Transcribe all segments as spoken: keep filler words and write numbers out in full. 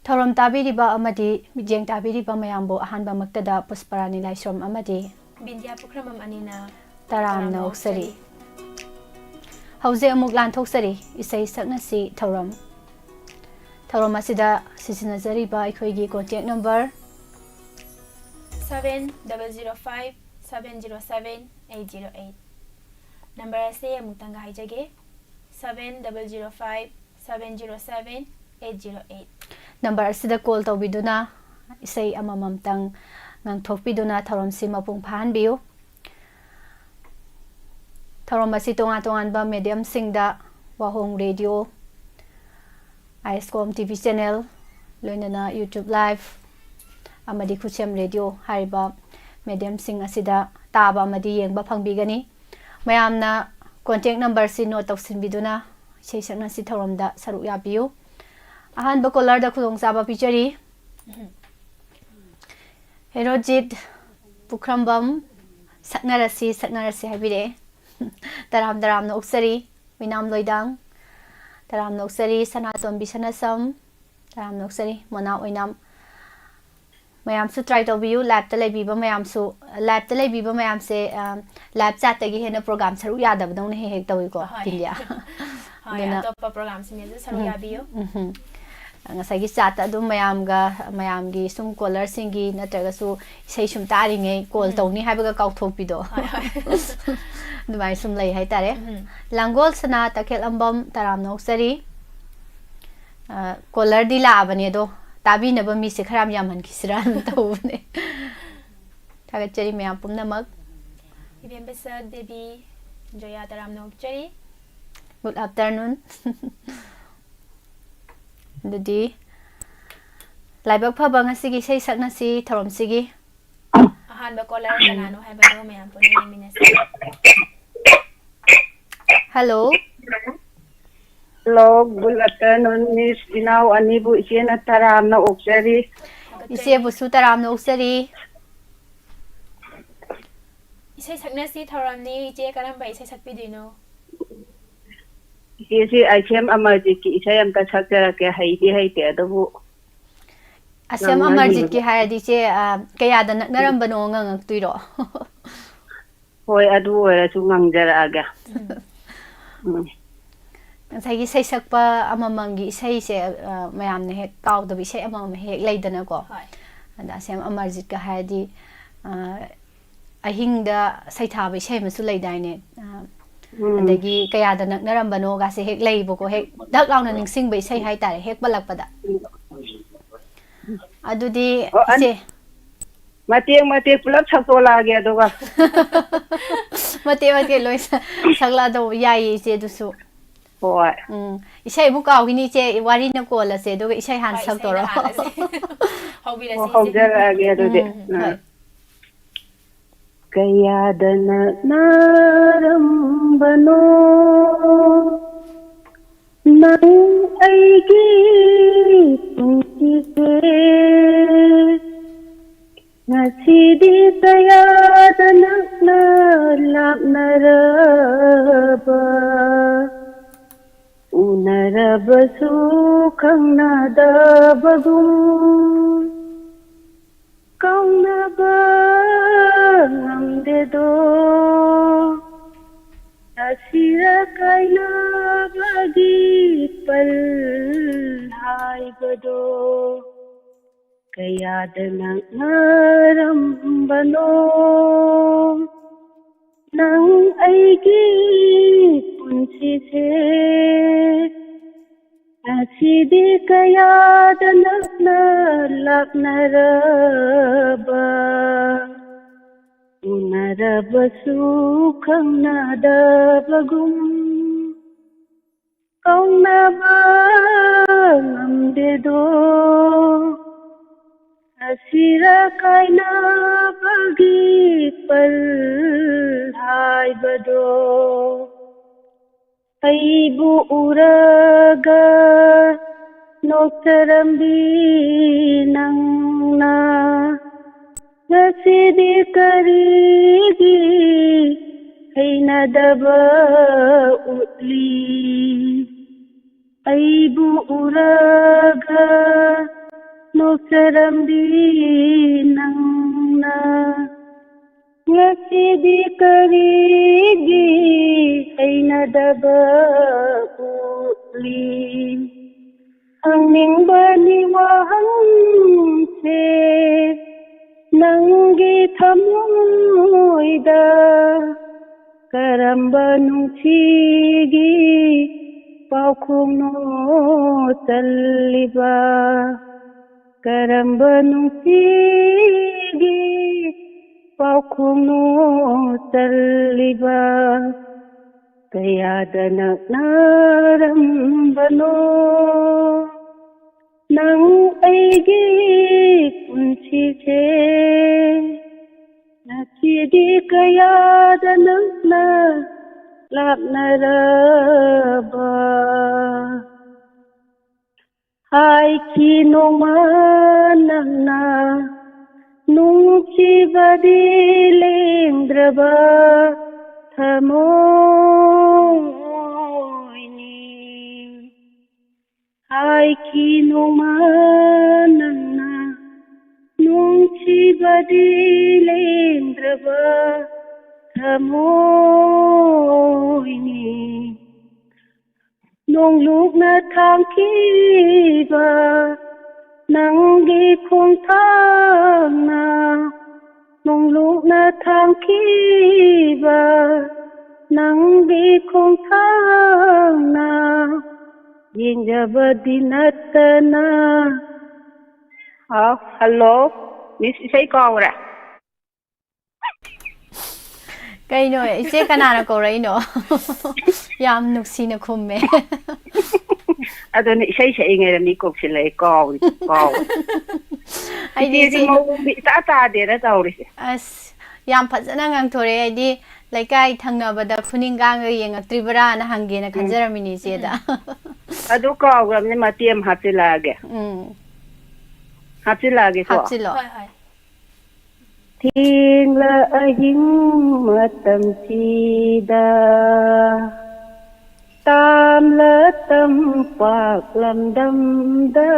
ꯊꯧꯔꯝ ꯇꯥꯕꯤꯔꯤꯕ ꯑꯃꯗꯤ ꯃꯤꯠꯌꯦꯡ ꯇꯥꯕꯤꯔꯤꯕ ꯃꯌꯥꯝꯕꯨ ꯑꯍꯥꯟꯕꯃꯛꯇꯗ ꯄꯨꯁꯄꯔꯥꯅꯤ ꯂꯥꯏꯁ꯭ꯔꯝ ꯑꯃꯗꯤ ꯕꯤꯟꯗꯤꯌꯥ ꯄꯨꯈ꯭ꯔꯝꯕꯝ ꯑꯅꯤꯅ ꯇꯔꯥꯝꯅ ꯑꯣꯛꯆꯔꯤ꯫ ꯍꯧꯖꯤꯛ ꯑꯃꯨꯛ ꯂꯥꯟꯊꯣꯛꯆꯔꯤ ꯏꯁꯩ ꯁꯛꯅꯁꯤ ꯊꯧꯔꯝ꯫ ꯊꯧꯔꯝ ꯑꯁꯤꯗ ꯁꯤꯖꯤꯟꯅꯖꯔꯤꯕ ꯑꯩꯈꯣꯏꯒꯤ contact number seven double zero five seven zero seven eight zero eight꯫ Number ꯑꯁꯤ ꯑꯃꯨꯛꯇꯪꯒ ꯍꯥꯏꯖꯒꯦ, seven double zero five seven zero seven eight zero eight꯫ Number ꯑꯁꯤꯗ call ꯇꯧꯕꯤꯗꯨꯅ ꯏꯁꯩ ꯑꯃꯃꯝꯇꯪ ꯉꯪꯊꯣꯛꯄꯤꯗꯨꯅ ꯊꯧꯔꯝꯁꯤ ꯃꯄꯨꯡ ꯐꯥꯍꯟꯕꯤꯌꯨ꯫ ꯊꯧꯔꯝ ꯑꯁꯤ ꯇꯣꯉꯥꯟ ꯇꯣꯉꯥꯟꯕ mediumꯁꯤꯡꯗ, ꯋꯥꯍꯣꯡ ꯔꯦꯗꯤꯑꯣ, ꯑꯥꯏ ꯑꯦꯁ ꯀꯣꯝ ꯇꯤ ꯚꯤ channel, ꯂꯣꯏꯅꯅ YouTube Live ꯑꯃꯗꯤ ꯈꯨꯠꯁꯦꯝ ꯔꯦꯗꯤꯑꯣ ꯍꯥꯏꯔꯤꯕ mediumꯁꯤꯡ ꯑꯁꯤꯗ ꯇꯥꯕ ꯑꯃꯗꯤ ꯌꯦꯡꯕ ꯐꯪꯕꯤꯒꯅꯤ꯫ ꯃꯌꯥꯝꯅ contact numberꯁꯤ note ꯇꯧꯁꯤꯟꯕꯤꯗꯨꯅ ꯏꯁꯩ ꯁꯛꯅꯁꯤ ꯊꯧꯔꯝꯗ ꯁꯔꯨꯛ ꯌꯥꯕꯤꯌꯨ꯫ ꯑꯍꯥꯟꯕ callerꯗ ꯈꯨꯗꯣꯡꯆꯥꯕ ꯄꯤꯖꯔꯤ꯫ ꯍꯦꯔꯣꯖꯤꯠ ꯄꯨꯈ꯭ꯔꯝꯕꯝ, "ꯁꯛꯅꯔꯁꯤ, ꯁꯛꯅꯔꯁꯤ" ꯍꯥꯏꯕꯤꯔꯛꯑꯦ꯫ ꯇꯔꯥꯝ ꯇꯔꯥꯝꯅ ꯑꯣꯛꯆꯔꯤ꯫ ꯑꯣꯏꯅꯥꯝ ꯂꯣꯏꯗꯥꯡ, ꯇꯔꯥꯝꯅ ꯑꯣꯛꯆꯔꯤ꯫ ꯁꯅꯥꯇꯣꯝꯕꯤ ꯁꯅꯥꯁꯝ, ꯇꯔꯥꯝꯅ ꯑꯣꯛꯆꯔꯤ꯫ ꯃꯣꯅꯥ ꯑꯣꯏꯅꯥꯝ꯫ ꯃꯌꯥꯝꯁꯨ try ꯇꯧꯕꯤꯌꯨ, liveꯇ ꯂꯩꯕꯤꯕ ꯃꯌꯥꯝꯁꯨ꯫ Liveꯇ ꯂꯩꯕꯤꯕ ꯃꯌꯥꯝꯁꯦ, ꯑ, live chatꯇꯒꯤ ꯍꯦꯟꯅ program ꯁꯔꯨꯛ ꯌꯥꯗꯕꯗꯧꯅ ꯍꯦꯛ ꯍꯦꯛ ꯇꯧꯏꯀꯣ, ꯍꯣꯏ꯫ ꯕꯤꯟꯗꯤꯌꯥ꯫ ꯍꯣꯏ, ꯑꯗꯨꯅ ꯑꯇꯣꯞꯄ programꯁꯤꯡꯗꯁꯨ ꯁꯔꯨꯛ ꯎꯝ, ꯌꯥꯕꯤꯌꯨ꯫ ꯎꯝ꯫ ꯉꯁꯥꯏꯒꯤ chatꯇ ꯑꯗꯨꯝ ꯃꯌꯥꯝꯒ, ꯃꯌꯥꯝꯒꯤ ꯁꯨꯝ callerꯁꯤꯡꯒꯤ ꯅꯠꯇ꯭ꯔꯒꯁꯨ ꯏꯁꯩ ꯁꯨꯝ ꯇꯥꯔꯤꯉꯩ call ꯎꯝ꯫ ꯇꯧꯅꯤ ꯍꯥꯏꯕꯒ ꯀꯥꯎꯊꯣꯛꯄꯤꯗꯣ꯫ ꯍꯣꯏ, ꯍꯣꯏ꯫ ꯑꯗꯨꯃꯥꯏꯅ ꯁꯨꯝ ꯂꯩ ꯍꯥꯏꯇꯥꯔꯦ꯫ ꯎꯝ꯫ ꯂꯥꯡꯒꯣꯜ ꯁꯅꯥ ꯇꯈꯦꯜꯂꯝꯕꯝ, ꯇꯔꯥꯝꯅ ꯑꯣꯛꯆꯔꯤ꯫ ꯑ, callerꯗꯤ ꯂꯥꯛꯑꯕꯅꯦ, ꯑꯗꯣ ꯇꯥꯕꯤꯅꯕ ꯃꯤꯁꯦ ꯈꯔ ꯌꯥꯝ ꯌꯥꯝꯍꯟꯈꯤꯁꯤꯔꯥꯅ ꯇꯧꯕꯅꯦ꯫ ꯊꯥꯒꯠꯆꯔꯤ ꯃꯌꯥꯝ ꯄꯨꯝꯅꯃꯛ꯫ ꯏꯕꯦꯝꯕꯁꯛ ꯗꯦꯕꯤ ꯖꯣꯌꯥ, ꯇꯔꯥꯝꯅ ꯑꯣꯛꯆꯔꯤ꯫ Good afternoon꯫ ꯑꯗꯨꯗꯤ ꯂꯥꯏꯕꯛ ꯐꯕ ꯉꯁꯤꯒꯤ ꯏꯁꯩ ꯁꯛꯅꯁꯤ ꯊꯧꯔꯝꯁꯤꯒꯤ꯫ ꯑꯍꯥꯟꯕ caller ꯀꯅꯥꯅꯣ ꯍꯥꯏꯕꯗꯣ ꯃꯌꯥꯝ ꯄꯨꯟꯅ ꯌꯦꯡꯃꯤꯟꯅꯁꯤ꯫ Hello꯫ Hello, good afternoon, Miss ꯏꯅꯥꯎ ꯑꯅꯤꯕꯨ ꯏꯆꯦꯅ ꯇꯔꯥꯝꯅ ꯑꯣꯛꯆꯔꯤ꯫ ꯏꯆꯦꯕꯨꯁꯨ ꯇꯔꯥꯝꯅ ꯑꯣꯛꯆꯔꯤ꯫ ꯏꯁꯩ ꯁꯛꯅꯁꯤ ꯊꯧꯔꯝꯅꯤ꯫ ꯏꯆꯦ ꯀꯔꯝꯕ ꯏꯁꯩ ꯁꯛꯄꯤꯗꯣꯏꯅꯣ? ꯏꯆꯦꯁꯤ ꯑꯥꯏꯁꯦꯝ ꯑꯃꯔꯖꯤꯠꯀꯤ ꯏꯁꯩ ꯑꯝꯇ ꯁꯛꯆꯔꯛꯀꯦ, ꯍꯩꯗꯤ ꯍꯩꯇꯦ ꯑꯗꯨꯕꯨ꯫ ꯑꯁꯦꯝ ꯑꯃꯔꯖꯤꯠꯀꯤ ꯍꯥꯏꯔꯗꯤ ꯏꯆꯦ, ꯑ, ꯀꯌꯥꯗ ꯅꯛꯅꯔꯝꯕꯅꯣ ꯉꯪꯉꯛꯇꯣꯏꯔꯣ? ꯍꯣꯏ, ꯑꯗꯨ ꯑꯣꯏꯔꯁꯨ ꯉꯪꯖꯔꯛꯑꯒꯦ꯫ ꯎꯝ꯫ ꯉꯁꯥꯏꯒꯤ ꯁꯩꯁꯛꯄ ꯑꯃꯃꯝꯒꯤ ꯏꯁꯩꯁꯦ, ꯑ, ꯃꯌꯥꯝꯅ ꯍꯦꯛ ꯀꯥꯎꯗꯕ ꯏꯁꯩ ꯑꯃꯃꯝ ꯍꯦꯛ ꯂꯩꯗꯅꯀꯣ꯫ ꯍꯣꯏ꯫ ꯑꯗ ꯑꯁꯦꯝ ꯑꯃꯔꯖꯤꯠꯀ ꯍꯥꯏꯔꯗꯤ, ꯑ, ꯑꯍꯤꯡꯗ ꯁꯩꯊꯥꯕ ꯏꯁꯩ ꯑꯃꯁꯨ ꯂꯩꯗꯥꯏꯅꯦ? ꯑ, ꯎꯝ꯫ ꯑꯗꯒꯤ ꯀꯌꯥꯗ ꯅꯛꯅꯔꯝꯕꯅꯣꯒꯁꯦ ꯍꯦꯛ ꯂꯩꯕꯀꯣ, ꯍꯦꯛ ꯗꯛ ꯂꯥꯎꯅ ꯅꯤꯡꯁꯤꯡꯕ ꯏꯁꯩ ꯍꯥꯏꯇꯥꯔꯦ, ꯍꯦꯛ ꯄꯜꯂꯛꯄꯗ꯫ ꯑꯗꯨꯗꯤ ꯑꯣ, ꯑꯟ-, ꯏꯆꯦ꯫ ꯃꯇꯦꯛ ꯃꯇꯦꯛ ꯄꯨꯂꯞ ꯁꯛꯇꯣꯛꯂꯛꯑꯒꯦ ꯑꯗꯨꯒ꯫ ꯃꯇꯦꯛ ꯃꯇꯦꯛ ꯂꯣꯏ ꯁ-, ꯁꯛꯂꯛꯑꯗꯧꯕ ꯌꯥꯏꯌꯦ ꯏꯆꯦ ꯑꯗꯨꯁꯨ꯫ ꯍꯣꯏ꯫ ꯎꯝ, ꯏꯁꯩ ꯑꯃꯨꯛ ꯀꯥꯎꯈꯤꯅꯤ ꯏꯆꯦ, ꯋꯥꯔꯤꯅ ꯀꯣꯜꯂꯁꯦ, ꯑꯗꯨꯒ ꯏꯁꯩ ꯍꯥꯟꯅ ꯍꯣꯏ, ꯏꯁꯩꯅ ꯁꯛꯇꯣꯔꯣ? ꯍꯥꯜꯂꯁꯦ꯫ ꯍꯧꯕꯤꯔꯁꯤ ꯑꯣ, ꯏꯆꯦ꯫ ꯍꯧꯖꯔꯛꯑꯒꯦ ꯑꯗꯨꯗꯤ꯫ ꯎꯝ, ꯎꯝ꯫ ꯍꯣꯏ꯫ ꯀꯌꯥꯗ ꯅꯛꯅꯔꯝꯕꯅꯣ ꯅꯪ ꯑꯩꯒꯤ ꯄꯨꯟꯁꯤꯁꯦ꯫ ꯉꯁꯤꯗꯤ ꯀꯌꯥꯗ ꯅꯛꯅ ꯂꯥꯞꯅꯔꯕ, ꯎꯅꯔꯕꯁꯨ ꯈꯪꯅꯗꯕꯒꯨꯝ꯫ ꯀꯥꯎꯅꯕ ꯉꯝꯗꯦꯗꯣ, ꯑꯁꯤꯔ ꯀꯥꯏꯅꯕꯒꯤ ꯄꯜ ꯍꯥꯏꯕꯗꯣ꯫ ꯀꯌꯥꯗ ꯅꯛꯅꯔꯝꯕꯅꯣ ꯅꯪ ꯑꯩꯒꯤ ꯄꯨꯟꯁꯤꯁꯦ꯫ ꯉꯁꯤꯗꯤ ꯀꯌꯥꯗ ꯅꯛꯅ ꯂꯥꯞꯅꯔꯕ, ꯎꯅꯔꯕꯁꯨ ꯈꯪꯅꯗꯕꯒꯨꯝ꯫ ꯀꯥꯎꯅꯕ ꯉꯝꯗꯦꯗꯣ, ꯑꯁꯤꯔ ꯀꯥꯏꯅꯕꯒꯤ ꯄꯜ ꯍꯥꯏꯕꯗꯣ꯫ ꯑꯩꯕꯨ ꯎꯔꯒ ꯅꯣꯛꯆꯔꯝꯕꯤ ꯅꯪꯅ ꯉꯁꯤꯗꯤ ꯀꯔꯤꯒꯤ ꯍꯩꯅꯗꯕ ꯎꯠꯂꯤ? ꯑꯩꯕꯨ ꯎꯔꯒ ꯅꯣꯛꯆꯔꯝꯕꯤ ꯅꯪꯅ ꯉꯁꯤꯗꯤ ꯀꯔꯤꯒꯤ ꯍꯩꯅꯗꯕ ꯎꯠꯂꯤ? ꯍꯪꯅꯤꯡꯕꯅꯤ ꯋꯥꯍꯪꯁꯦ ꯅꯪꯒꯤ ꯊꯃꯣꯏꯗ ꯀꯔꯝꯕ ꯅꯨꯡꯁꯤꯒꯤ ꯄꯥꯎꯈꯣꯡꯅꯣ ꯆꯜꯂꯤꯕ? ꯀꯔꯝꯕ ꯅꯨꯡꯁꯤꯒꯤ ꯄꯥꯎꯈꯣꯡꯅꯣ ꯆꯜꯂꯤꯕ? ꯀꯌꯥꯗ ꯅꯛꯅꯔꯝꯕꯅꯣ ꯅꯪ ꯑꯩꯒꯤ ꯄꯨꯟꯁꯤꯁꯦ? ꯉꯁꯤꯗꯤ ꯀꯌꯥꯗ ꯅꯛꯅ ꯂꯥꯞꯅꯔꯕ? ꯍꯥꯏꯈꯤ ꯅꯣꯡꯃ ꯅꯪꯅ ꯅꯨꯡꯁꯤꯕꯗꯤ ꯂꯦꯡꯗ꯭ꯔꯕ ꯊꯃꯣꯏꯅꯤ꯫ ꯍꯥꯏꯈꯤ ꯅꯣꯡꯃ ꯅꯪꯅ ꯅꯨꯡꯁꯤꯕꯗꯤ ꯂꯦꯡꯗ꯭ꯔꯕ ꯊꯃꯣꯏꯅꯤ꯫ ꯅꯣꯡꯂꯨꯛꯅ ꯊꯥꯡꯈꯤꯕ ꯅꯪꯒꯤ ꯈꯣꯡꯊꯥꯡꯅ, ꯅꯣꯡꯂꯨꯛꯅ ꯊꯥꯡꯈꯤꯕ ꯅꯪꯒꯤ ꯈꯣꯡꯊꯥꯡꯅ ꯌꯦꯡꯖꯕꯗꯤ ꯅꯠꯇꯅ꯫ ꯑꯥ, ꯍꯜꯂꯣ, ꯃꯤꯁ, ꯏꯁꯩ ꯀꯥꯎꯔꯦ꯫ ꯀꯩꯅꯣ, ꯏꯆꯦ, ꯀꯅꯥꯅ ꯀꯧꯔꯛꯏꯅꯣ? ꯌꯥꯝ ꯅꯨꯡꯁꯤꯅ ꯈꯨꯝꯃꯦ꯫ ꯑꯗꯨꯅ ꯏꯁꯩ ꯁꯛꯏꯉꯩꯗ ꯃꯤ ꯀꯧꯁꯤꯜꯂꯛꯑꯦ, ꯀꯥꯎꯔꯤ, ꯀꯥꯎꯔꯤ꯫ ꯑꯩꯗꯤ ꯏꯆꯦꯁꯦ ꯏꯆꯦ ꯃꯑꯣꯡꯗꯤ ꯏꯇꯥ ꯇꯥꯗꯦꯅ ꯇꯧꯔꯤꯁꯦ꯫ ꯑꯁ, ꯌꯥꯝ ꯐꯖꯅ ꯉꯥꯡꯊꯣꯔꯛꯑꯦ꯫ ꯑꯩꯗꯤ ꯂꯩꯀꯥꯏ ꯊꯪꯅꯕꯗ ꯈꯨꯅꯤꯡꯒꯥꯡꯒ ꯌꯦꯡꯉꯛꯇ꯭ꯔꯤꯕ꯭ꯔꯥꯅ ꯍꯪꯒꯦꯅ ꯈꯟꯖꯔꯝꯃꯤꯅꯤ ꯏꯆꯦꯗ꯫ ꯑꯗꯨ ꯀꯥꯎꯈ꯭ꯔꯕꯅꯤ, ꯃꯇꯦꯛ ꯑꯃ ꯍꯥꯞꯆꯤꯜꯂꯛꯑꯒꯦ꯫ ꯎꯝ, ꯍꯥꯞꯆꯤꯜꯂꯛꯑꯒꯦꯀꯣ꯫ ꯍꯥꯞꯆꯤꯜꯂꯣ꯫ ꯍꯣꯏ, ꯍꯣꯏ꯫ ꯊꯦꯡꯂ ꯑꯍꯤꯡ ꯃꯇꯝꯁꯤꯗ, ꯇꯥꯝꯂ ꯇꯝꯄꯥꯛ ꯂꯝꯗꯝꯗ,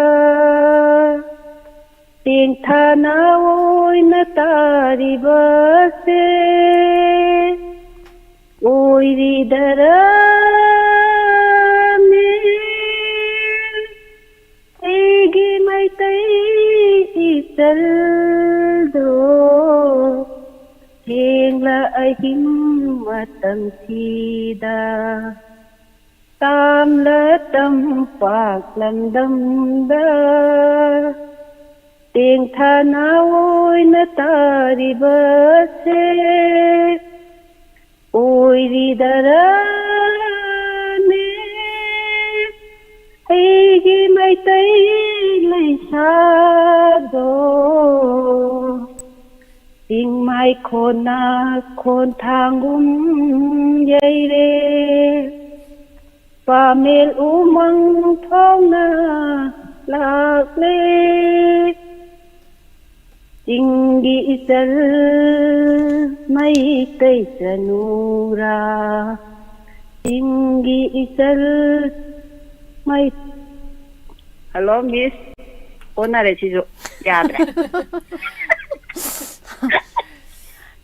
ꯇꯦꯡꯊꯥꯅ ꯑꯣꯏꯅ ꯇꯥꯔꯤꯕꯁꯦ ꯑꯣꯏꯔꯤꯗꯔꯅꯦ꯫ ꯑꯩꯒꯤ ꯃꯩꯇꯩ ꯏꯆꯜꯗꯣ ꯊꯦꯡꯂ ꯑꯍꯤꯡ ꯃꯇꯝꯁꯤꯗ ꯇꯥꯝꯂ ꯇꯝꯄꯥꯛ ꯂꯝꯗꯝꯗ ꯇꯦꯡꯊꯥꯅ ꯑꯣꯏꯅ ꯇꯥꯔꯤꯕꯁꯦ ꯑꯣꯏꯔꯤꯗꯔꯅꯦ꯫ ꯑꯩꯒꯤ ꯃꯩꯇꯩ ꯂꯩꯁꯥꯗꯣ ꯆꯤꯡꯃꯥꯏ ꯈꯣꯟꯅ ꯈꯣꯟꯊꯥꯡꯒꯨꯝ ꯌꯩꯔꯦ꯫ ꯄꯥꯃꯦꯜ ꯎꯃꯪ ꯐꯥꯎꯅ ꯂꯥꯛꯂꯦ꯫ ꯆꯤꯡꯒꯤ ꯏꯆꯜ ꯃꯩꯇꯩ ꯆꯅꯨꯔꯥ, ꯆꯤꯡꯒꯤ ꯏꯆꯜ ꯃꯩ-, ꯍꯜꯂꯣ, ꯃꯤꯁ꯫ ꯑꯣꯟꯅꯔꯦ ꯁꯤꯁꯨ꯫ ꯌꯥꯗ꯭ꯔꯦ꯫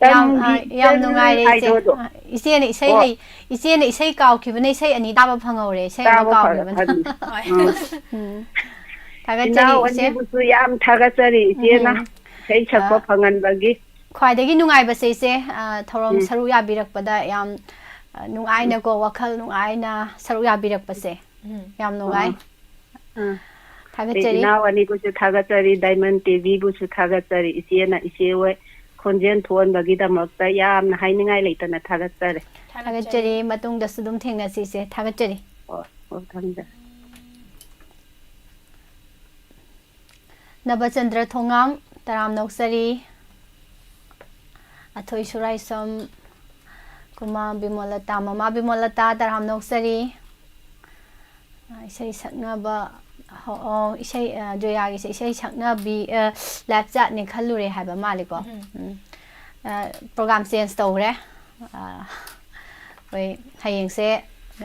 ꯌꯥꯝ, ꯇꯝꯒꯤ ꯑ, ꯌꯥꯝ ꯏꯆꯜ ꯅꯨꯡꯉꯥꯏꯔꯦ, ꯏꯆꯦ꯫ ꯍꯥꯏꯗꯣ ꯑꯗꯣ꯫ ꯑ, ꯏꯆꯦꯅ ꯏꯁꯩ ꯑꯣ꯫ ꯍꯩ-, ꯏꯆꯦꯅ ꯏꯁꯩ ꯀꯥꯎꯈꯤꯕꯅꯦ, ꯏꯁꯩ ꯑꯅꯤ ꯇꯥꯕ ꯐꯪꯍꯧꯔꯦ, ꯏꯁꯩ ꯑꯃ ꯇꯥꯕ ꯀꯥꯎꯈꯤꯕꯅꯦ꯫ ꯐꯪꯉꯦ꯫ ꯎꯝ꯫ ꯎꯝ꯫ ꯊꯥꯒꯠꯆꯔꯤ, ꯏꯅꯥꯎ ꯏꯆꯦ꯫ ꯑꯅꯤꯕꯨꯁꯨ ꯌꯥꯝ ꯊꯥꯒꯠꯆꯔꯤ, ꯏꯆꯦꯅ ꯎꯝ꯫ ꯏꯁꯩ ꯁꯛꯄ ꯑ, ꯐꯪꯍꯟꯕꯒꯤ꯫ ꯈ꯭ꯋꯥꯏꯗꯒꯤ ꯅꯨꯡꯉꯥꯏꯕꯁꯦ, ꯏꯆꯦ, ꯑ, ꯊꯧꯔꯝ ꯎꯝ꯫ ꯁꯔꯨꯛ ꯌꯥꯕꯤꯔꯛꯄꯗ ꯌꯥꯝ, ꯑ, ꯎꯝ꯫ ꯅꯨꯡꯉꯥꯏꯅꯀꯣ, ꯋꯥꯈꯜ ꯅꯨꯡꯉꯥꯏꯅ ꯁꯔꯨꯛ ꯌꯥꯕꯤꯔꯛꯄꯁꯦ꯫ ꯎꯝ꯫ ꯌꯥꯝ ꯅꯨꯡꯉꯥꯏ꯫ ꯑꯥ꯫ ꯑꯥ꯫ ꯑꯩ ꯊꯥꯒꯠꯆꯔꯤ꯫ ꯏꯅꯥꯎ ꯑꯅꯤꯕꯨꯁꯨ ꯊꯥꯒꯠꯆꯔꯤ, ꯗꯥꯏꯃꯟ ꯇꯤꯚꯤꯕꯨꯁꯨ ꯊꯥꯒꯠꯆꯔꯤ꯫ ꯏꯆꯦꯅ, ꯏꯆꯦ ꯍꯣꯏ ꯈꯣꯟꯖꯦꯜ ꯊꯣꯛꯍꯟꯕꯒꯤꯗꯃꯛꯇ ꯌꯥꯝꯅ ꯍꯥꯏꯅꯤꯡꯉꯥꯏ ꯂꯩꯇꯅ ꯊꯥꯒꯠꯆꯔꯤ꯫ ꯊꯥꯒꯠꯆꯔꯤ꯫ ꯊꯥꯒꯠꯆꯔꯤ꯫ ꯃꯇꯨꯡꯗꯁꯨ ꯑꯗꯨꯝ ꯊꯦꯡꯅꯁꯤ, ꯏꯆꯦ꯫ ꯊꯥꯒꯠꯆꯔꯤ꯫ ꯑꯣ, ꯑꯣ, ꯊꯝꯖꯔꯦ꯫ ꯅꯕꯆꯟꯗ꯭ꯔ ꯊꯣꯉꯥꯝ, ꯇꯔꯥꯝꯅ ꯑꯣꯛꯆꯔꯤ꯫ ꯑꯊꯣꯏ ꯁꯨꯔꯥꯏꯁꯝ, ꯀꯨꯃꯥ ꯕꯤꯃꯣꯂꯇꯥ, ꯃꯃꯥ ꯕꯤꯃꯣꯂꯇꯥ, ꯇꯔꯥꯝꯅ ꯑꯣꯛꯆꯔꯤ꯫ ꯑ, ꯏꯁꯩ ꯁꯛꯅꯕ, ꯍꯣ-, ꯑꯣ, ꯏꯁꯩ, ꯑ, ꯖꯣꯌꯥꯒꯤꯁꯦ ꯏꯁꯩ ꯁꯛꯅꯕꯤ, ꯑ, live chatꯅꯦ ꯈꯜꯂꯨꯔꯦ ꯍꯥꯏꯕ ꯃꯥꯜꯂꯦꯀꯣ꯫ ꯎꯝ꯫ ꯎꯝ꯫ ꯑ, program change ꯇꯧꯈ꯭ꯔꯦ꯫ ꯑ, ꯑꯩꯈꯣꯏ ꯍꯌꯦꯡꯁꯦ,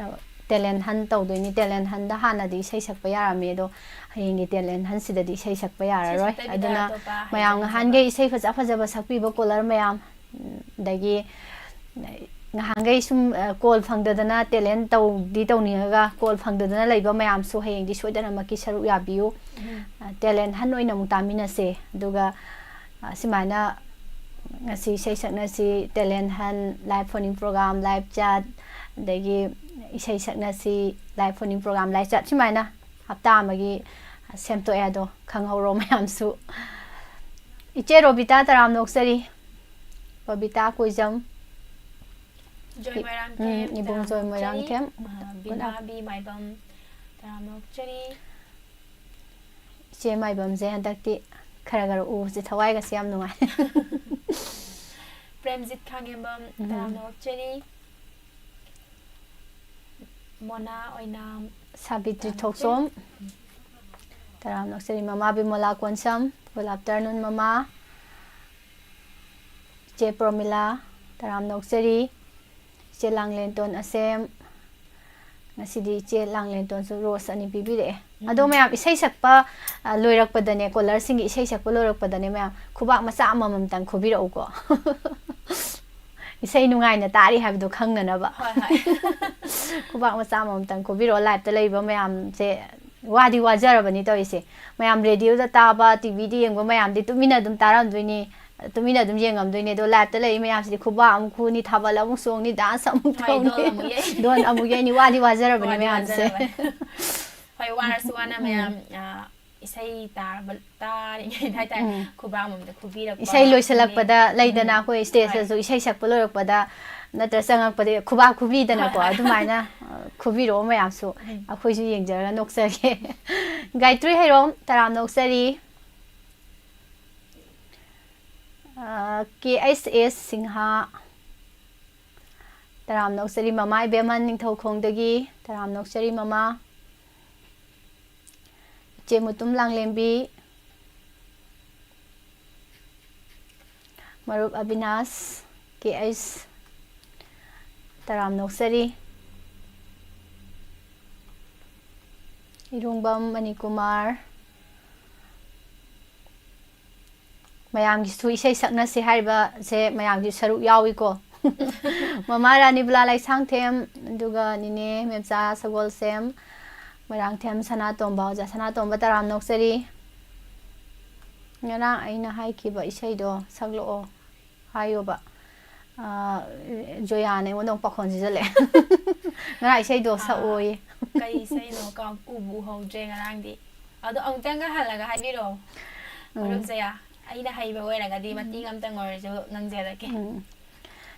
ꯑ, talent hunt ꯇꯧꯗꯣꯏꯅꯤ꯫ Talent huntꯗ ꯍꯥꯟꯅꯗꯤ ꯏꯁꯩ ꯁꯛꯄ ꯌꯥꯔꯝꯃꯦ, ꯑꯗꯣ ꯍꯌꯦꯡꯒꯤ talent huntꯁꯤꯗꯗꯤ ꯏꯁꯩ ꯁꯛꯄ ꯌꯥꯔꯔꯣꯏ꯫ ꯑꯗꯨꯅ ꯃꯌꯥꯝ ꯉꯍꯥꯟꯈꯩ ꯏꯁꯩ ꯐꯖ ꯐꯖꯕ ꯁꯛꯄꯤꯕ caller ꯃꯌꯥꯝ, ꯑꯗꯒꯤ ꯉꯍꯥꯟꯈꯩ ꯁꯨꯝ, ꯑ, call ꯐꯪꯗꯗꯅ talent ꯇꯧꯗꯤ ꯇꯧꯅꯤꯡꯉꯒ call ꯐꯪꯗꯗꯅ ꯂꯩꯕ ꯃꯌꯥꯝꯁꯨ ꯍꯌꯦꯡꯗꯤ ꯁꯣꯏꯗꯅꯃꯛꯀꯤ ꯁꯔꯨꯛ ꯌꯥꯕꯤꯌꯨ꯫ ꯑ, talent hunt ꯑꯣꯏꯅ ꯑꯃꯨꯛ ꯇꯥꯃꯤꯟꯅꯁꯦ꯫ ꯑꯗꯨꯒ, ꯑ, ꯁꯨꯃꯥꯏꯅ ꯉꯁꯤ ꯏꯁꯩ ꯁꯛꯅꯁꯤ, talent hunt, live phone-in program, live chat, ꯑꯗꯒꯤ ꯏꯁꯩ ꯁꯛꯅꯁꯤ, live phone-in program, live chat, ꯁꯨꯃꯥꯏꯅ ꯍꯞꯇꯥ ꯑꯃꯒꯤ ꯁꯦꯝꯗꯣꯛꯑꯦ꯫ ꯑꯗꯣ ꯈꯪꯍꯧꯔꯣ ꯃꯌꯥꯝꯁꯨ꯫ ꯏꯆꯦ ꯔꯣꯕꯤꯇꯥ, ꯇꯔꯥꯝꯅ ꯑꯣꯛꯆꯔꯤ꯫ ꯕꯕꯤꯇꯥ ꯀꯣꯏꯖꯝ꯫ ꯖꯣꯏ ꯃꯣꯏꯔꯥꯡꯊꯦꯝ, ꯎꯝ, ꯏꯕꯨꯡ ꯖꯣꯏ ꯃꯣꯏꯔꯥꯡꯊꯦꯝ꯫ ꯑ, ꯕꯤꯅꯥ ꯕꯤ ꯃꯥꯏꯕꯝ, ꯇꯔꯥꯝꯅ ꯑꯣꯛꯆꯔꯤ꯫ ꯏꯆꯦ ꯃꯥꯏꯕꯝꯁꯦ ꯍꯟꯗꯛꯇꯤ ꯈꯔ ꯈꯔ ꯎꯕꯁꯦ ꯊꯋꯥꯏꯒꯁꯦ ꯌꯥꯝ ꯅꯨꯡꯉꯥꯏ꯫ ꯄ꯭ꯔꯦꯝꯖꯤꯠ ꯈꯥꯉꯦꯝꯕꯝ, ꯎꯝ꯫ ꯇꯔꯥꯝꯅ ꯑꯣꯛꯆꯔꯤ꯫ ꯃꯣꯅꯥ ꯑꯣꯏꯅꯥꯝ, ꯁꯥꯕꯤꯇ꯭ꯔꯤ ꯇꯔꯥꯝꯅ ꯊꯣꯛꯆꯣꯝ, ꯑꯣꯛꯆꯔꯤ꯫ ꯇꯔꯥꯝꯅ ꯑꯣꯛꯆꯔꯤ꯫ ꯃꯃꯥ ꯕꯤꯃꯣꯂꯥ ꯀꯣꯟꯁꯝ, good afternoon ꯃꯃꯥ꯫ ꯏꯆꯦ ꯄ꯭ꯔꯣꯃꯤꯂꯥ, ꯇꯔꯥꯝꯅ ꯑꯣꯛꯆꯔꯤ꯫ ꯏꯆꯦ ꯂꯥꯡꯂꯦꯟꯇꯣꯟ ꯑꯁꯦꯝ, ꯉꯁꯤꯗꯤ ꯏꯆꯦ ꯂꯥꯡꯂꯦꯟꯇꯣꯟꯁꯨ rose ꯑꯅꯤ ꯄꯤꯕꯤꯔꯛꯑꯦ꯫ ꯎꯝ꯫ ꯑꯗꯣ ꯃꯌꯥꯝ ꯏꯁꯩ ꯁꯛꯄ, ꯑ, ꯂꯣꯏꯔꯛꯄꯗꯅꯦ, caller-ꯁꯤꯡꯒꯤ ꯏꯁꯩ ꯁꯛꯄ ꯂꯣꯏꯔꯛꯄꯗꯅꯦ ꯃꯌꯥꯝ ꯈꯨꯕꯥꯛ ꯃꯆꯥ ꯑꯃꯃꯝꯇꯪ ꯈꯨꯕꯤꯔꯛꯎꯀꯣ꯫ ꯏꯁꯩ ꯅꯨꯡꯉꯥꯏꯅ ꯇꯥꯔꯤ ꯍꯥꯏꯕꯗꯣ ꯈꯪꯅꯅꯕ꯫ ꯍꯣꯏ, ꯍꯣꯏ꯫ ꯈꯨꯕꯥꯛ ꯃꯆꯥ ꯑꯃꯃꯝꯇꯪ ꯈꯨꯕꯤꯔꯛꯑꯣ꯫ Live-ꯇ ꯂꯩꯔꯤꯕ ꯃꯌꯥꯝꯁꯦ ꯋꯥꯗꯤ ꯋꯥꯖꯔꯕꯅꯤ ꯇꯧꯔꯤꯁꯦ꯫ ꯃꯌꯥꯝ radio-ꯗ ꯇꯥꯕ, T V-ꯗ ꯌꯦꯡꯕ ꯃꯌꯥꯝꯗꯤ ꯇꯨꯃꯤꯟꯅ ꯑꯗꯨꯝ ꯇꯥꯔꯝꯗꯣꯏꯅꯤ, ꯇꯨꯃꯤꯟꯅ ꯑꯗꯨꯝ ꯌꯦꯡꯉꯝꯗꯣꯏꯅꯤ꯫ ꯑꯗꯣ live-ꯇ ꯂꯩꯔꯤ ꯃꯌꯥꯝꯁꯤꯗꯤ ꯈꯨꯕꯥꯛ ꯑꯃꯨꯛ ꯈꯨꯅꯤ, ꯊꯥꯕꯜ ꯑꯃꯨꯛ ꯆꯣꯡꯅꯤ, dance ꯑꯃꯨꯛ ꯍꯣꯏ, ꯇꯧꯅꯤ, ꯗꯣꯟ ꯑꯃꯨꯛ ꯌꯩꯅꯤ꯫ ꯗꯣꯟ ꯑꯃꯨꯛ ꯌꯩꯅꯤ, ꯋꯥꯗꯤ ꯋꯥꯖꯔꯕꯅꯤ ꯋꯥꯗꯤ ꯃꯌꯥꯝꯁꯦ꯫ ꯋꯥꯖꯔꯕꯅꯤ꯫ ꯍꯣꯏ, ꯋꯥꯔꯁꯨ ꯋꯥꯅ ꯎꯝ꯫ ꯃꯌꯥꯝ, ꯑ, ꯏꯁꯩ ꯇꯥꯔꯕ-, ꯇꯥꯔꯤꯉꯩꯗ ꯍꯥꯏꯇꯥꯔꯦ, ꯎꯝ꯫ ꯈꯨꯕꯥꯛ ꯑꯃꯃꯝꯗ ꯈꯨꯕꯤꯔꯛꯄ ꯏꯁꯩ ꯂꯣꯏꯁꯤꯜꯂꯛꯄꯗ ꯈꯪꯗꯦ꯫ ꯂꯩꯗꯅ, ꯎꯝ꯫ ꯑꯩꯈꯣꯏ stage-ꯇꯁꯨ ꯍꯣꯏ꯫ ꯏꯁꯩ ꯁꯛꯄ ꯂꯣꯏꯔꯛꯄꯗ ꯅꯠꯇ꯭ꯔ ꯆꯪꯉꯛꯄꯗ ꯈꯨꯕꯥꯛ ꯈꯨꯕꯤꯗꯅꯀꯣ, ꯍꯣꯏ, ꯍꯣꯏ꯫ ꯑꯗꯨꯃꯥꯏꯅ, ꯑ, ꯈꯨꯕꯤꯔꯛꯑꯣ ꯃꯌꯥꯝꯁꯨ꯫ ꯎꯝ꯫ ꯑꯩꯈꯣꯏꯁꯨ ꯌꯦꯡꯖꯔꯒ ꯅꯣꯛꯆꯒꯦ꯫ ꯒꯥꯌꯇ꯭ꯔꯤ ꯍꯩꯔꯣꯝ, ꯇꯔꯥꯝꯅ ꯑꯣꯛꯆꯔꯤ꯫ ꯑ, K H S ꯁꯤꯡꯍ, ꯇꯔꯥꯝꯅ ꯑꯣꯛꯆꯔꯤ꯫ ꯃꯃꯥ ꯏꯕꯦꯝꯍꯟ, ꯅꯤꯡꯊꯧꯈꯣꯡꯗꯒꯤ, ꯇꯔꯥꯝꯅ ꯑꯣꯛꯆꯔꯤ ꯃꯃꯥ꯫ ꯏꯆꯦ ꯃꯨꯇꯨꯝ ꯂꯥꯡꯂꯦꯝꯕꯤ, ꯃꯔꯨꯞ ꯑꯕꯤꯅꯥꯁ, K H, ꯇꯔꯥꯝꯅ ꯑꯣꯛꯆꯔꯤ꯫ ꯏꯔꯣꯡꯕꯝ ꯃꯅꯤꯀꯨꯃꯥꯔ꯫ ꯃꯌꯥꯝꯒꯤꯁꯨ ꯏꯁꯩ ꯁꯛꯅꯁꯦ ꯍꯥꯏꯔꯤꯕꯁꯦ ꯃꯌꯥꯝꯒꯤ ꯁꯔꯨꯛ ꯌꯥꯎꯏꯀꯣ꯫ ꯃꯃꯥ ꯔꯥꯅꯤꯕꯂꯥ ꯂꯩꯁꯥꯡꯊꯦꯝ, ꯑꯗꯨꯒ ꯅꯤꯅꯦ ꯃꯦꯝꯆꯥ ꯁꯒꯣꯜꯁꯦꯝ, ꯃꯣꯏꯔꯥꯡꯊꯦꯝ ꯁꯅꯥꯇꯣꯝꯕ, ꯑꯣꯖꯥ ꯁꯅꯥꯇꯣꯝꯕ ꯇꯔꯥꯝꯅ ꯑꯣꯛꯆꯔꯤ꯫ ꯉꯔꯥꯡ ꯑꯩꯅ ꯍꯥꯏꯈꯤꯕ ꯏꯁꯩꯗꯣ ꯁꯛꯂꯛꯑꯣ ꯍꯥꯏꯌꯣꯕ꯫ ꯑꯥ, ꯖꯣꯌꯥꯅ ꯑꯩꯉꯣꯟꯗ ꯑꯃꯨꯛ ꯄꯥꯈꯣꯟ ꯁꯤꯖꯜꯂꯛꯑꯦ꯫ ꯉꯔꯥꯡ ꯏꯁꯩꯗꯣ ꯑꯥ, ꯁꯛꯑꯣꯌꯦ꯫ ꯀꯩ ꯏꯁꯩꯅꯣ? ꯀꯥꯎ-, ꯎꯕꯨ ꯎꯍꯧꯗ꯭ꯔꯦ ꯉꯔꯥꯡꯗꯤ꯫ ꯑꯗꯣ ꯑꯃꯨꯛꯇꯪꯒ ꯍꯜꯂꯒ ꯍꯥꯏꯕꯤꯔꯛꯑꯣ꯫ ꯎꯝ꯫ ꯃꯔꯨꯞ ꯖꯌꯥ, ꯑꯩꯅ ꯍꯩꯕ ꯑꯣꯏꯔꯒꯗꯤ ꯃꯇꯦꯡ ꯑꯃꯇꯪ ꯑꯣꯏꯔꯁꯨ ꯉꯥꯡꯖꯔꯛꯀꯦ꯫ ꯎꯝ꯫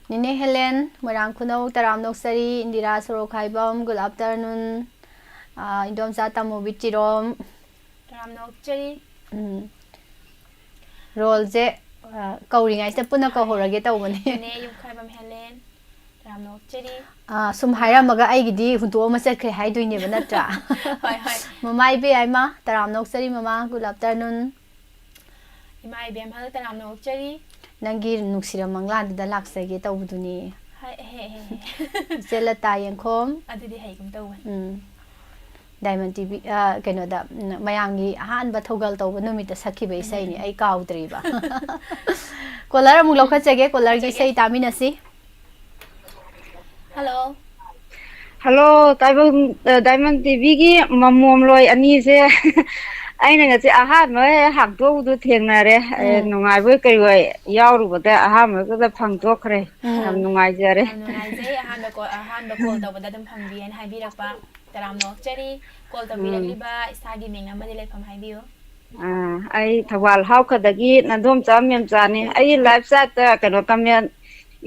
ꯅꯤꯅꯦ ꯍꯦꯂꯦꯟ, ꯃꯣꯏꯔꯥꯡ ꯈꯨꯅꯧ, ꯇꯔꯥꯝꯅ ꯑꯣꯛꯆꯔꯤ, ꯏꯟꯗꯤꯔꯥ ꯁꯣꯔꯣꯛꯈꯥꯏꯕꯝ, good afternoon, ꯑꯥ, ꯏꯟꯗꯣꯝꯆꯥ ꯇꯥꯃꯨꯕꯤ ꯆꯤꯔꯣꯝ꯫ ꯇꯔꯥꯝꯅ ꯑꯣꯛꯆꯔꯤ꯫ ꯎꯝ꯫ ꯔꯣꯜꯁꯦ, ꯑꯥ, ꯀꯧꯔꯤꯉꯩꯁꯤꯗ ꯄꯨꯟꯅ ꯍꯣꯏ꯫ ꯀꯧꯍꯧꯔꯒꯦ ꯇꯧꯕꯅꯦ꯫ ꯅꯤꯅꯦ ꯌꯨꯝꯈꯥꯏꯕꯝ ꯍꯦꯂꯦꯟ, ꯇꯔꯥꯝꯅ ꯑꯣꯛꯆꯔꯤ꯫ ꯑꯥ, ꯁꯨꯝ ꯍꯥꯏꯔꯝꯃꯒ ꯑꯩꯒꯤꯗꯤ ꯍꯨꯟꯇꯣꯛꯑꯝꯃ ꯆꯠꯈ꯭ꯔꯦ ꯍꯥꯏꯗꯣꯏꯅꯦꯕ, ꯅꯠꯇ꯭ꯔꯥ? ꯍꯣꯏ, ꯍꯣꯏ꯫ ꯃꯃꯥ ꯏꯕꯦ ꯌꯥꯏꯃ, ꯇꯔꯥꯝꯅ ꯑꯣꯛꯆꯔꯤ ꯃꯃꯥ, good afternoon꯫ ꯏꯃꯥ ꯏꯕꯦꯝꯍꯜ, ꯇꯔꯥꯝꯅ ꯑꯣꯛꯆꯔꯤ꯫ ꯅꯪꯒꯤ ꯅꯨꯡꯁꯤꯔꯕ ꯃꯪꯂꯥꯟꯗꯨꯗ ꯂꯥꯛꯆꯒꯦ ꯇꯧꯕꯗꯨꯅꯤ꯫ ꯍꯥꯏ, ꯍꯦ, ꯍꯦ, ꯍꯦ꯫ ꯏꯆꯦ ꯂꯇꯥ ꯌꯦꯡꯈꯣꯝ꯫ ꯑꯗꯨꯗꯤ ꯍꯩꯒꯨꯝ ꯇꯧꯕꯅꯤ꯫ ꯎꯝ꯫ Diamond TV, ꯑ, ꯀꯩꯅꯣꯗ, ꯎꯝ, ꯃꯌꯥꯝꯒꯤ ꯑꯍꯥꯟꯕ ꯊꯧꯒꯜ ꯇꯧꯕ ꯅꯨꯃꯤꯠꯇ ꯁꯛꯈꯤꯕ ꯎꯝ, ꯏꯁꯩꯅꯤ꯫ ꯎꯝ꯫ ꯑꯩ ꯀꯥꯎꯗ꯭ꯔꯤꯕ꯫ Caller ꯑꯃꯨꯛ ꯂꯧꯈꯠꯆꯒꯦ, callerꯒꯤ ꯂꯧꯈꯠꯆꯒꯦ꯫ ꯏꯁꯩ ꯇꯥꯃꯤꯟꯅꯁꯤ꯫ Hello꯫ Hello, ꯇꯥꯏꯕꯪ, ꯑ, Diamond TVꯒꯤ ꯃꯃꯣꯝꯂꯣꯏ ꯑꯅꯤꯁꯦ꯫ ꯑꯩꯅ ꯉꯁꯤ ꯑꯍꯥꯟꯕ ꯍꯦꯛ ꯍꯥꯡꯇꯣꯛꯎꯕꯗꯣ ꯊꯦꯡꯅꯔꯦ꯫ ꯑꯦ, ꯎꯝ꯫ ꯅꯨꯡꯉꯥꯏꯕꯣꯏ ꯀꯩꯕꯣꯏ ꯌꯥꯎꯔꯨꯕꯗ ꯑꯍꯥꯟꯕꯗꯨꯗ ꯐꯪꯗꯣꯛꯈ꯭ꯔꯦ꯫ ꯎꯝ꯫ ꯌꯥꯝ ꯅꯨꯡꯉꯥꯏꯖꯔꯦ꯫ ꯌꯥꯝ ꯅꯨꯡꯉꯥꯏꯖꯩ꯫ ꯑꯍꯥꯟꯕ call, ꯑꯍꯥꯟꯕ call ꯇꯧꯕꯗ ꯑꯗꯨꯝ ꯐꯪꯕꯤꯌꯦꯅ ꯍꯥꯏꯕꯤꯔꯛꯄ꯫ ꯇꯔꯥꯝꯅ ꯑꯣꯛꯆꯔꯤ꯫ Call ꯎꯝ꯫ ꯇꯧꯕꯤꯔꯛꯂꯤꯕ ꯏꯁꯥꯒꯤ ꯃꯤꯡ ꯑꯃꯗꯤ ꯂꯩꯐꯝ ꯍꯥꯏꯕꯤꯌꯨ꯫ ꯑꯥ, ꯑꯩ ꯊꯧꯕꯥꯜ ꯍꯥꯎꯈꯗꯒꯤ ꯅꯗꯣꯝꯆꯥ ꯃꯦꯝꯆꯥꯅꯤ꯫ ꯑꯩ live chatꯇ ꯀꯩꯅꯣ comment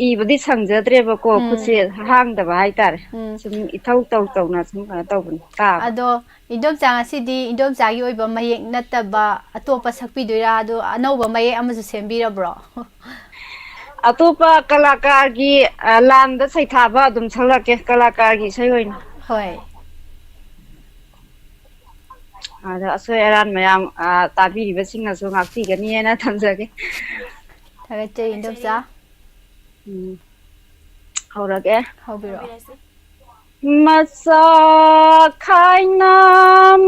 ꯏꯕꯗꯤ ꯁꯪꯖꯗ꯭ꯔꯦꯕꯀꯣ, ꯎꯝ꯫ ꯈꯨꯠꯁꯦ ꯍꯥꯡꯗꯕ ꯍꯥꯏꯇꯥꯔꯦ꯫ ꯎꯝ꯫ ꯁꯨꯝ ꯏꯊꯧ ꯇꯧ ꯇꯧꯅ ꯁꯨꯝ ꯀꯩꯅꯣ ꯇꯧꯕꯅꯤ, ꯇꯥꯕ꯫ ꯑꯗꯣ ꯏꯟꯗꯣꯝꯆꯥ, ꯉꯁꯤꯗꯤ ꯏꯟꯗꯣꯝꯆꯥꯒꯤ ꯑꯣꯏꯕ ꯃꯌꯦꯛ ꯅꯠꯇꯕ ꯑꯇꯣꯞꯄ ꯁꯛꯄꯤꯗꯣꯏꯔꯥ? ꯑꯗꯣ ꯑꯅꯧꯕ ꯃꯌꯦꯛ ꯑꯃꯁꯨ ꯁꯦꯝꯕꯤꯔꯕ꯭ꯔꯣ? ꯑꯇꯣꯞꯄ ꯀꯂꯥꯀꯥꯔꯒꯤ, ꯑ, ꯂꯥꯟꯗ ꯁꯩꯊꯥꯕ ꯑꯗꯨꯝ ꯁꯛꯂꯛꯀꯦ, ꯀꯂꯥꯀꯥꯔꯒꯤ ꯏꯁꯩ ꯑꯣꯏꯅ꯫ ꯍꯣꯏ꯫ ꯑꯗ ꯑꯁꯣꯏ ꯑꯔꯥꯟ ꯃꯌꯥꯝ, ꯑ, ꯇꯥꯕꯤꯔꯤꯕꯁꯤꯡꯅꯁꯨ ꯉꯥꯛꯄꯤꯒꯅꯤ ꯍꯥꯏꯅ ꯊꯝꯖꯒꯦ꯫ ꯊꯥꯒꯠꯆꯔꯤ, ꯏꯟꯗꯣꯝꯆꯥ꯫ ꯎꯝ꯫ ꯍꯧꯔꯒꯦ꯫ ꯍꯧꯕꯤꯔꯛꯑꯣ꯫ ꯍꯧꯕꯤꯔꯁꯤ꯫ ꯃꯁꯛ ꯈꯥꯏꯅ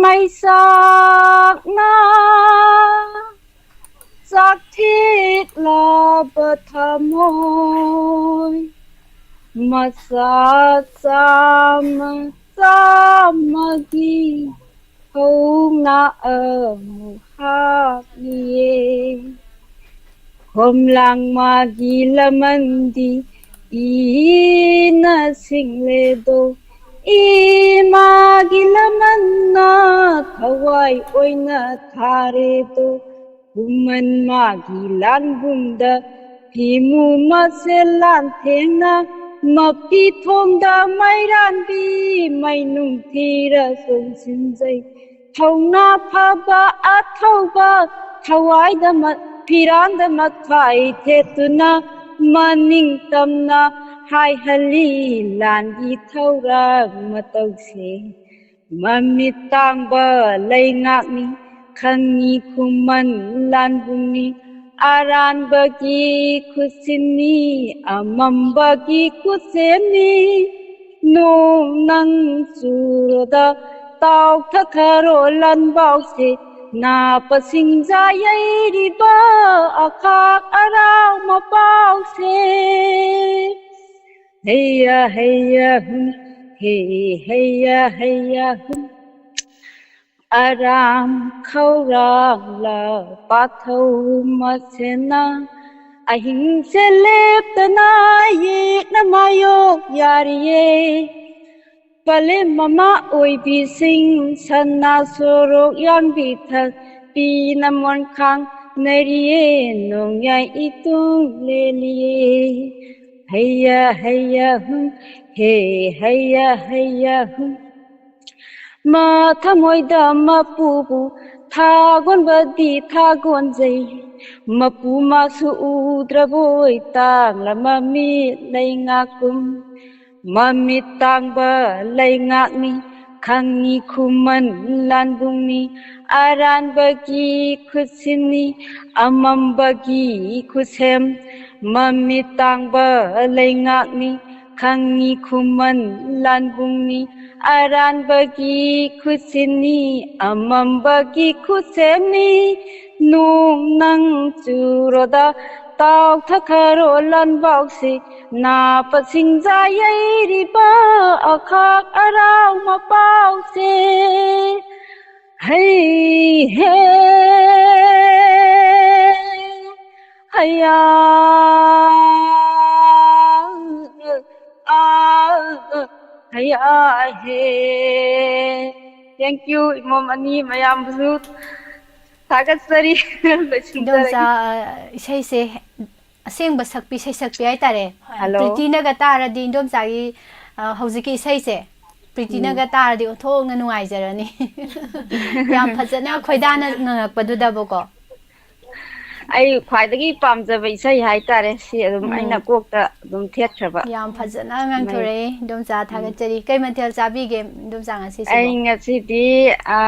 ꯃꯩꯁꯥꯛꯅ ꯆꯥꯛꯊꯦꯛꯂꯕ ꯊꯃꯣꯏ, ꯃꯁꯛ ꯆꯥꯝꯃ ꯆꯥꯝꯃꯒꯤ ꯍꯧꯅ ꯑꯃꯨꯛ ꯍꯥꯞꯂꯤꯌꯦ꯫ ꯈꯣꯝꯂꯥꯡ ꯃꯥꯒꯤ ꯂꯃꯟꯗꯤ ꯏꯅ ꯁꯤꯡꯂꯦꯗꯣ, ꯏꯃꯥꯒꯤ ꯂꯃꯟꯅ ꯊꯋꯥꯏ ꯑꯣꯏꯅ ꯊꯥꯔꯦꯗꯣ꯫ ꯈꯨꯃꯟ ꯃꯥꯒꯤ ꯂꯥꯟꯕꯨꯡꯗ ꯐꯤꯃꯨ ꯃꯁꯦꯜ ꯂꯥꯟꯊꯦꯡꯅ, ꯃꯐꯤ ꯊꯣꯡꯗ ꯃꯩꯔꯥꯟꯕꯤ ꯃꯩꯅꯨꯡ ꯊꯤꯔ ꯆꯣꯡꯁꯤꯟꯖꯩ꯫ ꯊꯧꯅꯥ ꯐꯕ ꯑꯊꯧꯕ ꯊꯋꯥꯏꯗꯃꯛ ꯐꯤꯔꯥꯟꯗꯃꯛ ꯊ꯭ꯋꯥꯏ ꯊꯦꯠꯇꯨꯅ ꯃꯅꯤꯡ ꯇꯝꯅ ꯍꯥꯏꯍꯜꯂꯤ ꯂꯥꯟꯒꯤ ꯊꯧꯔꯥꯡ ꯃꯇꯧꯁꯦ꯫ ꯃꯃꯤꯠ ꯇꯥꯡꯕ ꯂꯩꯉꯥꯛꯅꯤ, ꯈꯪꯉꯤ ꯈꯨꯃꯟ ꯂꯥꯟꯕꯨꯡꯅꯤ, ꯑꯔꯥꯟꯕꯒꯤ ꯈꯨꯠꯁꯤꯟꯅꯤ, ꯑꯃꯝꯕꯒꯤ ꯈꯨꯠꯁꯦꯝꯅꯤ꯫ ꯅꯣꯡ ꯅꯪ ꯆꯨꯔꯗ ꯇꯥꯎꯊꯈ꯭ꯔꯣ ꯂꯥꯟꯕꯥꯎꯁꯦ, ꯅꯥꯄꯁꯤꯡꯖꯥ ꯌꯩꯔꯤꯕ ꯑꯈꯥꯛ ꯑꯔꯥꯎ ꯃꯄꯥꯎꯁꯦ꯫ ꯍꯩꯌꯥ ꯍꯩꯌꯥ ꯍꯨꯝ, ꯍꯦ ꯍꯩꯌꯥ ꯍꯩꯌꯥ ꯍꯨꯝ꯫ ꯑꯔꯥꯝ ꯈꯧꯔꯥꯡꯂ ꯄꯥꯊꯧ ꯃꯁꯦꯅ ꯑꯍꯤꯡꯁꯦ ꯂꯦꯞꯇꯅ ꯌꯦꯛꯅ ꯃꯥꯌꯣꯛ ꯌꯥꯔꯤꯌꯦ꯫ ꯄꯂꯦꯝ ꯃꯃꯥ ꯑꯣꯏꯕꯤꯁꯤꯡ ꯁꯅꯥ ꯁꯣꯔꯣꯛ ꯌꯥꯟꯕꯤ ꯊꯛꯄꯤꯅ ꯃꯣꯟꯈꯥꯡ ꯅꯔꯤꯌꯦ, ꯅꯣꯡꯌꯥꯏ ꯏꯇꯨꯡ ꯂꯦꯜꯂꯤꯌꯦ꯫ ꯍꯩꯌꯥ ꯍꯩꯌꯥ ꯍꯨꯝ, ꯍꯦ ꯍꯩꯌꯥ ꯍꯩꯌꯥ ꯍꯨꯝ꯫ ꯃꯊꯃꯣꯏꯗ ꯃꯄꯨꯕꯨ ꯊꯥꯒꯣꯟꯕꯗꯤ ꯊꯥꯒꯣꯟꯖꯩ, ꯃꯄꯨ ꯃꯥꯁꯨ ꯎꯗ꯭ꯔꯕꯣꯏ ꯇꯥꯡꯂ ꯃꯃꯤꯠ ꯂꯩꯉꯥꯛꯀꯨꯝ꯫ ꯃꯃꯤꯠ ꯇꯥꯡꯕ ꯂꯩꯉꯥꯛꯅꯤ, ꯈꯪꯉꯤ ꯈꯨꯃꯟ ꯂꯥꯟꯕꯨꯡꯅꯤ, ꯑꯔꯥꯟꯕꯒꯤ ꯈꯨꯠꯁꯤꯟꯅꯤ, ꯑꯃꯝꯕꯒꯤ ꯈꯨꯠꯁꯦꯝ꯫ ꯃꯃꯤꯠ ꯇꯥꯡꯕ ꯂꯩꯉꯥꯛꯅꯤ, ꯈꯪꯉꯤ ꯈꯨꯃꯟ ꯂꯥꯟꯕꯨꯡꯅꯤ, ꯑꯔꯥꯟꯕꯒꯤ ꯈꯨꯠꯁꯤꯅꯤ, ꯑꯃꯝꯕꯒꯤ ꯈꯨꯠꯁꯦꯝꯅꯤ꯫ ꯅꯣꯡ ꯅꯪ ꯆꯨꯔꯣꯗ, ꯇꯥꯎꯊꯈꯔꯣ ꯂꯥꯟꯕꯥꯎꯁꯤ, ꯅꯥꯄ ꯁꯤꯡꯖꯥ ꯌꯩꯔꯤꯕ ꯑꯈꯥꯛ ꯑꯔꯥꯎ ꯃꯄꯥꯎꯁꯦ꯫ ꯍꯩ ꯍꯦ, ꯍꯌꯥ, ꯑꯥ, ꯍꯌꯥ ꯍꯦ꯫ Thank you, ꯏꯃꯣꯝ ꯑꯅꯤ ꯃꯌꯥꯝꯕꯨꯁꯨ ꯊꯥꯒꯠꯆꯔꯤ꯫ ꯏꯗꯣꯝꯆꯥ, ꯂꯣꯏꯁꯤꯟꯖꯔꯒꯦ꯫ ꯑ, ꯏꯁꯩꯁꯦ ꯑꯁꯦꯡꯕ ꯁꯛꯄꯤ, ꯏꯁꯩ ꯁꯛꯄꯤ ꯍꯥꯏꯇꯥꯔꯦ꯫ Hello. ꯄ꯭ꯔꯤꯇꯤꯅꯒ ꯇꯥꯔꯗꯤ ꯏꯗꯣꯝꯆꯥꯒꯤ, ꯑ, ꯍꯧꯖꯤꯛꯀꯤ ꯏꯁꯩꯁꯦ ꯄ꯭ꯔꯤꯇꯤꯅꯒ ꯇꯥꯔꯗꯤ ꯑꯣꯟꯊꯣꯛꯅ ꯅꯨꯡꯉꯥꯏꯖꯔꯅꯤ꯫ ꯌꯥꯝ ꯐꯖꯅ ꯈꯣꯏꯗꯥꯅ ꯉꯪꯉꯛꯄꯗꯨꯗꯕꯀꯣ꯫ ꯑꯩ ꯈ꯭ꯋꯥꯏꯗꯒꯤ ꯄꯥꯝꯖꯕ ꯏꯁꯩ ꯍꯥꯏꯇꯥꯔꯦ, ꯁꯤ ꯑꯗꯨꯝ ꯑꯩꯅ ꯀꯣꯛꯇ ꯑꯗꯨꯝ ꯊꯦꯠꯈ꯭ꯔꯕ꯫ ꯌꯥꯝ ꯐꯖꯅ ꯉꯥꯡꯊꯣꯔꯛꯑꯦ ꯏꯗꯣꯝꯆꯥ, ꯊꯥꯒꯠꯆꯔꯤ꯫ ꯀꯩ ꯃꯊꯦꯜ ꯆꯥꯕꯤꯒꯦ ꯏꯗꯣꯝꯆꯥ ꯉꯁꯤꯁꯤꯕꯣ? ꯑꯩ ꯉꯁꯤꯗꯤ, ꯑ,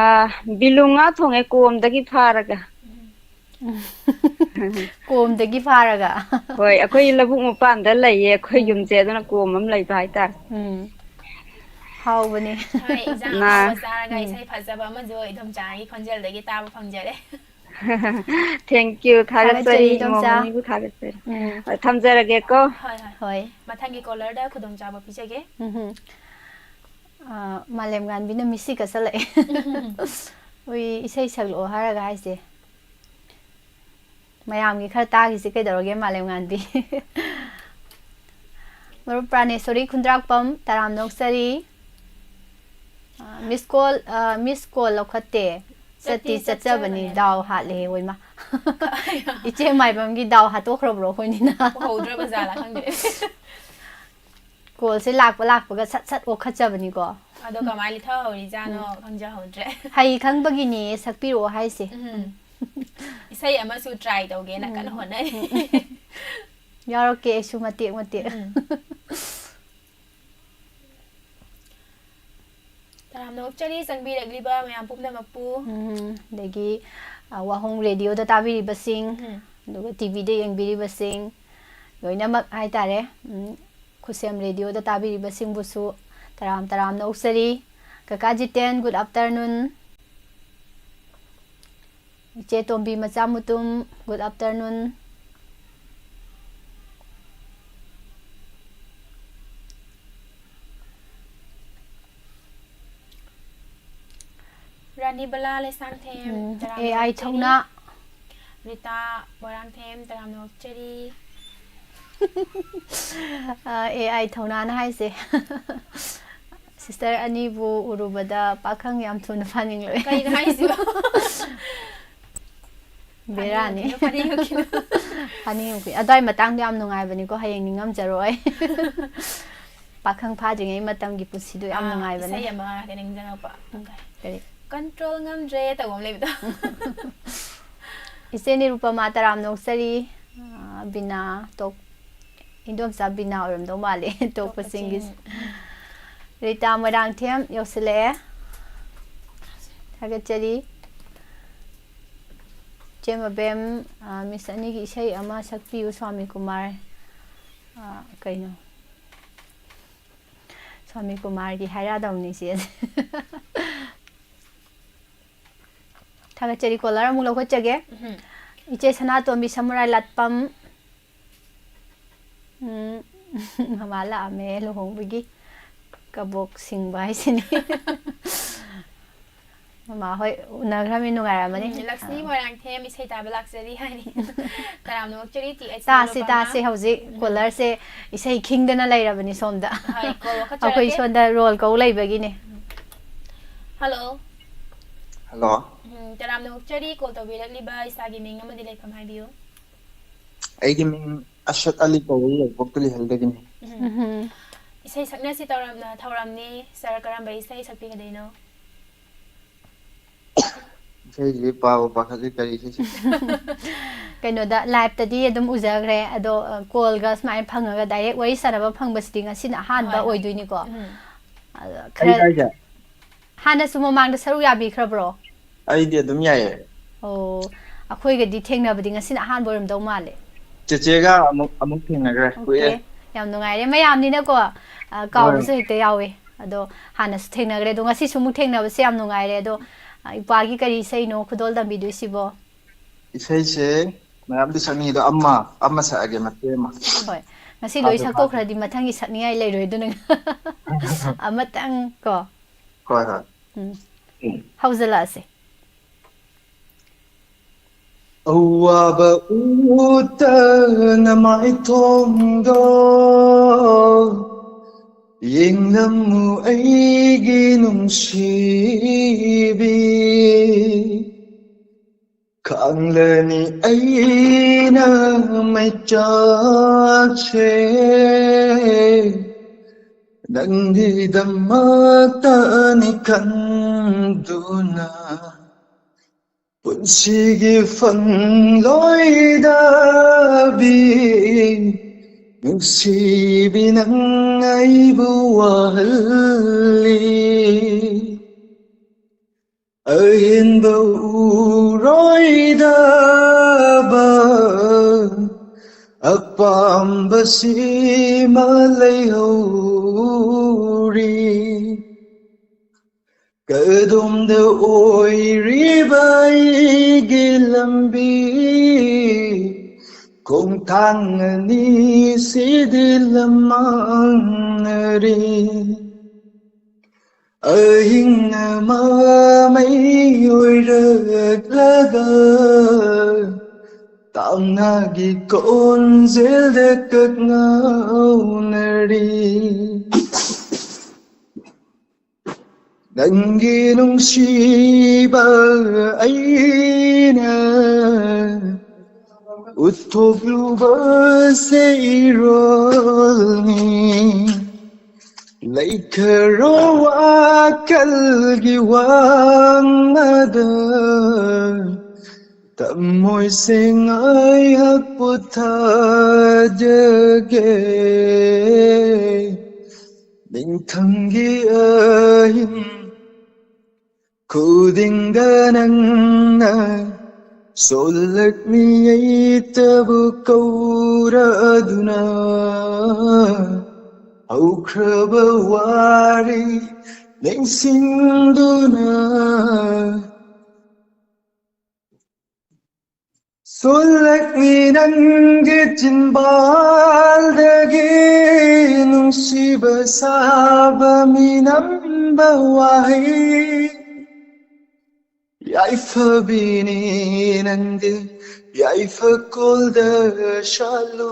ꯕꯤꯂꯨꯉꯥ ꯊꯣꯡꯉꯦ, ꯀꯣꯝꯗꯒꯤ ꯐꯥꯔꯒ꯫ ꯀꯣꯝꯗꯒꯤ ꯐꯥꯔꯒ꯫ ꯍꯣꯏ, ꯑꯩꯈꯣꯏ ꯂꯧꯕꯨꯛ ꯃꯄꯥꯟꯗ ꯂꯩꯌꯦ, ꯑꯩꯈꯣꯏ ꯌꯨꯝꯁꯦ, ꯑꯗꯨꯅ ꯀꯣꯝ ꯑꯃ ꯂꯩꯕ ꯍꯥꯏꯇꯥꯔꯦ꯫ ꯎꯝ, ꯍꯥꯎꯕꯅꯦ꯫ ꯍꯣꯏ, ꯏꯟꯖꯥꯡ ꯑꯍꯥꯎꯕ ꯆꯥꯔꯒ ꯏꯁꯩ ꯐꯖꯕ ꯑꯃꯁꯨ ꯏꯗꯣꯝꯆꯥꯒꯤ ꯈꯣꯟꯖꯦꯜꯗꯒꯤ ꯇꯥꯕ ꯐꯪꯖꯔꯦ꯫ Thank you, ꯊꯥꯒꯠꯆꯔꯤ, ꯊꯥꯒꯠꯆꯔꯤ, ꯏꯃꯣꯝ ꯏꯗꯣꯝꯆꯥ꯫ ꯑꯅꯤꯕꯨ ꯊꯥꯒꯠꯆꯔꯤ꯫ ꯎꯝ, ꯊꯝꯖꯔꯒꯦꯀꯣ꯫ ꯍꯣꯏ, ꯍꯣꯏ꯫ ꯍꯣꯏ꯫ ꯃꯊꯪꯒꯤ ꯀꯣꯂꯔꯗ ꯈꯨꯗꯣꯡꯆꯥꯕ ꯄꯤꯖꯒꯦ꯫ ꯎꯝꯍꯨꯝ꯫ ꯑ, ꯃꯥꯂꯦꯝꯉꯥꯟꯕꯤꯅ ꯃꯤꯠꯁꯤ ꯀꯠꯁꯜꯂꯛꯑꯦ꯫ ꯎꯏ, ꯏꯁꯩ ꯁꯛꯂꯛꯑꯣ ꯍꯥꯏꯔꯒ ꯍꯥꯏꯁꯦ꯫ ꯃꯌꯥꯝꯒꯤ ꯈꯔ ꯇꯥꯈꯤꯁꯤ ꯀꯩꯗꯧꯔꯒꯦ, ꯃꯥꯂꯦꯝꯉꯥꯟꯕꯤ꯫ ꯃꯔꯨꯞ ꯄ꯭ꯔꯥꯅꯦꯁꯣꯔꯤ ꯈꯨꯟꯗ꯭ꯔꯥꯛꯄꯝ, ꯇꯔꯥꯝꯅ ꯑꯣꯛꯆꯔꯤ꯫ ꯑ, ꯃꯤꯁ ꯀꯣꯜ, ꯑ, ꯃꯤꯁ ꯀꯣꯜ ꯂꯧꯈꯠꯇꯦ꯫ ꯆꯠꯇꯤ ꯆꯠꯇꯤ ꯆꯠꯆꯕꯅꯤ, ꯆꯠꯆꯕꯅꯦ꯫ ꯗꯥꯎ ꯍꯥꯠꯂꯦ, ꯑꯣꯏꯃ꯫ ꯏꯆꯦ ꯃꯥꯏꯕꯝꯒꯤ ꯗꯥꯎ ꯍꯥꯠꯇꯣꯛꯈ꯭ꯔꯕ꯭ꯔꯣ ꯑꯩꯈꯣꯏꯅꯤꯅ? ꯎꯍꯧꯗ꯭ꯔꯕ ꯖꯥꯠꯂꯥ ꯈꯪꯗꯦ꯫ ꯀꯣꯜꯁꯦ ꯂꯥꯛꯄ ꯂꯥꯛꯄꯒ ꯁꯠ ꯁꯠ ꯑꯣꯛꯈꯠꯆꯕꯅꯤꯀꯣ꯫ ꯑꯗꯣ ꯀꯃꯥꯏꯅ ꯂꯤꯊꯍꯧꯔꯤꯖꯥꯠꯅꯣ ꯈꯪꯖꯍꯧꯗ꯭ꯔꯦ꯫ ꯍꯩ ꯈꯪꯕꯒꯤꯅꯦ ꯁꯛꯄꯤꯔꯛꯑꯣ ꯍꯥꯏꯁꯦ꯫ ꯎꯝ꯫ ꯏꯁꯩ ꯑꯃꯁꯨ ꯇ꯭ꯔꯥꯏ ꯇꯧꯒꯦꯅ ꯀꯟꯅ ꯍꯣꯠꯅꯔꯤ꯫ ꯌꯥꯎꯔꯛꯀꯦ ꯑꯩꯁꯨ ꯃꯇꯦꯛ ꯃꯇꯦꯛ꯫ ꯎꯝ꯫ ꯇꯔꯥꯝꯅ ꯑꯣꯛꯆꯔꯤ ꯆꯪꯕꯤꯔꯛꯂꯤꯕ ꯃꯌꯥꯝ ꯄꯨꯝꯅꯃꯛꯄꯨ꯫ ꯎꯝ, ꯑꯗꯒꯤ, ꯑ, ꯋꯥꯍꯣꯡ ꯔꯦꯗꯤꯑꯣꯗ ꯇꯥꯕꯤꯔꯤꯕꯁꯤꯡ, ꯎꯝ꯫ ꯑꯗꯨꯒ ꯇꯤꯚꯤꯗ ꯌꯦꯡꯕꯤꯔꯤꯕꯁꯤꯡ ꯂꯣꯏꯅꯃꯛ ꯍꯥꯏꯇꯥꯔꯦ꯫ ꯎꯝ, ꯈꯨꯠꯁꯦꯝ ꯔꯦꯗꯤꯑꯣꯗ ꯇꯥꯕꯤꯔꯤꯕꯁꯤꯡꯕꯨꯁꯨ ꯇꯔꯥꯝ ꯇꯔꯥꯝꯅ ꯑꯣꯛꯆꯔꯤ꯫ ꯀꯀꯥ ꯖꯤꯇꯦꯟ, good afternoon꯫ ꯏꯆꯦ ꯇꯣꯝꯕꯤ ꯃꯆꯥꯃꯨꯇꯨꯝ, good afternoon꯫ ꯔꯥꯅꯤꯕꯂꯥ ꯂꯩꯁꯥꯡꯊꯦꯝ, ꯎꯝ, ꯇꯔꯥꯝꯅ ꯑꯦ ꯑꯥꯏ ꯑꯣꯛꯆꯔꯤ꯫ ꯊꯧꯅꯥ꯫ ꯔꯤꯇꯥ ꯃꯣꯏꯔꯥꯡꯊꯦꯝ, ꯇꯔꯥꯝꯅ ꯑꯣꯛꯆꯔꯤ꯫ ꯑ, ꯑꯦ ꯑꯥꯏ ꯊꯧꯅꯥꯅ ꯍꯥꯏꯁꯦ꯫ Sister ꯑꯅꯤꯕꯨ ꯎꯔꯨꯕꯗ ꯄꯥꯈꯪ ꯌꯥꯝ ꯊꯨꯅ ꯐꯥꯅꯤꯡꯂꯛꯑꯦ꯫ ꯀꯩꯅꯣ ꯍꯥꯏꯁꯤꯕꯣ? ꯕꯦꯔꯥꯅꯤ꯫ ꯐꯥꯅꯤꯡꯉꯛꯈꯤꯅꯨ, ꯐꯥꯅꯤꯡꯉꯛꯈꯤꯅꯨ꯫ ꯐꯥꯅꯤꯡꯉꯛꯈꯤꯅꯨ꯫ ꯑꯗꯨꯋꯥꯏ ꯃꯇꯥꯡꯗꯣ ꯌꯥꯝ ꯅꯨꯡꯉꯥꯏꯕꯅꯤꯀꯣ, ꯍꯌꯦꯡ ꯅꯤꯡꯉꯝꯖꯔꯣꯏ꯫ ꯄꯥꯈꯪ ꯐꯥꯗ꯭ꯔꯤꯉꯩ ꯃꯇꯝꯒꯤ ꯄꯨꯟꯁꯤꯗꯣ ꯌꯥꯝ ꯑꯥ, ꯅꯨꯡꯉꯥꯏꯕꯅꯦ꯫ ꯏꯁꯩ ꯑꯃ ꯍꯥꯏꯐꯦꯠ ꯅꯤꯡꯁꯤꯡꯉꯛꯄ꯫ ꯀꯔꯤ? Control ꯉꯝꯗ꯭ꯔꯦ ꯇꯧꯕ ꯑꯃ ꯂꯩꯕꯗꯣ꯫ ꯏꯆꯦ ꯅꯤꯔꯨꯄꯃꯥ ꯇꯔꯥꯝꯅ ꯑꯣꯛꯆꯔꯤ꯫ ꯑꯥ, ꯕꯤꯅꯥ ꯇꯣꯛ-, ꯏꯟꯗꯣꯝꯆꯥ ꯕꯤꯅꯥ ꯑꯣꯏꯔꯝꯗꯧ ꯃꯥꯜꯂꯦ, ꯇꯣꯛꯄ ꯇꯣꯛꯄ ꯆꯤꯡꯒꯤꯁꯦ꯫ ꯆꯤꯡ, ꯎꯝ꯫ ꯔꯤꯇꯥ ꯃꯣꯏꯔꯥꯡꯊꯦꯝ ꯌꯧꯁꯤꯜꯂꯛꯑꯦ꯫ ꯊꯥꯒꯠꯆꯔꯤ꯫ ꯏꯆꯦ ꯃꯕꯦꯝ, ꯑꯥ, Miss ꯑꯅꯤꯒꯤ ꯏꯁꯩ ꯑꯃ ꯁꯛꯄꯤꯌꯨ, ꯁ꯭ꯋꯥꯃꯤ ꯀꯨꯃꯥꯔ꯫ ꯑꯥ, ꯀꯩꯅꯣ? ꯁ꯭ꯋꯥꯃꯤ ꯀꯨꯃꯥꯔꯒꯤ ꯍꯥꯏꯔꯛꯑꯗꯧꯅꯤ ꯏꯆꯦꯁꯦ꯫ ꯊꯥꯒꯠꯆꯔꯤ, caller ꯑꯃꯨꯛ ꯂꯧꯈꯠꯆꯒꯦ꯫ ꯎꯝꯍꯨꯝ꯫ ꯏꯆꯦ ꯁꯅꯥꯇꯣꯝꯕꯤ ꯁꯃꯨꯔꯥꯏ ꯂꯥꯠꯄꯝ꯫ ꯎꯝ, ꯃꯃꯥ ꯂꯥꯛꯑꯝꯃꯦ ꯂꯨꯍꯣꯡꯕꯒꯤ꯫ ꯀꯕꯣꯛ ꯁꯤꯡꯕ ꯍꯥꯏꯁꯤꯅꯤ꯫ ꯃꯃꯥ ꯍꯣꯏ ꯎꯅꯈ꯭ꯔꯃꯤ, ꯅꯨꯡꯉꯥꯏꯔꯝꯃꯅꯤ꯫ ꯎꯝ, ꯂꯛꯁꯃꯤ ꯑꯥ꯫ ꯃꯣꯏꯔꯥꯡꯊꯦꯝ ꯏꯁꯩ ꯇꯥꯕ ꯂꯥꯛꯆꯔꯤ ꯍꯥꯏꯔꯤ꯫ ꯇꯔꯥꯝꯅ ꯑꯣꯛꯆꯔꯤ, ꯇꯤ ꯑꯩꯆ ꯇꯥꯁꯤ, ꯅꯤꯔꯨꯄꯃꯥ꯫ ꯇꯥꯁꯤ, ꯍꯧꯖꯤꯛ ꯎꯝ꯫ Callerꯁꯦ ꯏꯁꯩ ꯈꯤꯡꯗꯅ ꯂꯩꯔꯕꯅꯤ ꯁꯣꯝꯗ꯫ ꯍꯣꯏ, call ꯑꯩꯈꯣꯏ ꯂꯧꯈꯠꯆꯔꯒꯦ꯫ ꯁꯣꯝꯗ roll ꯀꯧ ꯂꯩꯕꯒꯤꯅꯦ꯫ Hello꯫ Hello꯫ ꯎꯝ, ꯇꯔꯥꯝꯅ ꯑꯣꯛꯆꯔꯤ, call ꯇꯧꯕꯤꯔꯛꯂꯤꯕ ꯏꯁꯥꯒꯤ ꯃꯤꯡ ꯑꯃꯗꯤ ꯂꯩꯐꯝ ꯍꯥꯏꯕꯤꯌꯨ꯫ ꯑꯩꯒꯤ ꯃꯤꯡ ꯑꯁꯗ ꯑꯂꯤ ꯀꯧꯏ, ꯌꯥꯏꯔꯤꯄꯣꯛ ꯇꯨꯂꯤꯍꯜꯗꯒꯤꯅꯤ꯫ ꯎꯝ꯫ ꯎꯝ꯫ ꯏꯁꯩ ꯁꯛꯅꯁꯤ ꯇꯧꯔꯝ-, ꯊꯧꯔꯝꯅꯤ꯫ Sir, ꯀꯔꯝꯕ ꯏꯁꯩ ꯁꯛꯄꯤꯒꯗꯣꯏꯅꯣ? ꯏꯁꯩꯁꯤ ꯄꯥꯕ ꯄꯥꯈꯠꯂꯤ, ꯀꯔꯤ ꯏꯁꯩ ꯁꯛ- ꯀꯩꯅꯣꯗ, liveꯇꯗꯤ ꯑꯗꯨꯝ ꯎꯖꯈ꯭ꯔꯦ, ꯑꯗꯣ, ꯑ, callꯒ ꯁꯨꯃꯥꯏꯅ ꯐꯪꯉꯒ direct ꯋꯥꯔꯤ ꯁꯥꯟꯅꯕ ꯐꯪꯕꯁꯤꯗꯤ ꯉꯁꯤꯅ ꯑꯍꯥꯟꯕ ꯍꯣꯏ, ꯍꯣꯏ꯫ ꯑꯣꯏꯗꯣꯏꯅꯤꯀꯣ꯫ ꯎꯝ꯫ ꯑꯗꯣ ꯑꯩ ꯈꯔ ꯍꯥꯏꯁꯦ? ꯍꯥꯟꯅꯁꯨ ꯃꯃꯥꯡꯗ ꯁꯔꯨꯛ ꯌꯥꯕꯤꯈ꯭ꯔꯕ꯭ꯔꯣ? ꯑꯩꯗꯤ ꯑꯗꯨꯝ ꯌꯥꯏꯌꯦ꯫ ꯑꯣ, ꯑꯩꯈꯣꯏꯒꯗꯤ ꯊꯦꯡꯅꯕꯗꯤ ꯉꯁꯤꯅ ꯑꯍꯥꯟꯕ ꯑꯣꯏꯔꯝꯗꯧ ꯃꯥꯜꯂꯦ꯫ ꯆꯦꯆꯦꯒ ꯑꯃꯨꯛ, ꯑꯃꯨꯛ ꯊꯦꯡꯅꯈ꯭ꯔꯦ, ꯑꯣꯀꯦ꯫ ꯀꯨꯏꯔꯦ꯫ ꯌꯥꯝ ꯅꯨꯡꯉꯥꯏꯔꯦ꯫ ꯃꯌꯥꯝꯅꯤꯅꯀꯣ, ꯑ, ꯀꯥꯎꯕꯁꯨ ꯍꯣꯏ꯫ ꯍꯦꯛꯇ ꯌꯥꯎꯋꯦ꯫ ꯑꯗꯣ ꯍꯥꯟꯅꯁꯨ ꯊꯦꯡꯅꯈ꯭ꯔꯦ, ꯑꯗꯣ ꯉꯁꯤꯁꯨ ꯑꯃꯨꯛ ꯊꯦꯡꯅꯕꯁꯦ ꯌꯥꯝ ꯅꯨꯡꯉꯥꯏꯔꯦ꯫ ꯑꯗꯣ, ꯑ, ꯏꯄꯥꯒꯤ ꯀꯔꯤ ꯏꯁꯩꯅꯣ ꯈꯨꯗꯣꯜ ꯇꯝꯕꯤꯗꯣꯏꯁꯤꯕꯣ? ꯏꯁꯩꯁꯦ ꯃꯌꯥꯝꯗꯤ ꯁꯛꯅꯤꯡꯉꯤ, ꯑꯗꯣ ꯑꯃ, ꯑꯃ ꯁꯛꯑꯒꯦ, ꯃꯇꯦꯛ ꯑꯃ꯫ ꯍꯣꯏ, ꯉꯁꯤ ꯂꯣꯏ ꯁꯛꯇꯣꯛꯈ꯭ꯔꯗꯤ ꯃꯊꯪꯒꯤ ꯁꯛꯅꯤꯡꯉꯥꯏ ꯂꯩꯔꯣꯏ, ꯑꯗꯨꯅ ꯑꯃꯇꯪ ꯀꯣ꯫ ꯍꯣꯏ, ꯍꯣꯏ꯫ ꯎꯝ꯫ ꯎꯝ꯫ ꯍꯧꯖꯤꯜꯂꯛꯑꯁꯦ꯫ ꯑꯋꯥꯕ ꯎꯠꯇꯅ ꯃꯥꯏꯊꯣꯡꯗꯣ ꯌꯦꯡꯂꯝꯃꯨ ꯑꯩꯒꯤ ꯅꯨꯡꯁꯤꯕꯤ꯫ ꯈꯥꯡꯂꯅꯤ ꯑꯩꯅ ꯃꯩꯆꯥꯛꯁꯦ, ꯅꯪꯒꯤꯗꯃꯛꯇꯅꯤ ꯈꯟꯗꯨꯅ꯫ ꯄꯨꯟꯁꯤꯒꯤ ꯐꯪꯂꯣꯏꯗꯕꯤ ꯅꯨꯡꯁꯤꯕꯤ ꯅꯪ ꯑꯩꯕꯨ ꯋꯥꯍꯜꯂꯤ꯫ ꯑꯍꯦꯟꯕ ꯎꯔꯣꯏꯗꯕ ꯑꯄꯥꯝꯕꯁꯤꯃ ꯂꯩꯍꯧꯔꯤ꯫ ꯀꯗꯣꯝꯗ ꯑꯣꯏꯔꯤꯕ ꯑꯩꯒꯤ ꯂꯝꯕꯤ? ꯈꯣꯡꯊꯥꯡ ꯑꯅꯤꯁꯤꯗꯤ ꯂꯝꯃꯥꯡꯅꯔꯤ꯫ ꯑꯍꯤꯡꯅ ꯃꯃꯩ ꯑꯣꯏꯔꯛꯂꯒ ꯇꯥꯝꯅꯒꯤ ꯈꯣꯟꯖꯦꯜꯗ ꯀꯛꯉꯥꯎꯅꯔꯤ꯫ ꯅꯪꯒꯤ ꯅꯨꯡꯁꯤꯕ ꯑꯩꯅ ꯎꯠꯊꯣꯛꯂꯨꯕꯁꯦ ꯏꯔꯣꯜꯅꯤ꯫ ꯂꯩꯈꯔꯣ ꯋꯥꯈꯜꯒꯤ ꯋꯥꯡꯃꯗ, ꯊꯃꯣꯏꯁꯦ ꯉꯥꯏꯍꯥꯛ ꯄꯣꯊꯥꯖꯒꯦ꯫ ꯅꯤꯡꯊꯝꯒꯤ ꯑꯍꯤꯡ ꯈꯨꯗꯤꯡꯗ ꯅꯪꯅ ꯁꯣꯜꯂꯛꯂꯤ ꯑꯩꯇꯕꯨ ꯀꯧꯔꯗꯨꯅ, ꯍꯧꯈ꯭ꯔꯕ ꯋꯥꯔꯤ ꯅꯤꯡꯁꯤꯡꯗꯨꯅ꯫ ꯁꯣꯜꯂꯛꯂꯤ ꯅꯪꯒꯤ ꯆꯤꯟꯕꯥꯜꯗꯒꯤ ꯅꯨꯡꯁꯤꯕ ꯁꯥꯕ ꯃꯤꯅꯝꯕ ꯋꯥꯍꯩ꯫ ꯌꯥꯏꯐꯕꯤꯅꯤ ꯅꯪꯗꯤ, ꯌꯥꯏꯐ ꯀꯣꯜꯗ ꯁꯥꯠꯂꯨ,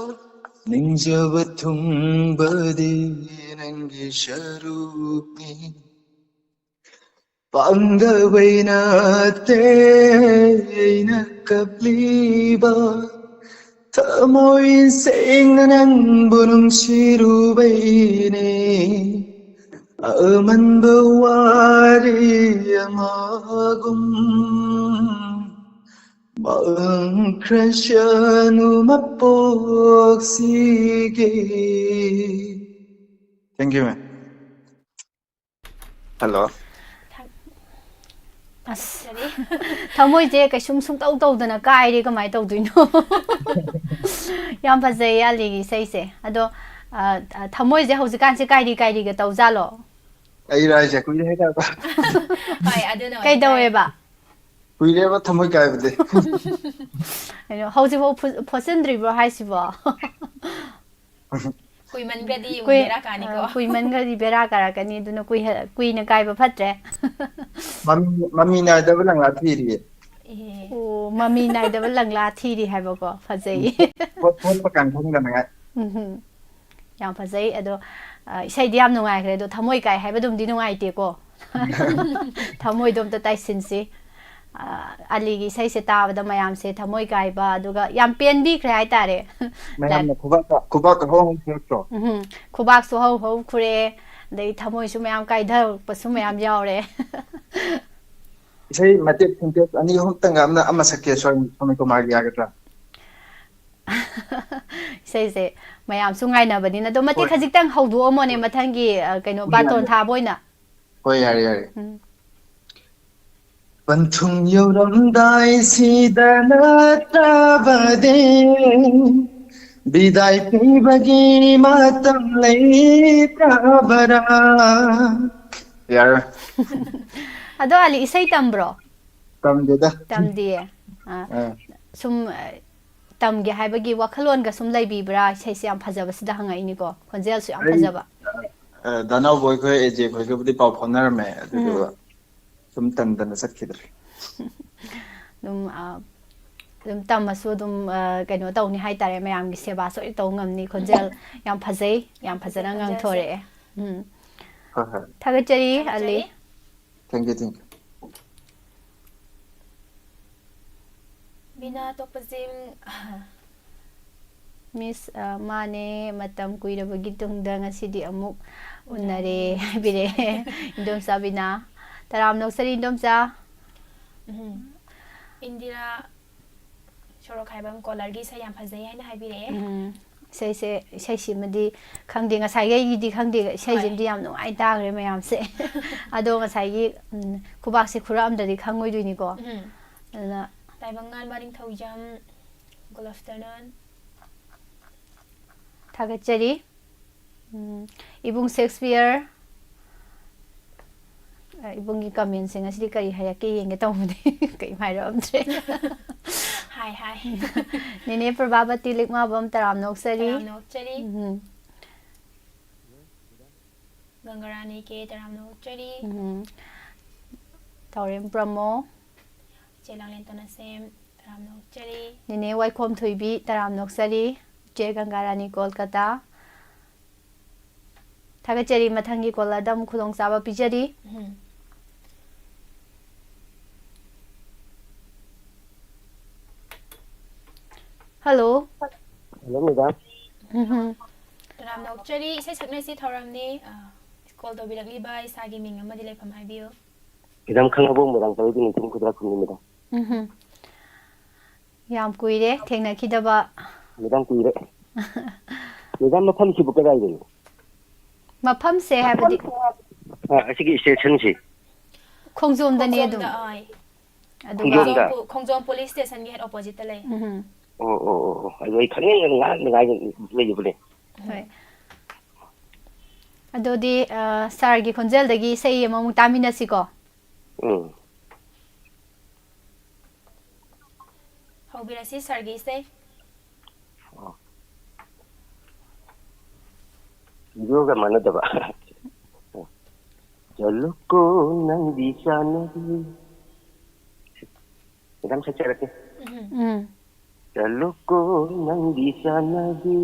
ꯅꯤꯡꯖꯕ ꯊꯨꯡꯕꯗꯤ ꯅꯪꯒꯤ ꯁꯔꯨꯛꯅꯤ꯫ ꯄꯥꯡꯒꯕꯩ ꯅꯠꯇꯦ ꯑꯩꯅ ꯀꯞꯂꯤꯕ, ꯊꯃꯣꯏ ꯁꯦꯡꯅ ꯅꯪꯕꯨ ꯅꯨꯡꯁꯤꯔꯨꯕꯩꯅꯦ꯫ ꯑꯃꯟꯕ ꯋꯥꯔꯤ ꯑꯃꯒꯨꯝ ꯃꯪꯈ꯭ꯔꯁꯅꯨ ꯃꯄꯣꯛꯁꯤꯒꯤ꯫ Thank you, ma'am. Hello. ꯑꯁ, ꯊꯃꯣꯏꯁꯦ ꯀꯩꯁꯨꯝ ꯁꯨꯡꯇꯧ ꯇꯧꯗꯅ ꯀꯥꯏꯔꯦ, ꯀꯃꯥꯏꯅ ꯇꯧꯗꯣꯏꯅꯣ? ꯌꯥꯝ ꯐꯖꯩꯌꯦ ꯑꯂꯤꯒꯤ ꯏꯁꯩꯁꯦ꯫ ꯑꯗꯣ, ꯑ, ꯑ, ꯊꯃꯣꯏꯁꯦ ꯍꯧꯖꯤꯛꯀꯥꯟꯁꯦ ꯀꯥꯏꯔꯤ ꯀꯥꯏꯔꯤꯒ ꯇꯧꯖꯥꯠꯂꯣ? ꯑꯩꯔꯥ ꯍꯥꯏꯁꯦ ꯀꯨꯏꯔꯦ ꯍꯥꯏꯇꯥꯔꯦ꯫ ꯍꯣꯏ, ꯑꯗꯨꯅ ꯑꯣꯏꯅ ꯀꯩꯗꯧꯋꯦꯕ? ꯀꯨꯏꯔꯦꯕ ꯊꯃꯣꯏ ꯀꯥꯏꯕꯗꯤ꯫ ꯀꯩꯅꯣ, ꯍꯧꯖꯤꯛꯐꯥꯎ ꯐꯨ- ꯐꯣꯠꯆꯤꯟꯗ꯭ꯔꯤꯕ꯭ꯔꯣ ꯍꯥꯏꯁꯤꯕꯣ? ꯀꯨꯏꯃꯟꯈ꯭ꯔꯗꯤ ꯑꯃꯨꯛ ꯀꯨꯏ- ꯕꯦꯔꯥ ꯀꯥꯅꯤꯀꯣ꯫ ꯑ, ꯀꯨꯏꯃꯟꯈ꯭ꯔꯗꯤ ꯕꯦꯔꯥ ꯀꯥꯔꯛꯀꯅꯤ, ꯑꯗꯨꯅ ꯀꯨꯏꯍ- ꯀꯨꯏꯅ ꯀꯥꯏꯕ ꯐꯠꯇ꯭ꯔꯦ꯫ ꯃꯃꯤ ꯃꯃꯤ ꯅꯥꯏꯗꯕ ꯂꯪꯂꯥ ꯊꯤꯔꯤꯌꯦ꯫ ꯑꯦ, ꯑꯣ, ꯃꯃꯤ ꯅꯥꯏꯗꯕ ꯂꯪꯂꯥ ꯊꯤꯔꯤ ꯍꯥꯏꯕꯀꯣ꯫ ꯐꯖꯩ꯫ ꯐꯣꯠ- ꯐꯣꯠꯄ ꯀꯥꯟ ꯈꯪꯗꯅꯉꯥꯏ꯫ ꯎꯝꯍꯨꯝ꯫ ꯌꯥꯝ ꯐꯖꯩ꯫ ꯑꯗꯣ, ꯑ, ꯏꯁꯩꯗꯤ ꯌꯥꯝ ꯅꯨꯡꯉꯥꯏꯈ꯭ꯔꯦ, ꯑꯗꯣ ꯊꯃꯣꯏ ꯀꯥꯏ ꯍꯥꯏꯕꯗꯨꯝꯗꯤ ꯅꯨꯡꯉꯥꯏꯇꯦꯀꯣ꯫ ꯊꯃꯣꯏꯗꯣ ꯑꯝꯇ ꯇꯥꯏꯁꯤꯟꯁꯤ꯫ ꯑ, ꯑꯂꯤꯒꯤ ꯏꯁꯩꯁꯦ ꯇꯥꯕꯗ ꯃꯌꯥꯝꯁꯦ ꯊꯃꯣꯏ ꯀꯥꯏꯕ, ꯑꯗꯨꯒ ꯌꯥꯝ ꯄꯦꯟꯕꯤꯈ꯭ꯔꯦ ꯍꯥꯏꯇꯥꯔꯦ꯫ ꯃꯌꯥꯝꯅ ꯈꯨꯕꯥꯛꯀ ꯈꯨꯕꯥꯛꯀ ꯍꯧꯍꯧ ꯊꯤꯔꯛꯇ꯭ꯔꯣ? ꯎꯝꯍꯨꯝ꯫ ꯈꯨꯕꯥꯛꯁꯨ ꯍꯧ ꯍꯧ ꯈꯨꯔꯛꯑꯦ, ꯑꯗꯩ ꯊꯃꯣꯏꯁꯨ ꯃꯌꯥꯝ ꯀꯥꯏꯊꯔꯛꯄꯁꯨ ꯃꯌꯥꯝ ꯌꯥꯎꯔꯦ꯫ ꯏꯁꯩ ꯃꯇꯦꯛ ꯁꯦꯟꯇꯦꯟꯁ ꯑꯅꯤ ꯑꯍꯨꯝꯇꯪꯒ ꯑꯃꯅ ꯑꯃ ꯁꯛꯀꯦ, ꯁ꯭ꯋꯥꯃꯤ ꯁ꯭ꯋꯥꯃꯤ ꯀꯨꯃꯥꯔꯒꯤ ꯌꯥꯒꯗ꯭ꯔꯥ? ꯏꯁꯩꯁꯦ ꯃꯌꯥꯝꯁꯨ ꯉꯥꯏꯅꯕꯅꯤꯅ, ꯑꯗꯣ ꯃꯇꯦꯛ ꯍꯣꯏ꯫ ꯈꯖꯤꯛꯇꯪ ꯍꯧꯗꯣꯛꯑꯝꯃꯣꯅꯦ, ꯃꯊꯪꯒꯤ, ꯑ, ꯀꯩꯅꯣ, ꯍꯣꯏ, ꯕꯥꯇꯣꯟ ꯌꯥꯏꯌꯦ꯫ ꯊꯥꯕ ꯑꯣꯏꯅ꯫ ꯍꯣꯏ, ꯌꯥꯔꯦ, ꯌꯥꯔꯦ꯫ ꯎꯝ꯫ ꯄꯟꯊꯨꯡ ꯌꯧꯔꯝꯗꯥꯏꯁꯤꯗ ꯅꯠꯇ꯭ꯔꯕꯗꯤ ꯕꯤꯗꯥꯏ ꯄꯤꯕꯒꯤ ꯃꯇꯝ ꯂꯩꯇ꯭ꯔꯕꯔꯥ? ꯌꯥꯔꯦ꯫ ꯑꯗꯣ ꯑꯂꯤ, ꯏꯁꯩ ꯇꯝꯕ꯭ꯔꯣ? ꯇꯝꯗꯦꯗ꯫ ꯇꯝꯗꯤꯌꯦ꯫ ꯑꯥ, ꯑꯥ꯫ ꯁꯨꯝ ꯑ, ꯇꯝꯒꯦ ꯍꯥꯏꯕꯒꯤ ꯋꯥꯈꯜꯂꯣꯟꯒ ꯁꯨꯝ ꯂꯩꯕꯤꯕ꯭ꯔꯥ? ꯏꯁꯩꯁꯦ ꯌꯥꯝ ꯐꯖꯕꯁꯤꯗ ꯍꯪꯉꯛꯏꯅꯤꯀꯣ, ꯈꯣꯟꯖꯦꯜꯁꯨ ꯌꯥꯝ ꯑꯩ ꯐꯖꯕ꯫ ꯑ, ꯗꯥꯅꯥꯎꯕꯣꯏ ꯈꯣꯏ, ꯑꯦꯖꯦ ꯈꯣꯏꯒꯕꯨꯗꯤ ꯄꯥꯎ ꯐꯥꯎꯅꯔꯝꯃꯦ, ꯑꯗꯨꯗꯨꯒ ꯁꯨꯝ ꯇꯟꯗꯅ ꯆꯠꯈꯤꯗ꯭ꯔꯦ꯫ ꯑꯗꯨꯝ ꯑ, ꯑꯗꯨꯝ ꯇꯝꯃꯁꯨ ꯑꯗꯨꯝ ꯑ, ꯀꯩꯅꯣ ꯇꯧꯅꯤ ꯍꯥꯏꯇꯥꯔꯦ, ꯃꯌꯥꯝꯒꯤ ꯁꯦꯕꯥ ꯁꯣꯏ ꯇꯧ ꯉꯝꯅꯤ꯫ ꯈꯣꯟꯖꯦꯜ ꯌꯥꯝ ꯐꯖꯩ, ꯌꯥꯝ ꯐꯖꯅ ꯉꯥꯡꯊꯣꯔꯛꯑꯦ꯫ ꯎꯝ꯫ ꯍꯣꯏ ꯍꯣꯏ꯫ ꯊꯥꯒꯠꯆꯔꯤ, ꯑꯂꯤ꯫ Thank you, thank you꯫ ꯕꯤꯅꯥ, ꯑꯇꯣꯞꯄꯁꯤꯡ꯫ ꯃꯤꯁ, ꯑ, ꯃꯥꯅꯦ, ꯃꯇꯝ ꯀꯨꯏꯔꯕꯒꯤ ꯇꯨꯡꯗ ꯉꯁꯤꯗꯤ ꯑꯃꯨꯛ ꯎꯅꯔꯦ ꯍꯥꯏꯕꯤꯔꯛꯑꯦ ꯏꯟꯗꯣꯝꯆꯥ ꯕꯤꯅꯥ꯫ ꯇꯔꯥꯝꯅ ꯑꯣꯛꯆꯔꯤ ꯏꯟꯗꯣꯝꯆꯥ꯫ ꯎꯝ꯫ ꯏꯟꯗꯤꯔꯥ ꯁꯣꯔꯣꯛꯈꯥꯏꯕꯝ ꯀꯣꯂꯔꯒꯤ ꯏꯁꯩ ꯌꯥꯝ ꯐꯖꯩ ꯍꯥꯏꯅ ꯍꯥꯏꯕꯤꯔꯛꯑꯦ꯫ ꯎꯝ, ꯏꯁꯩꯁꯦ, ꯏꯁꯩꯁꯤꯃꯗꯤ ꯈꯪꯗꯦ, ꯉꯁꯥꯏꯒꯤ ꯑꯩꯒꯤꯗꯤ ꯈꯪꯗꯦ, ꯏꯁꯩꯁꯤꯃꯗꯤ ꯌꯥꯝ ꯅꯨꯡꯉꯥꯏ ꯇꯥꯈ꯭ꯔꯦ ꯃꯌꯥꯝꯁꯦ꯫ ꯑꯗꯣ ꯉꯁꯥꯏꯒꯤ, ꯎꯝ, ꯈꯨꯕꯥꯛꯁꯦ ꯈꯨꯔꯛꯑꯝꯗꯗꯤ ꯈꯪꯉꯣꯏꯗꯣꯏꯅꯤꯀꯣ꯫ ꯎꯝ꯫ ꯑꯗꯨꯅ ꯇꯥꯏꯕꯪꯉꯥꯟꯕ ꯅꯤꯡꯊꯧꯖꯝ, good afternoon꯫ ꯊꯥꯒꯠꯆꯔꯤ꯫ ꯎꯝ, ꯏꯕꯨꯡ ꯁꯦꯛꯁꯄꯤꯌꯔ, ꯑ, ꯏꯕꯨꯡꯒꯤ ꯀꯃꯦꯟꯁꯦ ꯉꯁꯤꯗꯤ ꯀꯔꯤ ꯍꯥꯏꯔꯛꯀꯦ ꯌꯦꯡꯒꯦ ꯇꯧꯕꯅꯦ꯫ ꯀꯩꯝ ꯍꯥꯏꯔꯛꯑꯝꯗ꯭ꯔꯦ꯫ ꯍꯥꯏ, ꯍꯥꯏ꯫ ꯅꯦꯅꯦ ꯄ꯭ꯔꯚꯥꯕꯇꯤ ꯂꯤꯛꯃꯥꯕꯝ ꯇꯔꯥꯝꯅ ꯑꯣꯛꯆꯔꯤ꯫ ꯇꯔꯥꯝꯅ ꯑꯣꯛꯆꯔꯤ꯫ ꯎꯝ꯫ ꯒꯪꯒꯥꯔꯥꯅꯤ ꯀꯦ ꯇꯔꯥꯝꯅ ꯑꯣꯛꯆꯔꯤ꯫ ꯎꯝ꯫ ꯊꯧꯔꯦꯝ ꯄ꯭ꯔꯃꯣ꯫ ꯏꯆꯦ ꯂꯥꯡꯂꯦꯟ ꯇꯣꯅꯥꯁꯦꯝ ꯇꯔꯥꯝꯅ ꯑꯣꯛꯆꯔꯤ꯫ ꯅꯦꯅꯦ ꯋꯥꯏꯈꯣꯝ ꯊꯣꯏꯕꯤ ꯇꯔꯥꯝꯅ ꯑꯣꯛꯆꯔꯤ꯫ ꯏꯆꯦ ꯒꯪꯒꯥꯔꯥꯅꯤ ꯀꯣꯜꯀꯇꯥ꯫ ꯊꯥꯒꯠꯆꯔꯤ꯫ ꯃꯊꯪꯒꯤ ꯀꯣꯂꯔꯗ ꯑꯃꯨꯛ ꯈꯨꯗꯣꯡꯆꯥꯕ ꯄꯤꯖꯔꯤ꯫ ꯎꯝ꯫ ꯍꯜꯂꯣ꯫ Hello madam. ꯎꯝ꯫ ꯇꯔꯥꯝꯅ ꯑꯣꯛꯆꯔꯤ꯫ ꯏꯁꯩ ꯁꯛꯅꯁꯤ ꯊꯧꯔꯝꯅꯤ꯫ ꯑ, ꯀꯣꯜ ꯇꯧꯕꯤꯔꯛꯂꯤꯕ ꯏꯁꯥꯒꯤ ꯃꯤꯡ ꯑꯃꯗꯤ ꯂꯩꯐꯝ ꯍꯥꯏꯕꯤꯌꯨ꯫ ꯃꯦꯗꯥꯝ ꯈꯪꯉꯕꯣ ꯃꯣꯏꯔꯥꯡ ꯄꯔꯧꯒꯤ ꯅꯤꯡꯊꯧ ꯈꯨꯗ꯭ꯔꯥꯛ ꯈꯨꯝꯅꯤꯡꯕꯗꯣ? ꯎꯝ꯫ ꯌꯥꯝ ꯀꯨꯏꯔꯦ ꯊꯦꯡꯅꯈꯤꯗꯕ꯫ ꯃꯦꯗꯥꯝ ꯀꯨꯏꯔꯦ꯫ ꯃꯦꯗꯥꯝ ꯃꯐꯝꯁꯤꯕꯨ ꯀꯗꯥꯏꯗꯅꯣ? ꯃꯐꯝꯁꯦ ꯍꯥꯏꯕꯗꯤ ꯑ, ꯑꯁꯤꯒꯤ ꯏꯁꯇꯦꯁꯟꯁꯤ꯫ ꯈꯣꯡꯖꯣꯝꯗꯅꯦ ꯑꯗꯨꯝ꯫ ꯈꯣꯡꯖꯣꯝꯗ, ꯑꯥ, ꯑꯗꯨꯒ ꯈꯣꯡꯖꯣꯝꯗ? ꯈꯣꯡꯖꯣꯝ police station ꯒꯤ head opposite ꯇ ꯂꯩ꯫ ꯎꯝ, ꯑꯣ ꯑꯣ ꯑꯣ ꯑꯣ, ꯑꯗꯨ ꯑꯩ ꯈꯪꯅꯤꯡꯗꯅ ꯉꯥꯏꯍꯥꯛ ꯉꯥꯏ ꯂꯩꯕꯅꯦ꯫ ꯍꯣꯏ꯫ ꯑꯗꯨꯗꯤ, ꯑ, sir ꯒꯤ ꯈꯣꯟꯖꯦꯜꯗꯒꯤ ꯏꯁꯩ ꯑꯃꯃꯨꯛ ꯇꯥꯃꯤꯟꯅꯁꯤꯀꯣ꯫ ꯎꯝ꯫ ꯍꯧꯕꯤꯔꯁꯤ sir ꯒꯤ ꯏꯁꯩ꯫ ꯑꯣ꯫ Video ꯒ ꯃꯥꯟꯅꯗꯕ꯫ ꯆꯠꯂꯨꯀꯣ ꯅꯪꯗꯤ ꯆꯥꯟꯅꯕꯤ꯫ ꯃꯦꯗꯥꯝ ꯁꯛꯆꯔꯛꯀꯦ꯫ ꯎꯝ꯫ ꯆꯠꯂꯨꯀꯣ ꯅꯪꯗꯤ ꯆꯥꯟꯅꯕꯤ,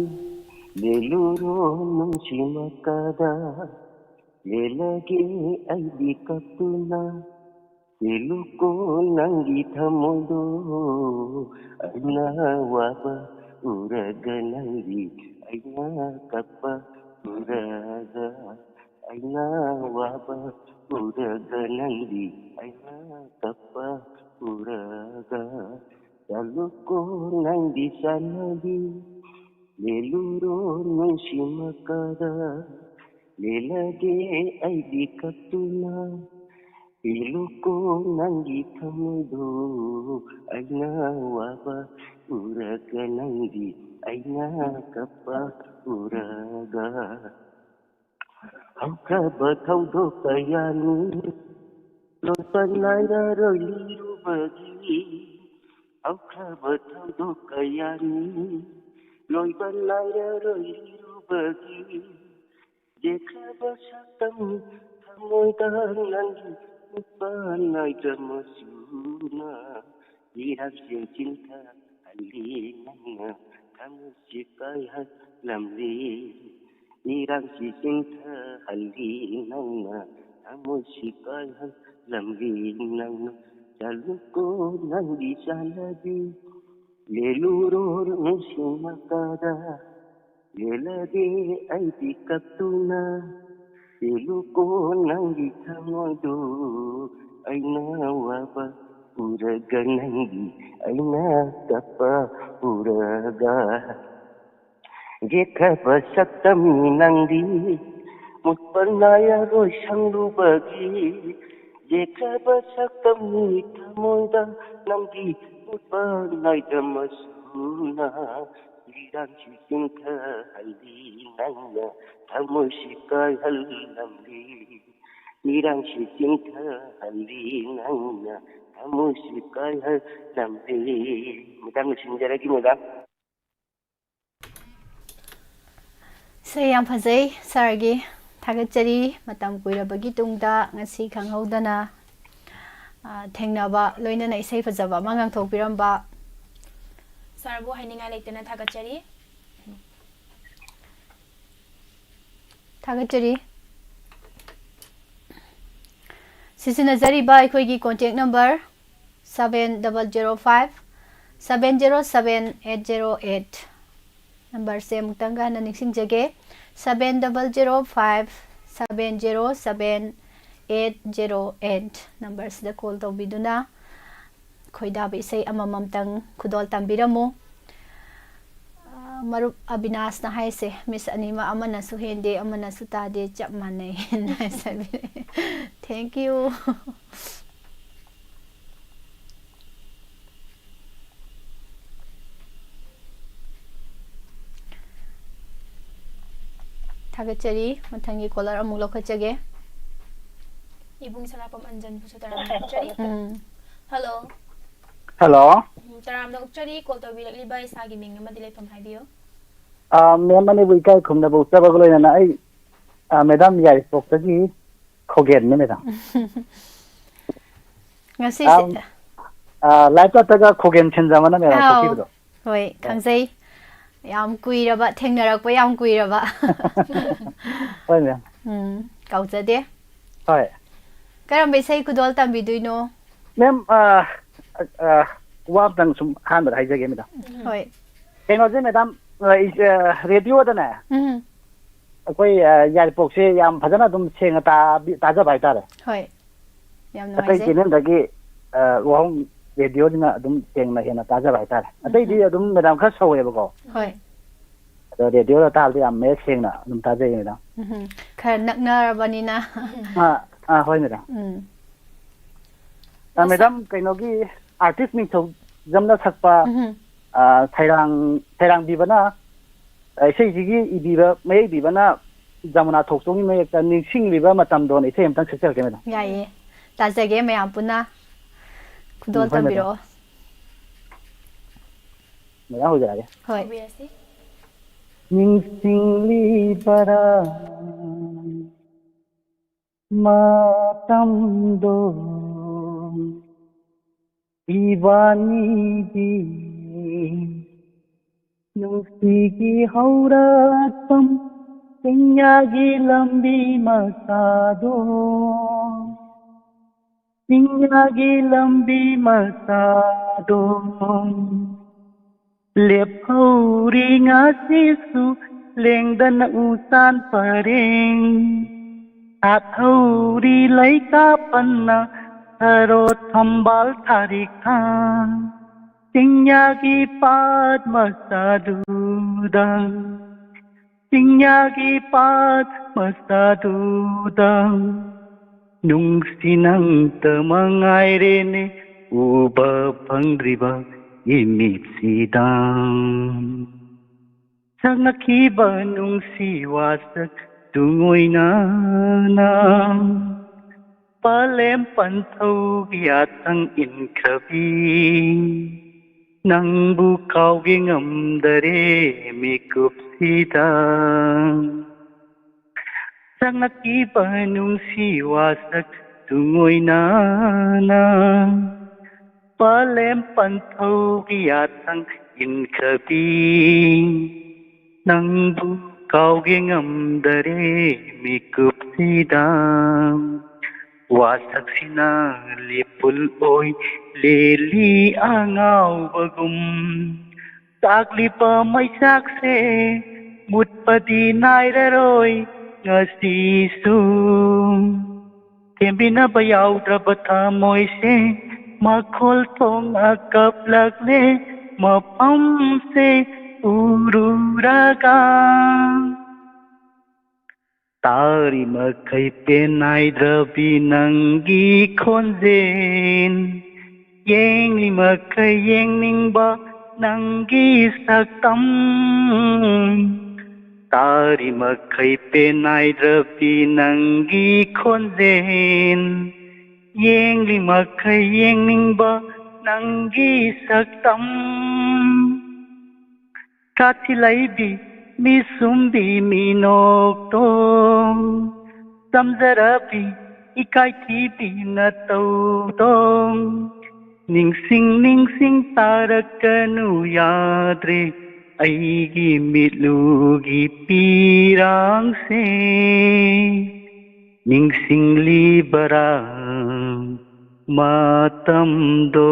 ꯂꯦꯜꯂꯨꯔꯣ ꯅꯨꯡꯁꯤ ꯃꯀꯥꯗ, ꯂꯦꯜꯂꯒꯦ ꯑꯩꯗꯤ ꯀꯞꯇꯨꯅ꯫ ꯆꯦꯜꯂꯨꯀꯣ ꯅꯪꯒꯤ ꯊꯃꯣꯏꯗꯣ, ꯑꯩꯅ ꯋꯥꯕ ꯎꯔꯒ ꯅꯪꯗꯤ ꯑꯩꯅ ꯀꯞꯄ ꯎꯔꯒ, ꯑꯩꯅ ꯋꯥꯕ ꯎꯔꯒ ꯅꯪꯗꯤ ꯑꯩꯅ ꯀꯞꯄ ꯎꯔꯒ꯫ ꯆꯠꯂꯨꯀꯣ ꯅꯪꯗꯤ ꯆꯥꯟꯅꯕꯤ, ꯂꯦꯜꯂꯨꯔꯣ ꯅꯨꯡꯁꯤ ꯃꯀꯥꯗ, ꯂꯦꯜꯂꯒꯦ ꯑꯩꯗꯤ ꯀꯞꯇꯨꯅ꯫ ꯄꯤꯂꯨꯀꯣ ꯅꯪꯒꯤ ꯊꯃꯣꯏꯗꯣ, ꯑꯩꯅ ꯋꯥꯕ ꯎꯔꯒ ꯅꯪꯗꯤ ꯑꯩꯅ ꯀꯞꯄ ꯎꯔꯒ꯫ ꯍꯧꯈ꯭ꯔꯕ ꯊꯧꯗꯣꯛ ꯀꯌꯥꯅꯤ ꯂꯣꯏꯄ ꯅꯥꯏꯔꯔꯣꯏ ꯂꯤꯔꯨꯕꯒꯤ꯫ ꯍꯧꯈ꯭ꯔꯕ ꯊꯧꯗꯣꯛ ꯀꯌꯥꯅꯤ ꯂꯣꯏꯄ ꯅꯥꯏꯔꯔꯣꯏ ꯂꯤꯔꯨꯕꯒꯤ꯫ ꯌꯦꯛꯈ꯭ꯔꯕ ꯁꯛꯇꯝ ꯊꯃꯣꯏꯗ ꯅꯪꯒꯤ ꯎꯠꯄ ꯅꯥꯏꯗ꯭ꯔ ꯃꯆꯨꯅ꯫ ꯏꯔꯥꯡꯁꯤ ꯆꯤꯟꯊꯍꯜꯂꯤ ꯅꯪꯅ ꯊꯃꯣꯏꯁꯤ ꯀꯥꯏꯍꯜꯂꯝꯂꯤ꯫ ꯏꯔꯥꯡꯁꯤ ꯆꯤꯟꯊꯍꯜꯂꯤ ꯅꯪꯅ ꯊꯃꯣꯏꯁꯤ ꯀꯥꯏꯍꯜꯂꯝꯂꯤ꯫ ꯅꯪꯅ ꯆꯠꯂꯨꯀꯣ ꯅꯪꯒꯤ ꯆꯥꯟꯅꯕꯤ, ꯂꯦꯜꯂꯨꯔꯣ ꯅꯨꯡꯁꯤ ꯃꯀꯥꯗ꯫ ꯂꯦꯜꯂꯒꯦ ꯑꯩꯗꯤ ꯀꯞꯇꯨꯅ꯫ ꯆꯦꯜꯂꯨꯀꯣ ꯅꯪꯒꯤ ꯊꯃꯣꯏꯗꯣ, ꯑꯩꯅ ꯋꯥꯕ ꯎꯔꯒ ꯅꯪꯗꯤ ꯑꯩꯅ ꯀꯞꯄ ꯎꯔꯒ꯫ ꯌꯦꯛꯈ꯭ꯔꯕ ꯁꯛꯇꯝꯅꯤ ꯅꯪꯗꯤ ꯃꯨꯠꯄ ꯅꯥꯏꯔꯔꯣꯏ ꯁꯪꯂꯨꯕꯒꯤ꯫ ꯌꯦꯛꯈ꯭ꯔꯕ ꯁꯛꯇꯝꯅꯤ ꯊꯃꯣꯏꯗ ꯅꯪꯒꯤ ꯎꯠꯄ ꯅꯥꯏꯗ꯭ꯔꯃꯁꯨꯅ ꯏꯔꯥꯡꯁꯤ ꯆꯤꯡꯊꯍꯜꯂꯤ ꯅꯪꯅ ꯊꯃꯣꯏꯁꯤ ꯀꯥꯏꯍꯜꯂꯝꯂꯤ ꯏꯔꯥꯡꯁꯤ ꯆꯤꯡꯊꯍꯜꯂꯤ ꯅꯪꯅ ꯊꯃꯣꯏꯁꯤ ꯀꯥꯏꯍꯜꯂꯝꯂꯤ ꯃꯦꯗꯥꯝ ꯂꯣꯏꯁꯤꯟꯖꯔꯒꯦ ꯃꯦꯗꯥꯝ ꯏꯁꯩ ꯌꯥꯝ ꯐꯖꯩ ꯁꯥꯔꯒꯤ꯫ ꯊꯥꯒꯠꯆꯔꯤ꯫ ꯃꯇꯝ ꯀꯨꯏꯔꯕꯒꯤ ꯇꯨꯡꯗ ꯉꯁꯤ ꯈꯪꯍꯧꯗꯅ ꯊꯦꯡꯅꯕ, ꯂꯣꯏꯅꯅ ꯏꯁꯩ ꯐꯖꯕ ꯑꯃ ꯉꯥꯡꯊꯣꯛꯄꯤꯔꯝꯕ꯫ ꯁꯥꯔꯕꯨ ꯍꯥꯏꯅꯤꯡꯉꯥꯏ ꯂꯩꯇꯅ ꯊꯥꯒꯠꯆꯔꯤ꯫ ꯊꯥꯒꯠꯆꯔꯤ꯫ ꯁꯤꯖꯤꯟꯅꯖꯔꯤꯕ ꯑꯩꯈꯣꯏꯒꯤ contact number seven double zero five seven zero seven eight zero eight꯫ ꯅꯝꯕꯔꯁꯦ ꯑꯃꯨꯛꯇꯪꯒ ꯍꯟꯅ ꯅꯤꯡꯁꯤꯡꯖꯒꯦ, seven double zero five seven zero seven eight zero eight꯫ ꯅꯝꯕꯔꯁꯤꯗ ꯀꯣꯜ ꯇꯧꯕꯤꯗꯨꯅ ꯈꯣꯏꯗꯥꯕ ꯏꯁꯩ ꯑꯃꯃꯝꯇꯪ ꯈꯨꯗꯣꯜ ꯇꯝꯕꯤꯔꯝꯃꯨ꯫ ꯃꯔꯨꯞ ꯑꯕꯤꯅꯥꯁꯅ ꯍꯥꯏꯁꯦ, ꯃꯤꯁ ꯑꯅꯤꯃꯛ ꯑꯃꯅꯁꯨ ꯍꯦꯟꯗꯦ ꯑꯃꯅꯁꯨ ꯇꯥꯗꯦ, ꯆꯞ ꯃꯥꯟꯅꯩ ꯍꯥꯏꯅ ꯍꯥꯏꯖꯕꯤꯔꯛꯑꯦ꯫ Thank you꯫ ꯊꯥꯒꯠꯆꯔꯤ꯫ ꯃꯊꯪꯒꯤ ꯀꯣꯂꯔ ꯑꯃꯨꯛ ꯂꯧꯈꯠꯆꯒꯦ꯫ ꯏꯕꯨꯡ ꯁꯅꯥꯄꯝ ꯑꯟꯖꯟꯕꯨꯁꯨ ꯇꯔꯥꯝꯅ ꯑꯣꯛꯆꯔꯤ꯫ ꯎꯝ꯫ ꯍꯜꯂꯣ꯫ ꯍꯜꯂꯣ꯫ ꯎꯝ, ꯇꯔꯥꯝꯅ ꯑꯣꯛꯆꯔꯤ꯫ ꯀꯣꯜ ꯇꯧꯕꯤꯔꯛꯂꯤꯕ ꯏꯁꯥꯒꯤ ꯃꯤꯡ ꯑꯃꯗꯤ ꯂꯩꯐꯝ ꯍꯥꯏꯕꯤꯌꯨ꯫ ꯑ, ꯃꯦꯝ, ꯑꯅꯤꯕꯨ ꯏꯀꯥꯏ ꯈꯨꯝꯅꯕ ꯎꯠꯆꯕꯒ ꯂꯣꯏꯅꯅ ꯑꯩ, ꯑ, ꯃꯦꯗꯥꯝ ꯌꯥꯏꯔꯤꯄꯣꯛꯇꯒꯤ ꯈꯣꯒꯦꯟꯅꯤ, ꯃꯦꯗꯥꯝ꯫ ꯉꯁꯤꯁꯦ ꯑ, ꯂꯥꯏꯞ ꯆꯠꯇꯒ ꯈꯣꯒꯦꯟ ꯁꯤꯟꯖꯃꯅ ꯃꯦꯗꯥꯝ ꯑꯥꯎ꯫ ꯊꯣꯛꯈꯤꯕꯗꯣ꯫ ꯍꯣꯏ, ꯈꯪꯖꯩ꯫ ꯌꯥꯝ ꯀꯨꯏꯔꯕ, ꯊꯦꯡꯅꯔꯛꯄ ꯌꯥꯝ ꯀꯨꯏꯔꯕ꯫ ꯍꯣꯏ, ꯃꯦꯝ꯫ ꯎꯝ, ꯀꯥꯎꯖꯗꯦ꯫ ꯍꯣꯏ꯫ ꯀꯔꯝꯕ ꯏꯁꯩ ꯈꯨꯗꯣꯜ ꯇꯝꯕꯤꯗꯣꯏꯅꯣ? ꯃꯦꯝ, ꯑ, ꯑ, ꯋꯥ ꯑꯝꯇꯪ ꯁꯨꯝ ꯑꯍꯥꯟꯕꯗ ꯍꯥꯏꯖꯒꯦ, ꯃꯦꯗꯥꯝ꯫ ꯍꯣꯏ꯫ ꯀꯩꯅꯣꯁꯦ, ꯃꯦꯗꯥꯝ, ꯑ, ꯏ-, ꯑ, ꯔꯦꯗꯤꯑꯣꯗꯅꯦ, ꯎꯝ꯫ ꯑꯩꯈꯣꯏ, ꯑ, ꯌꯥꯏꯔꯤꯄꯣꯛꯁꯦ ꯌꯥꯝ ꯐꯖꯅ ꯑꯗꯨꯝ ꯁꯦꯡꯅ ꯇꯥꯕꯤ-, ꯇꯥꯖꯕ ꯍꯥꯏꯇꯥꯔꯦ꯫ ꯍꯣꯏ꯫ ꯌꯥꯝ ꯑꯇꯩ ꯅꯨꯡꯉꯥꯏꯖꯩ꯫ ꯍꯣꯏ꯫ ꯑꯗꯣ ꯔꯦꯗꯤꯑꯣꯗ ꯇꯥꯕꯗꯤ ꯌꯥꯝ ꯃꯌꯦꯛ ꯁꯦꯡꯅ ꯑꯗꯨꯝ ꯇꯥꯖꯩ, ꯃꯦꯗꯥꯝ꯫ ꯎꯝ꯫ ꯈꯔ ꯅꯛꯅꯔꯕꯅꯤꯅ꯫ ꯑꯥ, ꯑꯥ, ꯍꯣꯏ, ꯃꯦꯗꯥꯝ꯫ ꯎꯝ꯫ ꯑ, ꯃꯦꯗꯥꯝ, ꯀꯩꯅꯣꯒꯤ ꯑꯥꯔꯇꯤꯁ ꯅꯤꯡꯊꯧꯖꯝꯅ ꯁꯛꯄ, ꯎꯝ꯫ ꯑ, ꯁꯩꯔꯥꯡ-, ꯁꯩꯔꯥꯡꯕꯤꯕꯅ, ꯑ, ꯏꯁꯩꯁꯤꯒꯤ ꯏꯕꯤꯕ, ꯃꯌꯦꯛ ꯏꯕꯤꯕꯅ ꯖꯃꯨꯅꯥ ꯊꯣꯛꯆꯣꯝꯒꯤ ꯃꯌꯦꯛꯇ "ꯅꯤꯡꯁꯤꯡꯂꯤꯕ ꯃꯇꯝꯗꯣꯅ" ꯏꯁꯩ ꯑꯝꯇꯪ ꯁꯛꯆꯔꯛꯀꯦ, ꯃꯦꯗꯥꯝ꯫ ꯌꯥꯏꯌꯦ꯫ ꯇꯥꯖꯒꯦ ꯃꯌꯥꯝ ꯄꯨꯟꯅ꯫ ꯈꯨꯗꯣꯜ ꯎꯝ, ꯍꯣꯏ, ꯃꯦꯗꯥꯝ꯫ ꯇꯝꯕꯤꯔꯛꯑꯣ꯫ ꯃꯦꯗꯥꯝ ꯍꯧꯖꯔꯛꯑꯒꯦ꯫ ꯍꯣꯏ꯫ ꯍꯧꯕꯤꯔꯁꯤ꯫ ꯅꯤꯡꯁꯤꯡꯂꯤꯕꯔꯥ ꯃꯇꯝꯗꯣ ꯏꯕꯥꯅꯤꯒꯤ ꯅꯨꯡꯁꯤꯒꯤ ꯍꯧꯔꯛꯐꯝ ꯆꯤꯡꯌꯥꯒꯤ ꯂꯝꯕꯤ ꯃꯆꯥꯗꯣ, ꯆꯤꯡꯌꯥꯒꯤ ꯂꯝꯕꯤ ꯃꯆꯥꯗꯣ꯫ ꯂꯦꯞꯍꯧꯔꯤ ꯉꯁꯤꯁꯨ ꯂꯦꯡꯗꯅ ꯎꯆꯥꯟ ꯄꯔꯦꯡ, ꯁꯥꯠꯍꯧꯔꯤ ꯂꯩꯀꯥ ꯄꯟꯅ ꯊꯔꯣ ꯊꯝꯕꯥꯜ ꯊꯥꯔꯤꯛꯊꯥꯡ꯫ ꯆꯤꯡꯌꯥꯒꯤ ꯄꯥꯠ ꯃꯆꯥꯗꯨꯗ, ꯆꯤꯡꯌꯥꯒꯤ ꯄꯥꯠ ꯃꯆꯥꯗꯨꯗ ꯅꯨꯡꯁꯤ ꯅꯪꯇ ꯃꯉꯥꯏꯔꯦꯅꯦ ꯎꯕ ꯐꯪꯗ꯭ꯔꯤꯕ ꯏꯃꯤꯠꯁꯤꯗ꯫ ꯁꯛꯅꯈꯤꯕ ꯅꯨꯡꯁꯤ ꯋꯥꯁꯛ ꯇꯨꯡꯑꯣꯏꯅꯅ ꯄꯂꯦꯝ ꯄꯟꯊꯧꯒꯤ ꯌꯥꯊꯪ ꯏꯟꯈ꯭ꯔꯕꯤ ꯅꯪꯕꯨ ꯀꯥꯎꯒꯦ ꯉꯝꯗꯔꯦ ꯃꯤꯀꯨꯞꯁꯤꯗ꯫ ꯁꯛꯅꯈꯤꯕ ꯅꯨꯡꯁꯤ ꯋꯥꯁꯛ ꯇꯨꯡꯑꯣꯏꯅꯅ ꯄꯂꯦꯝ ꯄꯟꯊꯧꯒꯤ ꯌꯥꯊꯪ ꯏꯟꯈ꯭ꯔꯕꯤ ꯅꯪꯕꯨ ꯀꯥꯎꯒꯦ ꯉꯝꯗꯔꯦ ꯃꯤꯀꯨꯞꯁꯤꯗ꯫ ꯋꯥꯁꯛꯁꯤꯅ ꯂꯤꯄꯨꯜ ꯑꯣꯏ ꯂꯦꯜꯂꯤ ꯑꯉꯥꯎꯕꯒꯨꯝ꯫ ꯆꯥꯛꯂꯤꯕ ꯃꯩꯆꯥꯛꯁꯦ ꯃꯨꯠꯄꯗꯤ ꯅꯥꯏꯔꯔꯣꯏ ꯉꯁꯤꯁꯨ꯫ ꯊꯦꯝꯕꯤꯅꯕ ꯌꯥꯎꯗ꯭ꯔꯕ ꯊꯃꯣꯏꯁꯦ ꯃꯈꯣꯜ ꯊꯣꯛꯅ ꯀꯞꯂꯛꯂꯦ ꯃꯐꯝꯁꯦ ꯎꯔꯨꯔꯒ꯫ ꯇꯥꯔꯤ ꯃꯈꯩ ꯄꯦꯟ ꯅꯥꯏꯗ꯭ꯔꯕꯤ ꯅꯪꯒꯤ ꯈꯣꯟꯖꯦꯜ, ꯌꯦꯡꯂꯤ ꯃꯈꯩ ꯌꯦꯡꯅꯤꯡꯕ ꯅꯪꯒꯤ ꯁꯛꯇꯝ, ꯇꯥꯔꯤ ꯃꯈꯩ ꯄꯦꯟ ꯅꯥꯏꯗ꯭ꯔꯕꯤ ꯅꯪꯒꯤ ꯈꯣꯟꯖꯦꯜ, ꯌꯦꯡꯂꯤ ꯃꯈꯩ ꯌꯦꯡꯅꯤꯡꯕ ꯅꯪꯒꯤ ꯁꯛꯇꯝ꯫ ꯀꯥꯊꯤ ꯂꯩꯕꯤ, ꯃꯤꯁꯨꯝꯕꯤ, ꯃꯤꯅꯣꯛꯇꯣꯡ, ꯆꯝꯖꯔꯕꯤ, ꯏꯀꯥꯏ ꯊꯤꯕꯤ ꯅꯇꯧꯗꯣꯡ, ꯅꯤꯡꯁꯤꯡ ꯅꯤꯡꯁꯤꯡ ꯇꯥꯔꯛꯀꯅꯨ ꯌꯥꯗ꯭ꯔꯦ ꯑꯩꯒꯤ ꯃꯤꯠꯂꯨꯒꯤ ꯄꯤꯔꯥꯡꯁꯦ꯫ ꯅꯤꯡꯁꯤꯡꯂꯤꯕꯔꯥ ꯃꯇꯝꯗꯣ,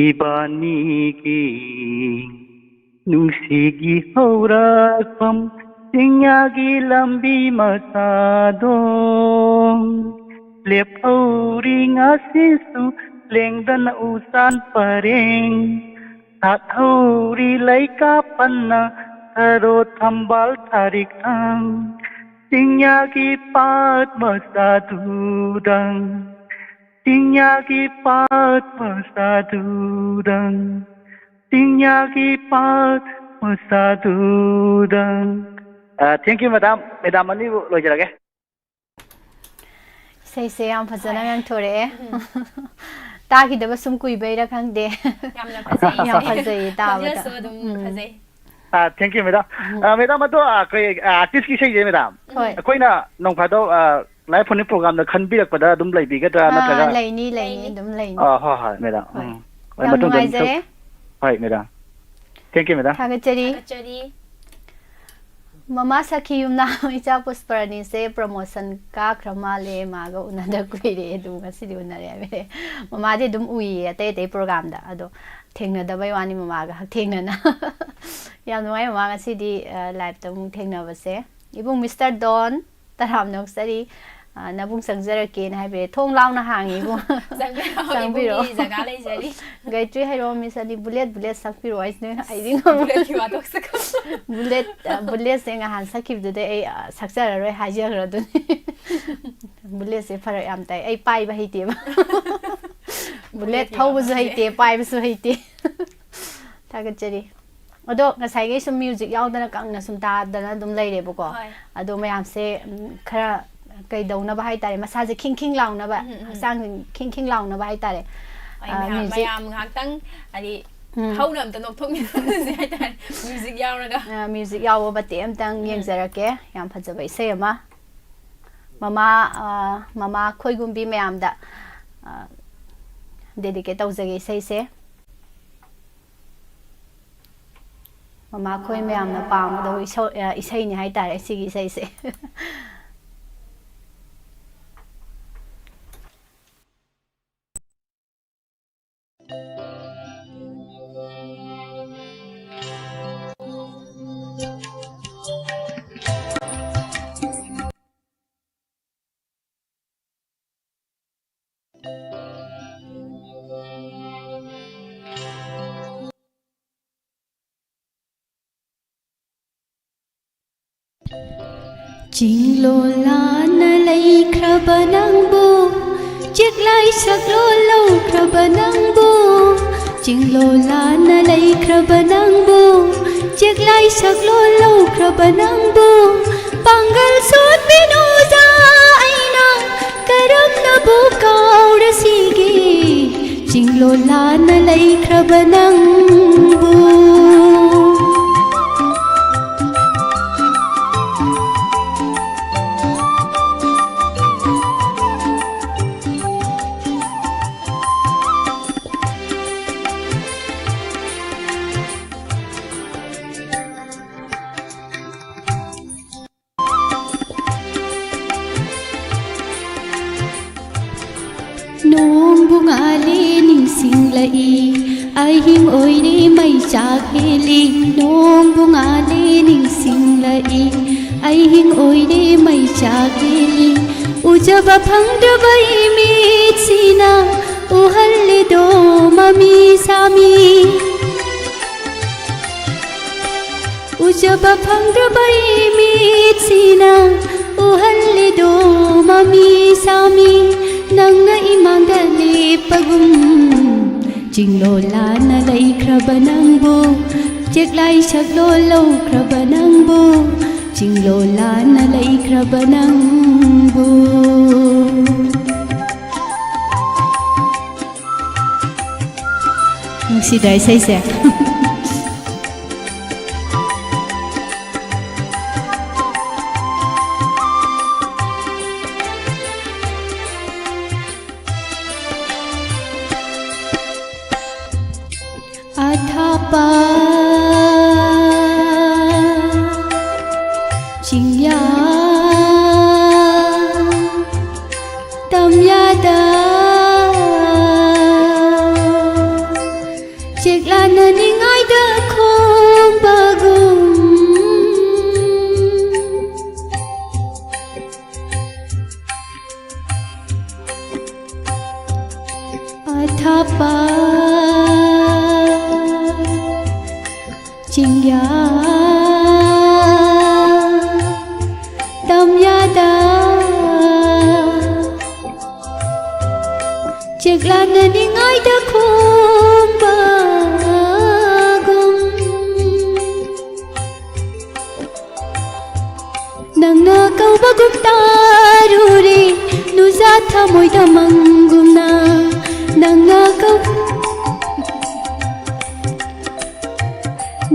ꯏꯕꯥꯅꯤꯒꯤ ꯅꯨꯡꯁꯤꯒꯤ ꯍꯧꯔꯛꯐꯝ, ꯆꯤꯡꯌꯥꯒꯤ ꯂꯝꯕꯤ ꯃꯆꯥꯗꯣ꯫ ꯂꯦꯞꯍꯧꯔꯤ ꯉꯁꯤꯁꯨ ꯂꯦꯡꯗꯅ ꯎꯆꯥꯟ ꯄꯔꯦꯡ, ꯁꯥꯠꯍꯧꯔꯤ ꯂꯩꯀꯥ ꯄꯟꯅ ꯊꯔꯣ ꯊꯝꯕꯥꯜ ꯊꯥꯔꯤꯛꯊꯥꯡ꯫ ꯆꯤꯡꯌꯥꯒꯤ ꯄꯥꯠ ꯃꯆꯥꯗꯨꯗ, ꯆꯤꯡꯌꯥꯒꯤ ꯄꯥꯠ ꯃꯆꯥꯗꯨꯗ, ꯆꯤꯡꯌꯥꯒꯤ ꯄꯥꯠ ꯃꯆꯥꯗꯨꯗ꯫ ꯑ, thank you, madam. Madam ꯑꯅꯤꯕꯨ ꯂꯣꯏꯖꯔꯒꯦ꯫ ꯏꯁꯩꯁꯦ ꯌꯥꯝ ꯐꯖꯅ ꯉꯥꯡꯊꯣꯔꯛꯑꯦ꯫ ꯇꯥꯈꯤꯗꯕ ꯁꯨꯝ ꯀꯨꯏꯕꯩꯔꯥ ꯈꯪꯗꯦ꯫ ꯌꯥꯝꯅ ꯐꯖꯩ ꯌꯥꯝ ꯏꯁꯩ꯫ ꯐꯖꯩꯌꯦ ꯇꯥꯕꯗ꯫ ꯈꯣꯟꯖꯦꯜꯁꯨ ꯑꯗꯨꯝ ꯎꯝ꯫ ꯐꯖꯩ꯫ ꯑ, thank you, madam. ꯑ, madam, ꯑꯗꯣ ꯑꯩꯈꯣꯏ artist ꯀꯤ ꯏꯁꯩꯁꯦ, madam, ꯍꯣꯏ꯫ ꯑꯩꯈꯣꯏꯅ ꯅꯣꯡ ꯐꯥꯗꯣꯛ live phone in program ꯗ ꯈꯟꯕꯤꯔꯛꯄꯗ ꯑꯗꯨꯝ ꯂꯩꯕꯤꯒꯗ꯭ꯔꯥ, ꯑꯥ, ꯅꯠꯇ꯭ꯔꯒ? ꯂꯩꯅꯤ ꯂꯩꯅꯤ ꯂꯩꯅꯤ꯫ ꯑꯗꯨꯝ ꯂꯩꯅꯤ꯫ ꯑ, ꯍꯣꯏ ꯍꯣꯏ, madam. ꯍꯣꯏ꯫ ꯎꯝ. ꯌꯥꯝ ꯃꯇꯨꯡꯗ ꯑꯗꯨꯝ ꯅꯨꯡꯉꯥꯏꯖꯔꯦ꯫ ꯍꯣꯏ, madam. Thank you, madam. ꯊꯥꯒꯠꯆꯔꯤ꯫ ꯊꯥꯒꯠꯆꯔꯤ꯫ ꯃꯃꯥ ꯁꯈꯤ ꯌꯨꯝꯅꯥꯝ ꯏꯆꯥ ꯄꯨꯁꯄꯔꯅꯤꯁꯦ promotion ꯀꯥꯈ꯭ꯔ ꯃꯥꯜꯂꯦ, ꯃꯥꯒ ꯎꯅꯗ ꯀꯨꯏꯔꯦ, ꯑꯗꯨ ꯉꯁꯤꯗꯤ ꯎꯅꯔꯦ ꯍꯥꯏꯕꯅꯦ꯫ ꯃꯃꯥꯗꯤ ꯑꯗꯨꯝ ꯎꯏꯌꯦ ꯑꯇꯩ ꯑꯇꯩ program ꯗ, ꯑꯗꯣ ꯊꯦꯡꯅꯗꯕꯩ ꯋꯥꯅꯤ ꯃꯃꯥꯒ ꯍꯛꯊꯦꯡꯅꯅ꯫ ꯌꯥꯝ ꯅꯨꯡꯉꯥꯏ ꯃꯃꯥ ꯉꯁꯤꯗꯤ, ꯑ, live ꯇ ꯑꯃꯨꯛ ꯊꯦꯡꯅꯕꯁꯦ꯫ ꯏꯕꯨꯡ Mister Don, ꯇꯔꯥꯝꯅ ꯑꯣꯛꯆꯔꯤ꯫ ꯑ, ꯅꯕꯨꯡ ꯆꯪꯖꯔꯛꯀꯦꯅ ꯍꯥꯏꯕꯤꯔꯦ꯫ "ꯊꯣꯡ ꯂꯥꯎꯅ ꯍꯥꯡꯉꯤꯕꯨ, ꯆꯪꯕꯤꯔꯛꯑꯣ, ꯆꯪꯕꯤꯔꯛꯑꯣ꯫ ꯏꯕꯨꯡꯒꯤ ꯖꯒꯥ ꯂꯩꯖꯔꯤ"꯫ ꯒꯥꯌꯇ꯭ꯔꯤ ꯍꯩꯔꯣ, ꯃꯤꯁ ꯑꯅꯤ ꯕꯨꯂꯦꯠ, ꯕꯨꯂꯦꯠ ꯁꯛꯄꯤꯔꯛꯑꯣ ꯍꯥꯏꯁꯤꯅꯦ꯫ ꯑꯩꯗꯤ ꯉꯝꯃꯣꯏ꯫ ꯕꯨꯂꯦꯠꯀꯤ ꯋꯥꯊꯣꯛ ꯁꯛ- ꯕꯨꯂꯦꯠ, ꯑ, ꯕꯨꯂꯦꯠꯁꯦ ꯉꯍꯥꯟ ꯁꯛꯈꯤꯕꯗꯨꯗꯩ ꯑꯩ, ꯑ, ꯁꯛꯆꯔꯔꯣꯏ ꯍꯥꯏꯖꯈ꯭ꯔꯗꯨꯅꯤ꯫ ꯕꯨꯂꯦꯠꯁꯦ ꯐꯔꯛ ꯌꯥꯝ ꯇꯥꯏ꯫ ꯑꯩ ꯄꯥꯏꯕ ꯍꯩꯇꯦꯕ꯫ ꯕꯨꯂꯦꯠ ꯕꯨꯂꯦꯠꯀꯤ ꯊꯧꯕꯁꯨ ꯋꯥꯊꯣꯛꯁꯦ꯫ ꯍꯩꯇꯦ, ꯄꯥꯏꯕꯁꯨ ꯍꯩꯇꯦ꯫ ꯊꯥꯒꯠꯆꯔꯤ꯫ ꯑꯗꯣ ꯉꯁꯥꯏꯒꯤ ꯁꯨꯝ ꯃ꯭ꯌꯨꯖꯤꯛ ꯌꯥꯎꯗꯅ ꯀꯪꯅ ꯁꯨꯝ ꯇꯥꯗꯅ ꯑꯗꯨꯝ ꯂꯩꯔꯦꯕꯀꯣ꯫ ꯍꯣꯏ꯫ ꯑꯗꯣ ꯃꯌꯥꯝꯁꯦ, ꯎꯝ, ꯈꯔ ꯀꯩꯗꯧꯅꯕ ꯍꯥꯏꯇꯥꯔꯦ, ꯃꯁꯥꯁꯦ ꯈꯤꯡ ꯈꯤꯡ ꯂꯥꯎꯅꯕ, ꯎꯝ, ꯎꯝ, ꯎꯝ꯫ ꯍꯛꯆꯥꯡꯁꯦ ꯈꯤꯡ ꯈꯤꯡ ꯂꯥꯎꯅꯕ ꯍꯥꯏꯇꯥꯔꯦ꯫ ꯍꯣꯏ, ꯑ, ꯃꯌꯥꯝ, ꯃ꯭ꯌꯨꯖꯤꯛ꯫ ꯃꯌꯥꯝ ꯉꯥꯏꯍꯥꯛꯇꯪ ꯍꯥꯏꯗꯤ ꯎꯝ꯫ ꯍꯧꯅ ꯑꯝꯇ ꯅꯣꯛꯊꯣꯛꯃꯤꯟꯅꯁꯦ ꯍꯥꯏꯇꯥꯔꯦ, ꯃ꯭ꯌꯨꯖꯤꯛ ꯌꯥꯎꯔꯒ꯫ ꯑ, ꯃ꯭ꯌꯨꯖꯤꯛ ꯌꯥꯎꯕ ꯃꯇꯦꯛ ꯑꯝꯇꯪ ꯎꯝ꯫ ꯌꯦꯡꯖꯔꯛꯀꯦ꯫ ꯌꯥꯝ ꯐꯖꯕ ꯏꯁꯩ ꯑꯃ꯫ ꯃꯃꯥ, ꯑ, ꯃꯃꯥ ꯈꯣꯏꯒꯨꯝꯕꯤ ꯃꯌꯥꯝꯗ, ꯑ, ꯗꯦꯗꯤꯀꯦꯠ ꯇꯧꯖꯒꯦ ꯏꯁꯩꯁꯦ꯫ ꯃꯃꯥ ꯈꯣꯏ ꯃꯌꯥꯝꯅ ꯄꯥꯝꯒꯗꯕ ꯏꯁꯧ-, ꯑ, ꯏꯁꯩꯅꯤ ꯍꯥꯏꯇꯥꯔꯦ ꯁꯤꯒꯤ ꯏꯁꯩꯁꯦ꯫ ꯆꯤꯡꯂꯣꯜ ꯂꯥꯟꯅ ꯂꯩꯈ꯭ꯔꯕ ꯅꯪꯕꯨ, ꯆꯦꯛꯂꯥꯏ ꯁꯛꯂꯣꯜ ꯂꯧꯈ꯭ꯔꯕ ꯅꯪꯕꯨ, ꯆꯤꯡꯂꯣꯜ ꯂꯥꯟꯅ ꯂꯩꯈ꯭ꯔꯕ ꯅꯪꯕꯨ, ꯆꯦꯛꯂꯥꯏ ꯁꯛꯂꯣꯜ ꯂꯧꯈ꯭ꯔꯕ ꯅꯪꯕꯨ, ꯄꯥꯡꯒꯜ ꯁꯣꯟꯕꯤ ꯅꯣꯖꯥ ꯑꯩꯅ ꯀꯔꯝꯅꯕꯨ ꯀꯥꯎꯔꯁꯤꯒꯦ? ꯆꯤꯡꯂꯣꯜ ꯂꯥꯟꯅ ꯂꯩꯈ꯭ꯔꯕ ꯅꯪꯕꯨ꯫ ꯅꯣꯡꯕꯨ ꯉꯥꯜꯂꯦ ꯅꯤꯡꯁꯤꯡꯂꯛꯏ, ꯑꯍꯤꯡ ꯑꯣꯏꯔꯦ ꯃꯩ ꯆꯥꯛ ꯍꯦꯜꯂꯤ꯫ ꯅꯣꯡꯕꯨ ꯉꯥꯜꯂꯦ ꯅꯤꯡꯁꯤꯡꯂꯛꯏ, ꯑꯍꯤꯡ ꯑꯣꯏꯔꯦ ꯃꯩ ꯆꯥꯛ ꯍꯦꯜꯂꯤ꯫ ꯎꯖꯕ ꯐꯪꯗ꯭ꯔꯕ ꯏꯃꯤꯠꯁꯤꯅ ꯎꯍꯜꯂꯤꯗꯣ ꯃꯃꯤ ꯁꯥꯃꯤ꯫ ꯎꯖꯕ ꯐꯪꯗ꯭ꯔꯕ ꯏꯃꯤꯠꯁꯤꯅ ꯎꯍꯜꯂꯤꯗꯣ ꯃꯃꯤ ꯁꯥꯃꯤ꯫ ꯅꯪꯅ ꯏꯃꯥꯡꯗ ꯂꯦꯞꯄꯒꯨꯝ ꯆꯤꯡꯂꯣꯜꯂꯥꯟꯅ ꯂꯩꯈ꯭ꯔꯕ ꯅꯪꯕꯨ, ꯆꯦꯛꯂꯥꯏ ꯁꯛꯂꯣꯜ ꯂꯧꯈ꯭ꯔꯕ ꯅꯪꯕꯨ, ꯆꯤꯡꯂꯣꯜꯂꯥꯟꯅ ꯂꯩꯈ꯭ꯔꯕ ꯅꯪꯕꯨ꯫ ꯅꯨꯡꯁꯤꯗ꯭ꯔꯥ ꯏꯁꯩꯁꯦ? ꯑꯊꯥꯞꯄ ꯆꯤꯡꯌꯥ ꯇꯝꯌꯥꯗ ꯆꯦꯛꯂꯥꯟꯅ ꯅꯤꯡꯉꯥꯏꯗ ꯈꯣꯡꯕꯒꯨꯝ꯫ ꯑꯊꯥꯞꯄ ꯆꯤꯡꯌꯥ ꯇꯝꯌꯥꯗ ꯆꯦꯛꯂꯥꯟꯅ ꯅꯤꯡꯉꯥꯏꯗ ꯈꯣꯡꯕꯒꯨꯝ꯫ ꯅꯪꯅ ꯀꯧꯕꯒꯨꯝ ꯇꯥꯔꯨꯔꯦ, ꯅꯨꯡꯖꯥ ꯊꯃꯣꯏꯗ ꯃꯪꯒꯨꯝꯅ꯫ ꯅꯪꯅ ꯀꯧ-,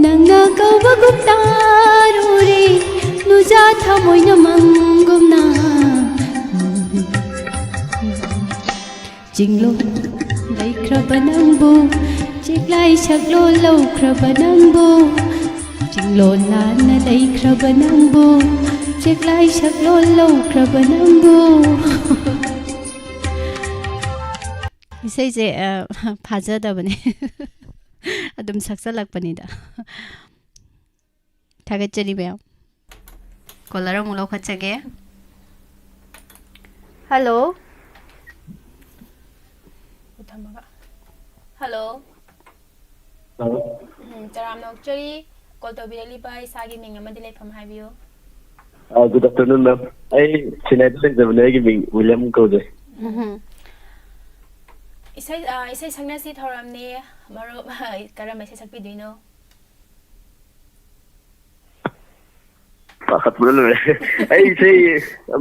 ꯅꯪꯅ ꯀꯧꯕꯒꯨꯝ ꯇꯥꯔꯨꯔꯦ, ꯅꯨꯡꯖꯥ ꯊꯃꯣꯏꯅ ꯃꯪꯒꯨꯝꯅ꯫ ꯆꯤꯡꯂꯣꯜ ꯂꯩꯈ꯭ꯔꯕ ꯅꯪꯕꯨ, ꯆꯦꯛꯂꯥꯏ ꯁꯛꯂꯣꯜ ꯂꯧꯈ꯭ꯔꯕ ꯅꯪꯕꯨ, ꯆꯤꯡꯂꯣꯜ ꯂꯥꯟꯅ ꯂꯩꯈ꯭ꯔꯕ ꯅꯪꯕꯨ, ꯆꯦꯛꯂꯥꯏ ꯁꯛꯂꯣꯜ ꯂꯧꯈ꯭ꯔꯕ ꯅꯪꯕꯨ꯫ ꯏꯁꯩꯁꯦ, ꯑ, ꯐꯥꯖꯗꯕꯅꯦ꯫ ꯑꯗꯨꯝ ꯁꯛꯆꯜꯂꯛꯄꯅꯤꯗ꯫ ꯊꯥꯒꯠꯆꯔꯤ ꯃꯌꯥꯝ꯫ ꯀꯣꯂꯔ ꯑꯃꯨꯛ ꯂꯧꯈꯠꯆꯒꯦ꯫ ꯍꯜꯂꯣ꯫ ꯊꯝꯃꯒ꯫ ꯍꯜꯂꯣ꯫ ꯎꯝ, ꯇꯔꯥꯝꯅ ꯑꯣꯛꯆꯔꯤ꯫ ꯀꯣꯜ ꯇꯧꯕꯤꯔꯛꯂꯤꯕ ꯏꯁꯥꯒꯤ ꯃꯤꯡ ꯑꯃꯗꯤ ꯂꯩꯐꯝ ꯍꯥꯏꯕꯤꯌꯨ꯫ ꯒꯨꯗ ꯑꯥꯐꯇꯔꯅꯨꯟ ꯃꯦꯝ꯫ ꯑꯩ ꯆꯦꯟꯅꯥꯏꯗ ꯂꯩꯖꯕꯅꯦ꯫ ꯑꯩꯒꯤ ꯃꯤꯡ ꯋꯤꯂꯤꯌꯝ ꯀꯧꯖꯩ꯫ ꯎꯝ꯫ ꯏꯁꯩ, ꯑ, ꯏꯁꯩ ꯁꯛꯅꯁꯤ ꯊꯧꯔꯝꯅꯤ꯫ ꯃꯔꯨꯞ, ꯀꯔꯝꯕ ꯏꯁꯩ ꯁꯛꯄꯤꯗꯣꯏꯅꯣ? ꯄꯥꯈꯠꯄꯅ ꯂꯣꯏꯔꯦ꯫ ꯑꯩ ꯏꯁꯩ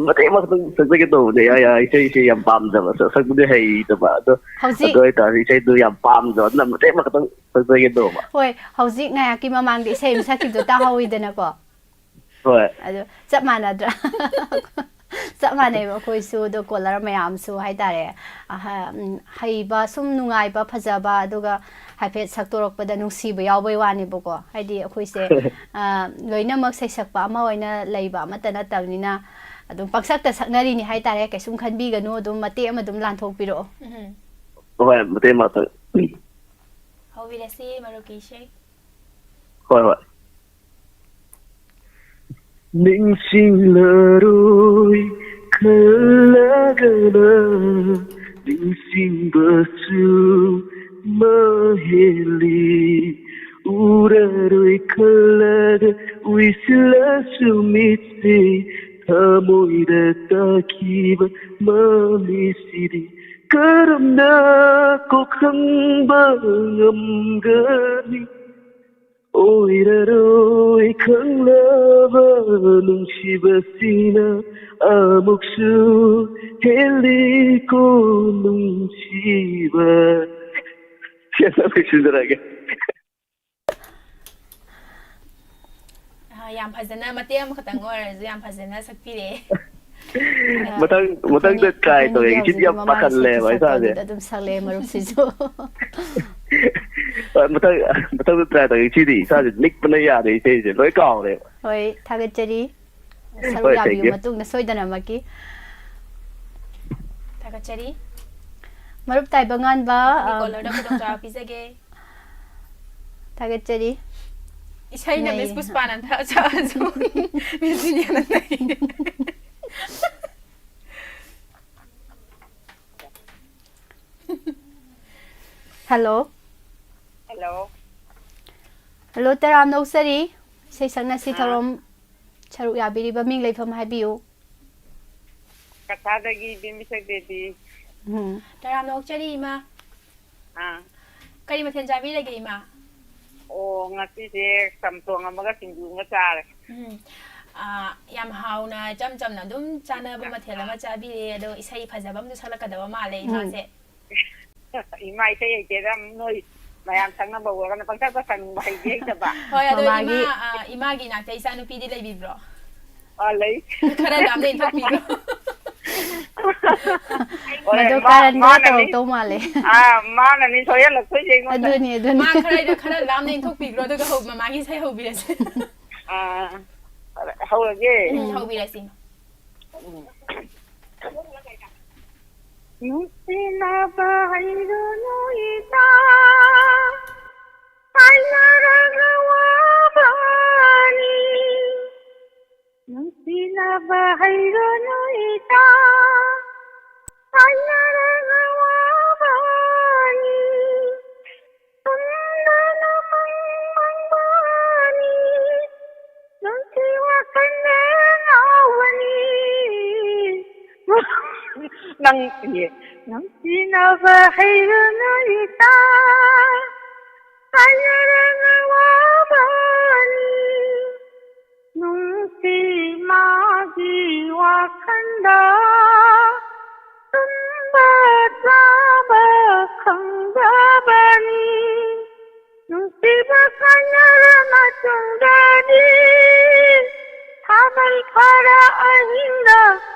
ꯃꯇꯦꯛ ꯑꯃꯈꯛꯇꯪ ꯁꯛꯆꯒꯦ ꯇꯧꯕꯅꯦ꯫ ꯑꯩ, ꯑꯩ ꯏꯁꯩꯁꯦ ꯌꯥꯝ ꯄꯥꯝꯖꯕ, ꯁꯛ-, ꯁꯛꯄꯗꯤ ꯍꯩꯇꯕ꯫ ꯑꯗꯣ, ꯍꯧꯖꯤꯛ ꯑꯗꯨ ꯑꯣꯏꯇꯥꯔꯁꯨ ꯏꯁꯩꯗꯣ ꯌꯥꯝ ꯄꯥꯝꯖꯕ, ꯑꯗꯨꯅ ꯃꯇꯦꯛ ꯑꯃꯈꯛꯇꯪ ꯁꯛꯆꯒꯦ ꯇꯧꯕ꯫ ꯍꯣꯏ, ꯍꯧꯖꯤꯛ ꯉꯥꯏꯍꯥꯛꯀꯤ ꯃꯃꯥꯡꯗ ꯏꯁꯩ ꯑꯃ ꯁꯛꯈꯤꯕꯗꯣ ꯇꯥꯍꯧꯋꯤꯗꯅꯀꯣ꯫ ꯍꯣꯏ꯫ ꯑꯗꯣ ꯆꯞ ꯃꯥꯟꯅꯗ꯭ꯔꯥ? ꯆꯞ ꯃꯥꯟꯅꯩꯕ ꯑꯩꯈꯣꯏꯁꯨ꯫ ꯑꯗꯣ ꯀꯣꯂꯔ ꯃꯌꯥꯝꯁꯨ ꯍꯥꯏꯇꯥꯔꯦ, ꯑꯍ-, ꯎꯝ, ꯍꯩꯕ, ꯁꯨꯝ ꯅꯨꯡꯉꯥꯏꯕ, ꯐꯖꯕ, ꯑꯗꯨꯒ ꯍꯥꯏꯐꯦꯠ ꯁꯛꯇꯣꯔꯛꯄꯗ ꯅꯨꯡꯁꯤꯕ ꯌꯥꯎꯕꯩ ꯋꯥꯅꯦꯕꯀꯣ꯫ ꯍꯥꯏꯗꯤ ꯑꯩꯈꯣꯏꯁꯦ, ꯑ, ꯂꯣꯏꯅꯃꯛ ꯁꯩꯁꯛꯄ ꯑꯃ ꯑꯣꯏꯅ ꯂꯩꯕ ꯑꯃꯠꯇ ꯅꯠꯇꯕꯅꯤꯅ, ꯑꯗꯨꯝ ꯄꯪꯁꯛꯇ ꯁꯛꯅꯔꯤꯅꯤ ꯍꯥꯏꯇꯥꯔꯦ꯫ ꯀꯩꯁꯨꯝ ꯈꯟꯕꯤꯒꯅꯨ, ꯑꯗꯨꯝ ꯃꯇꯦꯛ ꯑꯃ ꯑꯗꯨꯝ ꯂꯥꯟꯊꯣꯛꯄꯤꯔꯛꯑꯣ꯫ ꯎꯝ꯫ ꯍꯣꯏ, ꯃꯇꯦꯛ ꯑꯃꯈꯛꯇꯪ꯫ ꯍꯧꯕꯤꯔꯁꯤ ꯃꯔꯨꯞꯀꯤ ꯏꯁꯩ꯫ ꯍꯣꯏ, ꯍꯣꯏ꯫ ꯅꯤꯡꯁꯤꯡꯂꯔꯣꯏ ꯈꯜꯂꯒꯅ ꯅꯤꯡꯁꯤꯡꯕꯁꯨ ꯃꯍꯦꯜꯂꯤ꯫ ꯎꯔꯔꯣꯏ ꯈꯜꯂꯒ ꯎꯏꯁꯤꯜꯂꯁꯨ ꯃꯤꯠꯁꯦ ꯊꯃꯣꯏꯗ ꯇꯥꯈꯤꯕ ꯃꯃꯤꯁꯤꯗꯤ ꯀꯔꯝꯅ ꯀꯣꯛꯍꯪꯕ ꯉꯝꯒꯅꯤ? ꯑꯣꯏꯔꯔꯣꯏ ꯈꯪꯂꯕ ꯅꯨꯡꯁꯤꯕꯁꯤꯅ ꯑꯃꯨꯛꯁꯨ ꯍꯦꯜꯂꯤꯀꯣ ꯅꯨꯡꯁꯤꯕ꯫ ꯁꯤ ꯑꯝꯇ ꯂꯣꯏꯁꯤꯟꯖꯔꯛꯑꯒꯦ꯫ ꯑ, ꯌꯥꯝ ꯐꯖꯅ, ꯃꯇꯦꯛ ꯑꯃꯈꯛꯇꯪ ꯑꯣꯏꯔꯁꯨ ꯌꯥꯝ ꯐꯖꯅ ꯁꯛꯄꯤꯔꯛꯑꯦ꯫ ꯃꯊꯪ, ꯃꯊꯪꯗ ꯑꯩꯈꯣꯏꯅꯤ-, ꯇ꯭ꯔꯥꯏ ꯇꯧꯒꯦ꯫ ꯑꯩꯈꯣꯏꯅꯤꯒꯤ ꯁꯤꯗꯤ ꯍꯧꯖꯤꯛꯀꯤ ꯌꯥꯝ ꯃꯃꯥꯡꯒꯤ ꯏꯁꯩ ꯄꯥꯈꯠꯂꯦꯕ ꯁꯛꯄ ꯏꯁꯥꯁꯦ꯫ ꯑꯗꯨꯗ ꯑꯗꯨꯝ ꯁꯛꯂꯛꯑꯦ ꯃꯔꯨꯞꯁꯤꯁꯨ꯫ ꯍꯣꯏ, ꯃꯊꯪ, ꯃꯊꯪꯗ ꯇ꯭ꯔꯥꯏ ꯇꯧꯒꯦ꯫ ꯁꯤꯗꯤ ꯏꯁꯥꯁꯦ ꯅꯤꯛꯄꯅ ꯌꯥꯗꯦ꯫ ꯏꯁꯩꯁꯦ ꯂꯣꯏ ꯀꯥꯎꯔꯦꯕ꯫ ꯍꯣꯏ, ꯊꯥꯒꯠꯆꯔꯤ꯫ ꯁꯔꯨꯛ ꯍꯣꯏ, thank ꯌꯥꯕꯤꯌꯨ you꯫ ꯃꯇꯨꯡꯗ ꯁꯣꯏꯗꯅꯃꯛꯀꯤ꯫ ꯊꯥꯒꯠꯆꯔꯤ꯫ ꯃꯔꯨꯞ ꯇꯥꯏꯕ ꯉꯥꯟꯕ, ꯑꯩꯈꯣꯏꯒꯤ ꯑ, ꯀꯣꯂꯔꯗ ꯈꯨꯗꯣꯡꯆꯥꯕ ꯄꯤꯖꯒꯦ꯫ ꯊꯥꯒꯠꯆꯔꯤ꯫ ꯏꯁꯩꯅ ꯅꯩ꯫ ꯃꯤꯁ ꯄꯨꯁꯄꯥꯅ ꯊ-, ꯁꯛꯑꯁꯨ ꯃꯤꯁ ꯖꯨꯅꯤꯌꯥꯅ ꯅꯩ꯫ ꯍꯜꯂꯣ꯫ ꯍꯜꯂꯣ꯫ ꯍꯜꯂꯣ, ꯇꯔꯥꯝꯅ ꯑꯣꯛꯆꯔꯤ꯫ ꯏꯁꯩ ꯁꯛꯅꯁꯤ ꯑꯥ꯫ ꯊꯧꯔꯝ ꯁꯔꯨꯛ ꯌꯥꯕꯤꯔꯤꯕ ꯃꯤꯡ, ꯂꯩꯐꯝ ꯍꯥꯏꯕꯤꯌꯨ꯫ ꯀꯁꯥꯔꯗꯒꯤ ꯕꯤꯝꯕꯤꯁꯛ ꯕꯦꯕꯤ꯫ ꯎꯝ꯫ ꯇꯔꯥꯝꯅ ꯑꯣꯛꯆꯔꯤ, ꯏꯃꯥ꯫ ꯑꯥ꯫ ꯀꯔꯤ ꯃꯊꯦꯜ ꯆꯥꯕꯤꯔꯒꯦ, ꯏꯃꯥ? ꯑꯣ, ꯉꯁꯤꯁꯦ ꯆꯝꯊꯣꯡ ꯑꯃꯒ ꯁꯤꯡꯖꯨ ꯑꯃꯒ ꯆꯥꯔꯦ꯫ ꯎꯝ꯫ ꯑꯥ, ꯌꯥꯝ ꯍꯥꯎꯅ, ꯏꯆꯝ ꯆꯝꯅ ꯑꯗꯨꯝ ꯆꯥꯅꯕ ꯃꯊꯦꯜ ꯑꯃ ꯆꯥꯕꯤꯔꯦ꯫ ꯑꯗꯣ ꯏꯁꯩ ꯐꯖꯕ ꯑꯃꯁꯨ ꯁꯛꯂꯛꯀꯗꯕ ꯃꯥꯜꯂꯦ, ꯎꯝ꯫ ꯏꯃꯥꯁꯦ꯫ ꯏꯃꯥ ꯏꯁꯩ ꯍꯩꯇꯦꯗ, ꯅꯣꯏ ꯃꯌꯥꯝ ꯁꯛꯅꯕ ꯎꯔꯒꯅ ꯄꯪꯁꯛꯇ ꯁꯛꯅꯤꯡꯕ, ꯍꯩꯗꯤ ꯍꯩꯇꯕ꯫ ꯍꯣꯏ, ꯑꯗꯣ ꯃꯃꯥꯒꯤ ꯏꯃꯥ, ꯑ, ꯏꯃꯥꯒꯤ ꯏꯅꯥꯛꯇ ꯏꯆꯥꯅꯨꯄꯤꯗꯤ ꯂꯩꯕꯤꯕ꯭ꯔꯣ? ꯑ, ꯂꯩ꯫ ꯈꯔ ꯂꯥꯞꯅ ꯏꯟꯊꯣꯛꯄꯤꯈ꯭ꯔꯣ꯫ ꯍꯣꯏ, ꯃꯗꯨ ꯃꯥ-, ꯀꯥꯔꯟꯒ ꯃꯥꯅꯅꯤ꯫ ꯇꯧꯔꯛꯇꯧ ꯃꯥꯜꯂꯦ꯫ ꯑ, ꯃꯥꯅꯅꯤ ꯁꯣꯏꯍꯜꯂꯛꯇꯣꯏꯁꯦ ꯑꯩꯉꯣꯟꯗ꯫ ꯑꯗꯨꯅꯤ, ꯑꯗꯨꯅꯤ꯫ ꯃꯥ ꯈꯔ, ꯈꯔ ꯂꯥꯞꯅ ꯏꯟꯊꯣꯛꯄꯤꯈ꯭ꯔꯣ, ꯑꯗꯨꯒ ꯍꯧ-, ꯃꯃꯥꯒꯤ ꯏꯁꯩ ꯍꯧꯕꯤꯔꯁꯦ꯫ ꯑ, ꯍꯧꯔꯒꯦ꯫ ꯎꯝ, ꯍꯧꯕꯤꯔꯁꯤ꯫ ꯎꯝ꯫ ꯅꯨꯡꯁꯤꯅꯕ ꯍꯩꯔꯨꯅꯨ ꯏꯇꯥ, ꯍꯥꯏꯅꯔꯒ ꯋꯥꯕꯅꯤ꯫ ꯅꯨꯡꯁꯤꯅꯕ ꯍꯩꯔꯨꯅꯨ ꯏꯇꯥ, ꯍꯥꯏꯅꯔꯒ ꯋꯥꯕꯅꯤ꯫ ꯇꯨꯝꯗꯅ ꯃꯪ ꯃꯪꯕꯅꯤ, ꯅꯨꯡꯁꯤ ꯋꯥꯈꯜꯅ ꯉꯥꯎꯕꯅꯤ꯫ ꯅꯪ, ꯅꯨꯡꯁꯤꯅꯕ ꯍꯩꯔꯨꯅꯨ ꯏꯇꯥ, ꯍꯥꯏꯅꯔꯒ ꯋꯥꯕꯅꯤ꯫ ꯅꯨꯡꯁꯤ ꯃꯥꯒꯤ ꯋꯥꯈꯜꯗ ꯇꯨꯝꯕ ꯆꯥꯕ ꯈꯪꯗꯕꯅꯤ꯫ ꯅꯨꯡꯁꯤꯕ ꯀꯥꯏꯅꯔ ꯃꯇꯨꯡꯗꯗꯤ ꯊꯥꯕꯜ ꯐꯥꯔ ꯑꯍꯤꯡꯗ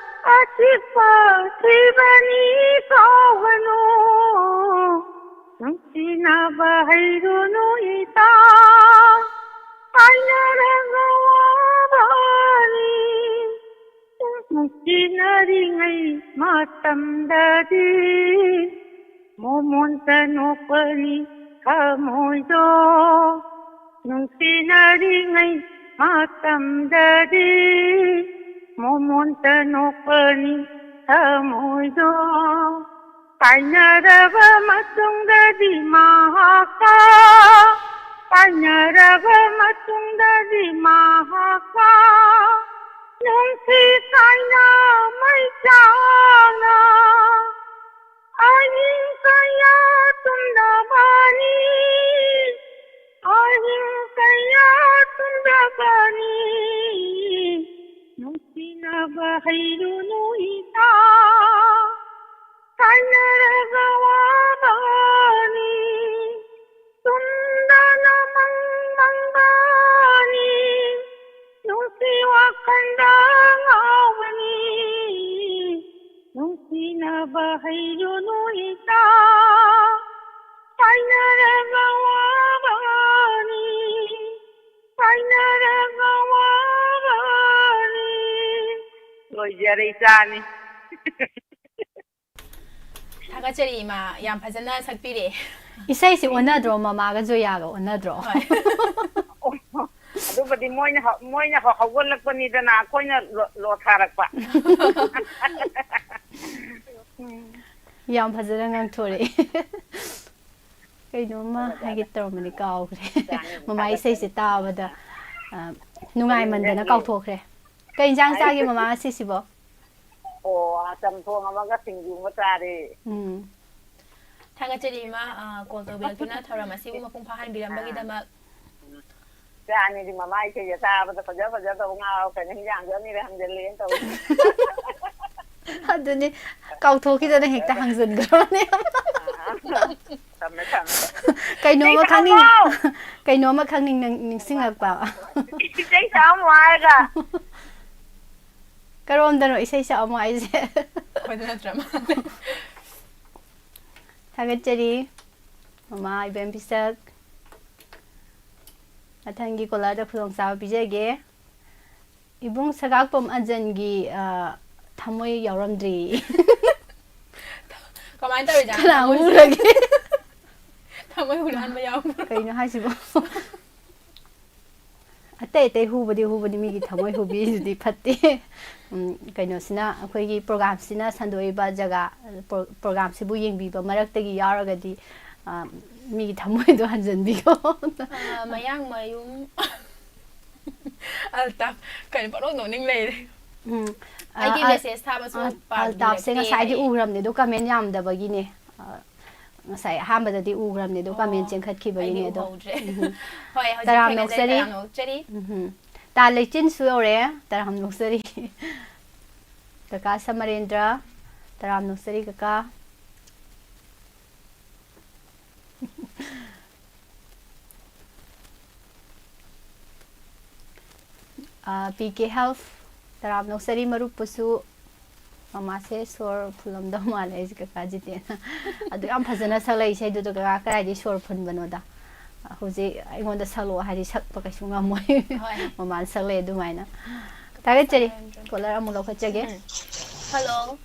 ꯑꯆꯤꯛꯄ ꯊꯤꯕꯅꯤ ꯀꯥꯎꯒꯅꯨ꯫ ꯅꯨꯡꯁꯤꯅꯕ ꯍꯩꯔꯨꯅꯨ ꯏꯇꯥ, ꯍꯥꯏꯅꯔꯒ ꯋꯥꯕꯅꯤ꯫ ꯅꯨꯡꯁꯤꯅꯔꯤꯉꯩ ꯃꯇꯝꯗꯗꯤ ꯃꯣꯃꯣꯟꯇ ꯅꯣꯛꯄꯅꯤ ꯊꯃꯣꯏꯗꯣ꯫ ꯅꯨꯡꯁꯤꯅꯔꯤꯉꯩ ꯃꯇꯝꯗꯗꯤ ꯃꯣꯃꯣꯟꯇ ꯅꯣꯛꯄꯅꯤ ꯊꯃꯣꯏꯗꯣ꯫ ꯀꯥꯏꯅꯔꯕ ꯃꯇꯨꯡꯗꯗꯤ ꯃꯍꯥꯛꯀ, ꯀꯥꯏꯅꯔꯕ ꯃꯇꯨꯡꯗꯗꯤ ꯃꯍꯥꯛꯀ ꯅꯨꯡꯁꯤ ꯀꯥꯏꯅ ꯃꯩ ꯆꯥꯛꯅ ꯑꯍꯤꯡ ꯀꯌꯥ ꯇꯨꯝꯗꯕꯅꯤ, ꯑꯍꯤꯡ ꯀꯌꯥ ꯇꯨꯝꯗꯕꯅꯤ, ꯅꯨꯡꯁꯤꯅꯕ ꯍꯩꯔꯨꯅꯨ ꯏꯇꯥ꯫ ꯀꯥꯏꯅꯔꯒ ꯋꯥꯕꯅꯤ, ꯇꯨꯝꯗꯅ ꯃꯪ ꯃꯪꯕꯅꯤ, ꯅꯨꯡꯁꯤ ꯋꯥꯈꯜꯗ ꯉꯥꯎꯕꯅꯤ, ꯅꯨꯡꯁꯤꯅꯕ ꯍꯩꯔꯨꯅꯨ ꯏꯇꯥ꯫ ꯀꯥꯏꯅꯔꯒ ꯋꯥꯕꯅꯤ, ꯀꯥꯏꯅꯔꯒ ꯋꯥꯕꯅꯤ꯫ ꯂꯣꯏꯖꯔꯦ, ꯏꯆꯥꯅꯤ꯫ ꯊꯥꯒꯠꯆꯔꯤ ꯏꯃꯥ, ꯌꯥꯝ ꯐꯖꯅ ꯁꯛꯄꯤꯔꯛꯑꯦ꯫ ꯏꯁꯩꯁꯤ ꯑꯣꯟꯅꯗ꯭ꯔꯣ, ꯃꯃꯥꯒ ꯖꯣꯌꯥꯒ ꯑꯣꯟꯅꯗ꯭ꯔꯣ? ꯍꯣꯏ꯫ ꯑꯗꯨꯕꯨꯗꯤ ꯃꯣꯏꯅ ꯍꯧ-, ꯃꯣꯏꯅ ꯍꯧ-, ꯍꯧꯒꯠꯂꯛꯄꯅꯤꯗꯅ, ꯑꯩꯈꯣꯏꯅ ꯂꯣ-, ꯂꯣ ꯊꯥꯔꯛꯄ꯫ ꯌꯥꯝ ꯐꯖꯅ ꯉꯥꯡꯊꯣꯔꯛꯑꯦ꯫ ꯀꯩꯅꯣꯝꯃ ꯍꯥꯏꯒꯦ ꯇꯧꯔꯝꯕꯅꯤ, ꯀꯥꯎꯈ꯭ꯔꯦ꯫ ꯃꯃꯥ ꯏꯁꯩꯁꯦ ꯇꯥꯕꯗ, ꯑ, ꯅꯨꯡꯉꯥꯏꯃꯟꯗꯅ ꯀꯥꯎꯊꯣꯛꯈ꯭ꯔꯦ꯫ ꯀꯩ ꯏꯟꯁꯥꯡ ꯆꯥꯒꯦ ꯃꯃꯥ ꯉꯁꯤꯁꯤꯕꯣ? ꯑꯣ, ꯆꯝꯊꯣꯡ ꯑꯃꯒ ꯁꯤꯡꯖꯨ ꯑꯃ ꯆꯥꯔꯦ꯫ ꯎꯝ꯫ ꯊꯥꯒꯠꯆꯔꯤ ꯏꯃꯥ, ꯑ, call ꯇꯧꯕꯤꯔꯛꯇꯨꯅ ꯊꯧꯔꯝ ꯑꯁꯤꯕꯨ ꯃꯄꯨꯡ ꯐꯥꯍꯟꯕꯤꯔꯝꯕꯒꯤꯗꯃꯛ꯫ ꯏꯆꯥ ꯑꯅꯤꯗꯤ ꯃꯃꯥ ꯏꯁꯩꯁꯦ ꯇꯥꯕꯗ ꯐꯖ ꯐꯖꯗꯕ ꯉꯥꯎꯔꯛꯀꯅꯤ꯫ ꯍꯤꯟꯖꯥꯡꯁꯨ ꯑꯅꯤꯔꯛ ꯍꯟꯖꯜꯂꯦꯅ ꯇꯧꯔꯤ꯫ ꯑꯗꯨꯅꯤ, ꯀꯥꯎꯊꯣꯛꯈꯤꯗꯅ ꯍꯦꯛꯇ ꯍꯪꯖꯟꯈ꯭ꯔꯕꯅꯦ꯫ ꯊꯝꯃꯦ, ꯊꯝꯃꯦ꯫ ꯀꯩꯅꯣꯝꯃ ꯏꯁꯩ ꯈꯪꯅꯤꯡ-, ꯁꯛꯑꯝꯃꯣ꯫ ꯀꯩꯅꯣꯝꯃ ꯈꯪꯅꯤꯡ-, ꯅꯤꯡꯁꯤꯡꯉꯛꯄ꯫ ꯏꯁꯩ ꯁꯛꯑꯝꯃꯣ ꯍꯥꯏꯔꯒ꯫ ꯀꯔꯣꯝꯗꯅꯣ ꯏꯁꯩ ꯁꯛꯑꯝꯃꯣ ꯍꯥꯏꯁꯦ? ꯑꯩꯈꯣꯏꯗ ꯅꯠꯇ꯭ꯔ ꯃꯥꯜꯂꯦ꯫ ꯊꯥꯒꯠꯆꯔꯤ, ꯃꯃꯥ ꯏꯕꯦꯝ ꯄꯤꯁꯛ꯫ ꯃꯊꯪꯒꯤ caller ꯗ ꯈꯨꯗꯣꯡꯆꯥꯕ ꯄꯤꯖꯒꯦ꯫ ꯏꯕꯨꯡ ꯁꯒꯥꯛꯄꯝ ꯑꯖꯟꯒꯤ, ꯑ, ꯊꯃꯣꯏ ꯌꯥꯎꯔꯝꯗ꯭ꯔꯤ꯫ ꯀꯃꯥꯏꯅ ꯇꯧꯔꯤꯖꯥꯠꯅꯣ? ꯀꯅꯥ ꯊꯃꯣꯏꯁꯦ? ꯎꯔꯒꯦ? ꯊꯃꯣꯏ ꯍꯨꯔꯥꯟꯕ ꯌꯥꯎꯕ꯭ꯔꯣ? ꯀꯩꯅꯣ ꯍꯥꯏꯁꯤꯕꯣ? ꯑꯇꯩ ꯑꯇꯩ ꯍꯨꯕꯗꯤ ꯍꯨꯕꯅꯤ, ꯃꯤꯒꯤ ꯊꯃꯣꯏ ꯍꯨꯕꯤꯗꯨꯗꯤ ꯐꯠꯇꯦ꯫ ꯎꯝ, ꯀꯩꯅꯣꯁꯤꯅ, ꯑꯩꯈꯣꯏꯒꯤ ꯄ꯭ꯔꯣꯒꯥꯝꯁꯤꯅ ꯁꯟꯗꯣꯛꯏꯕ ꯖꯒꯥ, ꯄ꯭ꯔꯣ-, ꯄ꯭ꯔꯣꯒꯥꯝꯁꯤꯕꯨ ꯌꯦꯡꯕꯤꯕ ꯃꯔꯛꯇꯒꯤ ꯌꯥꯎꯔꯒꯗꯤ, ꯑ, ꯃꯤꯒꯤ ꯊꯃꯣꯏꯗꯣ ꯍꯟꯖꯟꯕꯤꯌꯣ꯫ ꯑ, ꯃꯌꯥꯡ ꯃꯌꯨꯝ ꯑꯜꯇꯥꯞ, ꯀꯩꯅꯣ, ꯄꯪꯅꯣꯛ ꯅꯣꯛꯅꯤꯡ ꯂꯩꯔꯦ꯫ ꯎꯝ, ꯑ, ꯑꯩꯒꯤ ꯑ, ꯃꯦꯁꯦꯖ ꯊꯥꯕꯁꯨ ꯑ, ꯄꯥꯟꯕꯤꯔꯛꯇꯦ꯫ ꯑꯜꯇꯥꯞꯁꯦ ꯉꯁꯥꯏꯗꯤ ꯑꯩ ꯎꯈ꯭ꯔꯕꯅꯦ, ꯑꯗꯣ ꯀꯃꯦꯟ ꯌꯥꯝꯗꯕꯒꯤꯅꯦ꯫ ꯑ, ꯉꯁꯥꯏ ꯑꯍꯥꯟꯕꯗꯗꯤ ꯎꯈ꯭ꯔꯕꯅꯦ, ꯑꯗꯣ ꯀꯃꯦꯟ ꯑꯣ, ꯆꯦꯟꯈꯠꯈꯤꯕꯒꯤꯅꯦ ꯑꯩꯗꯤ ꯑꯗꯣ꯫ ꯎꯍꯧꯗ꯭ꯔꯦ꯫ ꯎꯝ꯫ ꯍꯣꯏ, ꯍꯧꯖꯤꯛ ꯇꯔꯥꯝ ꯊꯦꯡꯅꯖꯔꯤ, ꯅꯣꯛꯆꯔꯤ꯫ ꯇꯔꯥꯝ ꯅꯣꯛꯆꯔꯤ꯫ ꯎꯝ꯫ ꯇꯥ ꯂꯩꯆꯤꯟꯁꯨ ꯌꯧꯔꯛꯑꯦ, ꯇꯔꯥꯝ ꯅꯣꯛꯆꯔꯤ꯫ ꯀꯀꯥ ꯁꯃꯔꯦꯟꯗ꯭ꯔ, ꯇꯔꯥꯝ ꯅꯣꯛꯆꯔꯤ ꯀꯀꯥ꯫ ꯑꯥ, ꯄꯤ ꯀꯦ ꯍꯦꯜꯊ, ꯇꯔꯥꯝ ꯅꯣꯛꯆꯔꯤ ꯃꯔꯨꯞꯄꯨꯁꯨ꯫ ꯃꯃꯥꯁꯦ ꯁꯣꯔ ꯐꯨꯜꯂꯝꯗꯧ ꯃꯥꯜꯂꯦ ꯑꯩꯁꯦ, ꯀꯀꯥ ꯖꯤꯇꯦꯟ꯫ ꯑꯗꯨ ꯌꯥꯝ ꯐꯖꯅ ꯁꯛꯂꯛꯏ ꯏꯁꯩꯗꯨꯗ, ꯀꯀꯥ ꯀꯗꯥꯏꯗꯒꯤ ꯁꯣꯔ ꯐꯨꯟꯕꯅꯣꯗ꯫ ꯍꯧꯖꯤꯛ ꯑꯩꯉꯣꯟꯗ ꯁꯛꯂꯛꯑꯣ ꯍꯥꯏꯗꯤ ꯁꯛꯄ ꯀꯩꯁꯨ ꯉꯝꯃꯣꯏ꯫ ꯍꯣꯏ꯫ ꯃꯃꯥꯅ ꯁꯛꯂꯛꯑꯦ ꯑꯗꯨꯃꯥꯏꯅ꯫ ꯊꯥꯒꯠꯆꯔꯤ꯫ ꯀꯣꯂꯔ ꯑꯃꯨꯛ ꯂꯧꯈꯠꯆꯒꯦ꯫ ꯎꯝ꯫ ꯍꯜꯂꯣ꯫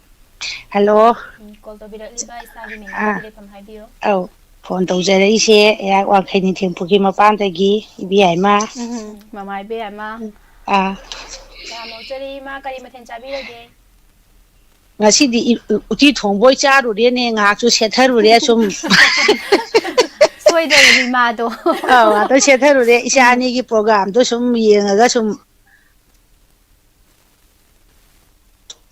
ꯍꯜꯂꯣ꯫ ꯎꯝ, ꯀꯣꯜ ꯇꯧꯕꯤꯔꯛꯂꯤꯕ ꯏꯁꯥꯒꯤ ꯃꯤꯡ ꯑꯥ꯫ ꯑꯃꯗꯤ ꯂꯩꯐꯝ ꯍꯥꯏꯕꯤꯌꯨ꯫ ꯑꯧ, ꯐꯣꯟ ꯇꯧꯖꯔꯛꯏꯁꯦ ꯑꯩꯍꯥꯛ ꯋꯥꯡꯈꯩ ꯅꯤꯡꯊꯦꯝ ꯄꯨꯈ꯭ꯔꯤ ꯃꯄꯥꯟꯗꯒꯤ ꯏꯕꯦꯌꯥꯏꯃ꯫ ꯎꯝ, ꯃꯃꯥ ꯏꯕꯦꯌꯥꯏꯃ꯫ ꯑꯥ꯫ ꯌꯥꯝ ꯅꯣꯛꯆꯔꯤ ꯏꯃꯥ, ꯀꯔꯤ ꯃꯊꯦꯜ ꯆꯥꯕꯤꯔꯒꯦ? ꯉꯁꯤꯗꯤ ꯏ-, ꯎꯇꯤ ꯊꯣꯡꯕ ꯑꯣꯏ ꯆꯥꯔꯨꯔꯦꯅꯦ, ꯉꯥꯏꯍꯥꯛꯁꯨ ꯁꯦꯠꯊꯔꯨꯔꯦ ꯁꯨꯝ꯫ ꯁꯣꯏꯗ꯭ꯔꯕꯅꯤ ꯏꯃꯥꯗꯣ꯫ ꯑꯧ, ꯉꯥꯛꯇꯪ ꯁꯦꯠꯊꯔꯨꯔꯦ꯫ ꯏꯆꯥ ꯎꯝ꯫ ꯑꯅꯤꯒꯤ ꯄ꯭ꯔꯣꯒꯥꯝꯗꯣ ꯁꯨꯝ ꯌꯦꯡꯉꯒ ꯁꯨꯝ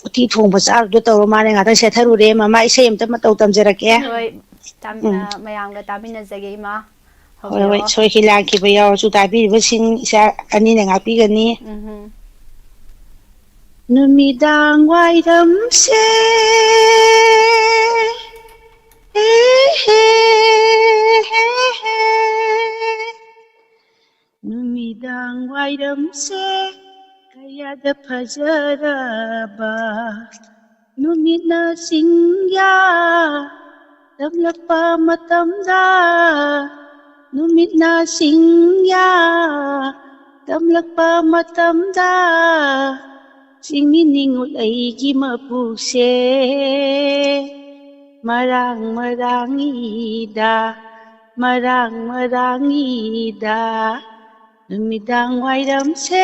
ꯎꯇꯤ ꯊꯣꯡꯕ ꯆꯥꯔꯨꯗꯣ ꯇꯧꯔ ꯃꯥꯅꯦ, ꯉꯥꯛꯇꯪ ꯁꯦꯠꯊꯔꯨꯔꯦ꯫ ꯃꯃꯥ ꯏꯁꯩ ꯑꯝꯇ ꯃꯇꯧ ꯇꯝꯖꯔꯛꯀꯦ꯫ ꯍꯣꯏ, ꯇꯝ-, ꯎꯝ꯫ ꯑ, ꯃꯌꯥꯝꯒ ꯇꯥꯃꯤꯟꯅꯖꯒꯦ, ꯏꯃꯥ꯫ ꯍꯣꯏ, ꯍꯣꯏ, ꯍꯧꯕꯤꯔꯛꯑꯣ꯫ ꯁꯣꯏꯈꯤ ꯂꯥꯟꯈꯤꯕ ꯌꯥꯎꯔꯁꯨ ꯇꯥꯕꯤꯔꯤꯕꯁꯤꯡ ꯏꯆꯥ ꯑꯅꯤꯅ ꯉꯥꯛꯄꯤꯒꯅꯤ꯫ ꯎꯝꯍꯨꯝ꯫ ꯅꯨꯃꯤꯗꯥꯡ ꯋꯥꯏꯔꯝꯁꯦ, ꯍꯦ, ꯍꯦ, ꯍꯦ, ꯍꯦ꯫ ꯅꯨꯃꯤꯗꯥꯡ ꯋꯥꯏꯔꯝꯁꯦ ꯀꯌꯥꯗ ꯐꯖꯔꯕ, ꯅꯨꯃꯤꯠꯅ ꯆꯤꯡꯌꯥ ꯇꯝꯂꯛꯄ ꯃꯇꯝꯗ, ꯅꯨꯃꯤꯠꯅ ꯆꯤꯡꯌꯥ ꯇꯝꯂꯛꯄ ꯃꯇꯝꯗ, ꯆꯤꯡꯃꯤ ꯅꯤꯡꯉꯨ ꯑꯩꯒꯤ ꯃꯄꯨꯁꯦ, ꯃꯔꯥꯡ ꯃꯔꯥꯡꯉꯤꯗ, ꯃꯔꯥꯡ ꯃꯔꯥꯡꯉꯤꯗ꯫ ꯅꯨꯃꯤꯗꯥꯡ ꯋꯥꯏꯔꯝꯁꯦ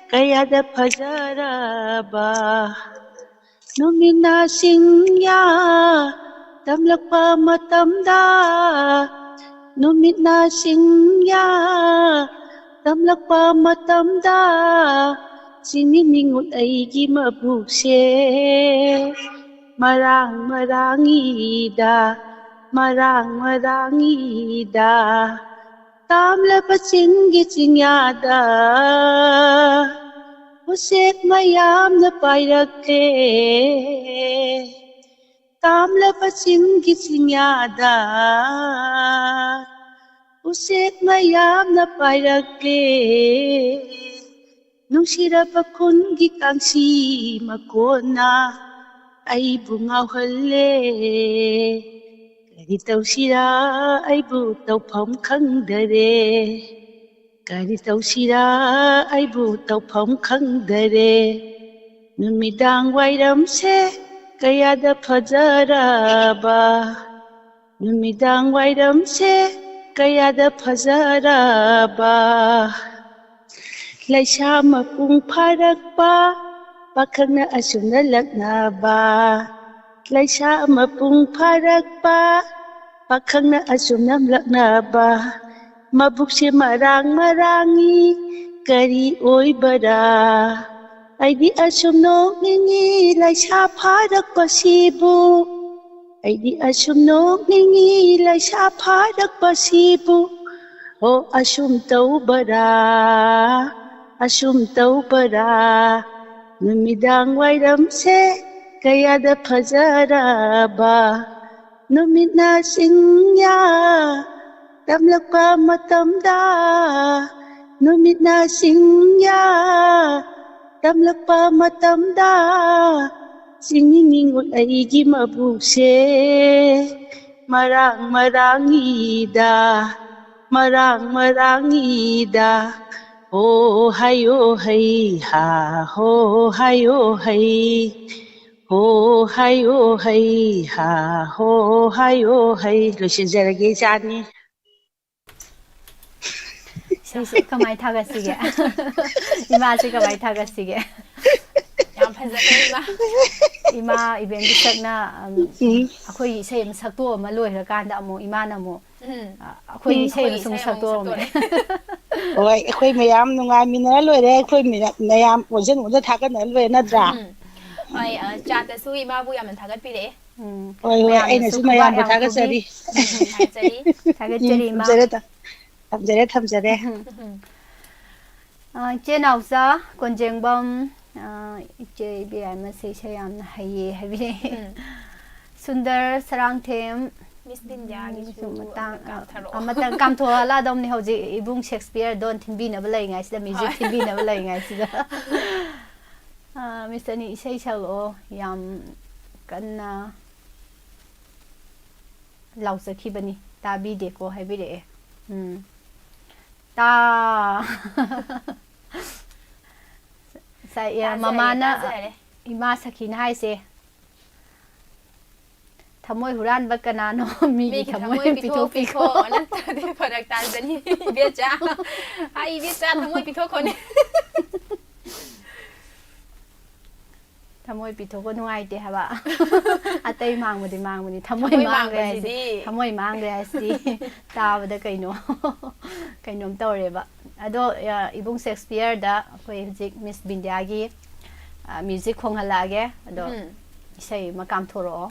ꯀꯌꯥꯗ ꯐꯖꯔꯕ, ꯅꯨꯃꯤꯠꯅ ꯆꯤꯡꯌꯥ ꯇꯝꯂꯛꯄ ꯃꯇꯝꯗ, ꯅꯨꯃꯤꯠꯅ ꯆꯤꯡꯌꯥ ꯇꯝꯂꯛꯄ ꯃꯇꯝꯗ, ꯆꯤꯡꯃꯤ ꯅꯤꯡꯉꯨꯠ ꯑꯩꯒꯤ ꯃꯕꯨꯛꯁꯦ ꯃꯔꯥꯡ ꯃꯔꯥꯡꯏꯗ, ꯃꯔꯥꯡ ꯃꯔꯥꯡꯏꯗ, ꯇꯥꯝꯂꯕ ꯆꯤꯡꯒꯤ ꯆꯤꯡꯌꯥꯗ ꯎꯆꯦꯛ ꯃꯌꯥꯝꯅ ꯄꯥꯏꯔꯛꯂꯦ꯫ ꯇꯥꯝꯂꯕ ꯆꯤꯡꯒꯤ ꯆꯤꯡꯌꯥꯗ ꯎꯆꯦꯛ ꯃꯌꯥꯝꯅ ꯄꯥꯏꯔꯛꯂꯦ꯫ ꯅꯨꯡꯁꯤꯔꯕ ꯈꯨꯟꯒꯤ ꯀꯥꯡꯁꯤ ꯃꯈꯣꯟꯅ ꯑꯩꯕꯨ ꯉꯥꯎꯍꯜꯂꯦ꯫ ꯀꯔꯤ ꯇꯧꯁꯤꯔꯥ ꯑꯩꯕꯨ ꯇꯧꯐꯝ ꯈꯪꯗꯔꯦ꯫ ꯀꯔꯤ ꯇꯧꯁꯤꯔꯥ ꯑꯩꯕꯨ ꯇꯧꯐꯝ ꯈꯪꯗꯔꯦ꯫ ꯅꯨꯃꯤꯗꯥꯡ ꯋꯥꯏꯔꯝꯁꯦ ꯀꯌꯥꯗ ꯐꯖꯔꯕ, ꯅꯨꯃꯤꯗꯥꯡ ꯋꯥꯏꯔꯝꯁꯦ ꯀꯌꯥꯗ ꯐꯖꯔꯕ꯫ ꯂꯩꯁꯥ ꯃꯄꯨꯡ ꯐꯥꯔꯛꯄ ꯄꯥꯈꯪꯅ ꯑꯁꯨꯝꯅ ꯂꯛꯅꯕ꯫ ꯂꯩꯁꯥ ꯃꯄꯨꯡ ꯐꯥꯔꯛꯄ ꯄꯥꯈꯪꯅ ꯑꯁꯨꯝꯅ ꯂꯛꯅꯕ꯫ ꯃꯕꯨꯛꯁꯦ ꯃꯔꯥꯡ ꯃꯔꯥꯡꯏ ꯀꯔꯤ ꯑꯣꯏꯕꯔꯥ? ꯑꯩꯗꯤ ꯑꯁꯨꯝ ꯅꯣꯛꯅꯤꯡꯏ ꯂꯩꯁꯥ ꯐꯥꯔꯛꯄꯁꯤꯕꯨ꯫ ꯑꯩꯗꯤ ꯑꯁꯨꯝ ꯅꯣꯛꯅꯤꯡꯏ ꯂꯩꯁꯥ ꯐꯥꯔꯛꯄꯁꯤꯕꯨ꯫ ꯍꯣ ꯑꯁꯨꯝ ꯇꯧꯕꯔꯥ, ꯑꯁꯨꯝ ꯇꯧꯕꯔꯥ? ꯅꯨꯃꯤꯗꯥꯡ ꯋꯥꯏꯔꯝꯁꯦ ꯀꯌꯥꯗ ꯐꯖꯔꯕ꯫ ꯅꯨꯃꯤꯠꯅ ꯆꯤꯡꯌꯥ ꯇꯝꯂꯛꯄ ꯃꯇꯝꯗ, ꯅꯨꯃꯤꯠꯅ ꯆꯤꯡꯌꯥ ꯇꯝꯂꯛꯄ ꯃꯇꯝꯗ, ꯆꯤꯡꯃꯤ ꯅꯤꯡꯉꯨꯠ ꯑꯩꯒꯤ ꯃꯕꯨꯛꯁꯦ ꯃꯔꯥꯡ ꯃꯔꯥꯡꯏꯗ, ꯃꯔꯥꯡ ꯃꯔꯥꯡꯏꯗ꯫ ꯍꯣ ꯍꯥꯏꯌꯣ ꯍꯩ ꯍꯥ, ꯍꯣ ꯍꯥꯏꯌꯣ ꯍꯩ, ꯍꯣ ꯍꯥꯏꯌꯣ ꯍꯩ ꯍꯥ, ꯍꯣ ꯍꯥꯏꯌꯣ ꯍꯩ꯫ ꯂꯣꯏꯁꯤꯟꯖꯔꯒꯦ ꯏꯆꯥꯅꯤ꯫ ꯁꯤꯁꯦ ꯀꯃꯥꯏꯅ ꯊꯥꯒꯠꯁꯤꯒꯦ? ꯏꯃꯥꯁꯦ ꯀꯃꯥꯏꯅ ꯊꯥꯒꯠꯁꯤꯒꯦ? ꯌꯥꯝ ꯐꯖꯈ꯭ꯔꯦ ꯏꯃꯥ꯫ ꯏꯃꯥ ꯏꯕꯦꯝꯒꯤ ꯁꯛꯅ, ꯎꯝ, ꯎꯝ ꯑꯩꯈꯣꯏꯒꯤ ꯏꯁꯩ ꯑꯃ ꯁꯛꯇꯣꯛꯑꯃ ꯂꯣꯏꯈ꯭ꯔꯀꯥꯟꯗ ꯑꯃꯨꯛ ꯏꯃꯥꯅ ꯑꯃꯨꯛ, ꯎꯝ꯫ ꯑ, ꯑꯩꯈꯣꯏꯒꯤ ꯎꯝ ꯏꯁꯩ ꯑꯃ ꯑꯩꯈꯣꯏꯒꯤ ꯁꯨꯝ ꯏꯁꯩ ꯑꯃꯨꯛ ꯁꯛꯇꯣꯛꯑꯝꯃꯦ꯫ ꯁꯛꯇꯣꯛꯑꯦ꯫ ꯍꯣꯏ, ꯑꯩꯈꯣꯏ ꯃꯌꯥꯝ ꯅꯨꯡꯉꯥꯏꯃꯤꯟꯅꯔ ꯂꯣꯏꯔꯦ꯫ ꯑꯩꯈꯣꯏ ꯃꯌꯥꯝ ꯃꯌꯥꯝ ꯑꯣꯟꯁꯤꯟ ꯑꯣꯟꯁꯤꯟ ꯊꯥꯒꯠꯅꯔ ꯂꯣꯏꯔꯦ ꯅꯠꯇ꯭ꯔꯥ? ꯎꯝ꯫ ꯍꯣꯏ, ꯑ, ꯆꯥꯠꯇꯁꯨ ꯏꯃꯥꯕꯨ ꯌꯥꯝꯅ ꯊꯥꯒꯠꯄꯤꯔꯛꯑꯦ꯫ ꯎꯝ, ꯍꯣꯏ ꯍꯣꯏ, ꯃꯌꯥꯝꯅꯁꯨ ꯑꯩꯅꯁꯨ ꯈꯨꯕꯥꯛ ꯃꯌꯥꯝꯕꯨ ꯌꯥꯝ ꯈꯨꯕꯤ꯫ ꯊꯥꯒꯠꯆꯔꯤ꯫ ꯎꯝ, ꯊꯥꯒꯠꯆꯔꯤ꯫ ꯎꯝ, ꯊꯥꯒꯠꯆꯔꯤ ꯏꯃꯥ꯫ ꯊꯝꯖꯔꯦ ꯊꯝ- ꯊꯝꯖꯔꯦ ꯊꯝꯖꯔꯦ꯫ ꯎꯝ꯫ ꯑ, ꯏꯆꯦ ꯅꯥꯎꯆꯥ ꯀꯣꯟꯖꯦꯡꯕꯝ, ꯑ, ꯏꯆꯦ ꯏꯕꯦꯝꯃꯁꯦ ꯏꯁꯩ ꯌꯥꯝꯅ ꯍꯩꯌꯦ ꯍꯥꯏꯕꯤꯔꯛꯑꯦ꯫ ꯎꯝ꯫ ꯁꯨꯟꯗꯔ ꯁꯔꯥꯡꯊꯦꯝ, ꯃꯤꯁ ꯕꯤꯟꯗ꯭ꯌꯥꯒꯤꯁꯨ ꯁꯨ ꯃꯇꯥꯡ, ꯑꯃꯨꯛꯇ ꯀꯥꯞꯊꯔꯛꯑꯣ꯫ ꯑꯃꯇꯪ ꯀꯥꯝꯊꯣꯛꯍꯜꯂꯛꯑꯗꯧꯅꯤ ꯍꯧꯖꯤꯛ ꯏꯕꯨꯡ ꯁꯦꯛꯁꯄꯤꯌꯔ ꯗꯣꯟ ꯊꯤꯟꯕꯤꯅꯕ ꯂꯩꯔꯤꯉꯩꯁꯤꯗ, ꯃ꯭ꯌꯨꯖꯤꯛ ꯍꯣꯏ꯫ ꯊꯤꯟꯕꯤꯅꯕ ꯂꯩꯔꯤꯉꯩꯁꯤꯗ꯫ ꯑ, ꯃꯤꯁ ꯑꯅꯤ ꯏꯁꯩ ꯁꯛꯂꯛꯑꯣ, ꯌꯥꯝ ꯀꯟꯅ ꯂꯥꯎꯖꯈꯤꯕꯅꯤ, ꯇꯥꯕꯤꯗꯦꯀꯣ ꯍꯥꯏꯕꯤꯔꯛꯑꯦ꯫ ꯎꯝ꯫ ꯇꯥ ꯉꯁꯥꯏ, ꯑ, ꯇꯥꯖꯔꯦ, ꯃꯃꯥꯅ, ꯇꯥꯖꯔꯦ꯫ ꯏꯃꯥ ꯁꯈꯤꯅ ꯍꯥꯏꯁꯦ, "ꯊꯃꯣꯏ ꯍꯨꯔꯥꯟꯕ ꯀꯅꯥꯅꯣ? ꯃꯤꯒꯤ ꯃꯤꯒꯤ ꯊꯃꯣꯏ ꯊꯃꯣꯏ ꯄꯤꯊꯣꯛꯄꯤꯈꯣ꯫ ꯄꯤꯊꯣꯛꯄꯤꯈꯣ, ꯅꯠꯇ꯭ꯔꯗꯤ ꯐꯔꯛ ꯇꯥꯖꯅꯤ ꯏꯕꯦꯆꯥ꯫ ꯑꯩ ꯏꯕꯦꯆꯥ ꯊꯃꯣꯏ ꯄꯤꯊꯣꯛꯈꯣꯅꯦ꯫ ꯊꯃꯣꯏ ꯄꯤꯊꯣꯛꯄ ꯅꯨꯡꯉꯥꯏꯇꯦ ꯍꯥꯏꯕ꯫ ꯑꯇꯩ ꯃꯥꯡꯕꯗꯤ ꯃꯥꯡꯕꯅꯤ, ꯊꯃꯣꯏ ꯊꯃꯣꯏ ꯃꯥꯡꯈ꯭ꯔꯦ ꯍꯥꯏꯁꯤ, ꯃꯥꯡꯕꯁꯤꯗꯤ꯫ ꯊꯃꯣꯏ ꯃꯥꯡꯈ꯭ꯔꯦ ꯍꯥꯏꯁꯤ ꯇꯥꯕꯗ ꯀꯩꯅꯣ, ꯀꯩꯅꯣꯝ ꯇꯧꯔꯦꯕ꯫ ꯑꯗꯣ, ꯑ, ꯏꯕꯨꯡ ꯁꯦꯛꯁꯄꯤꯌꯔꯗ ꯑꯩꯈꯣꯏ ꯍꯧꯖꯤꯛ ꯃꯤꯁ ꯕꯤꯟꯗ꯭ꯌꯥꯒꯤ, ꯑ, ꯃ꯭ꯌꯨꯖꯤꯛ ꯈꯣꯡꯍꯜꯂꯛꯑꯒꯦ꯫ ꯑꯗꯣ ꯎꯝ꯫ ꯏꯁꯩ ꯑꯃ ꯀꯥꯝꯊꯣꯔꯛꯑꯣ꯫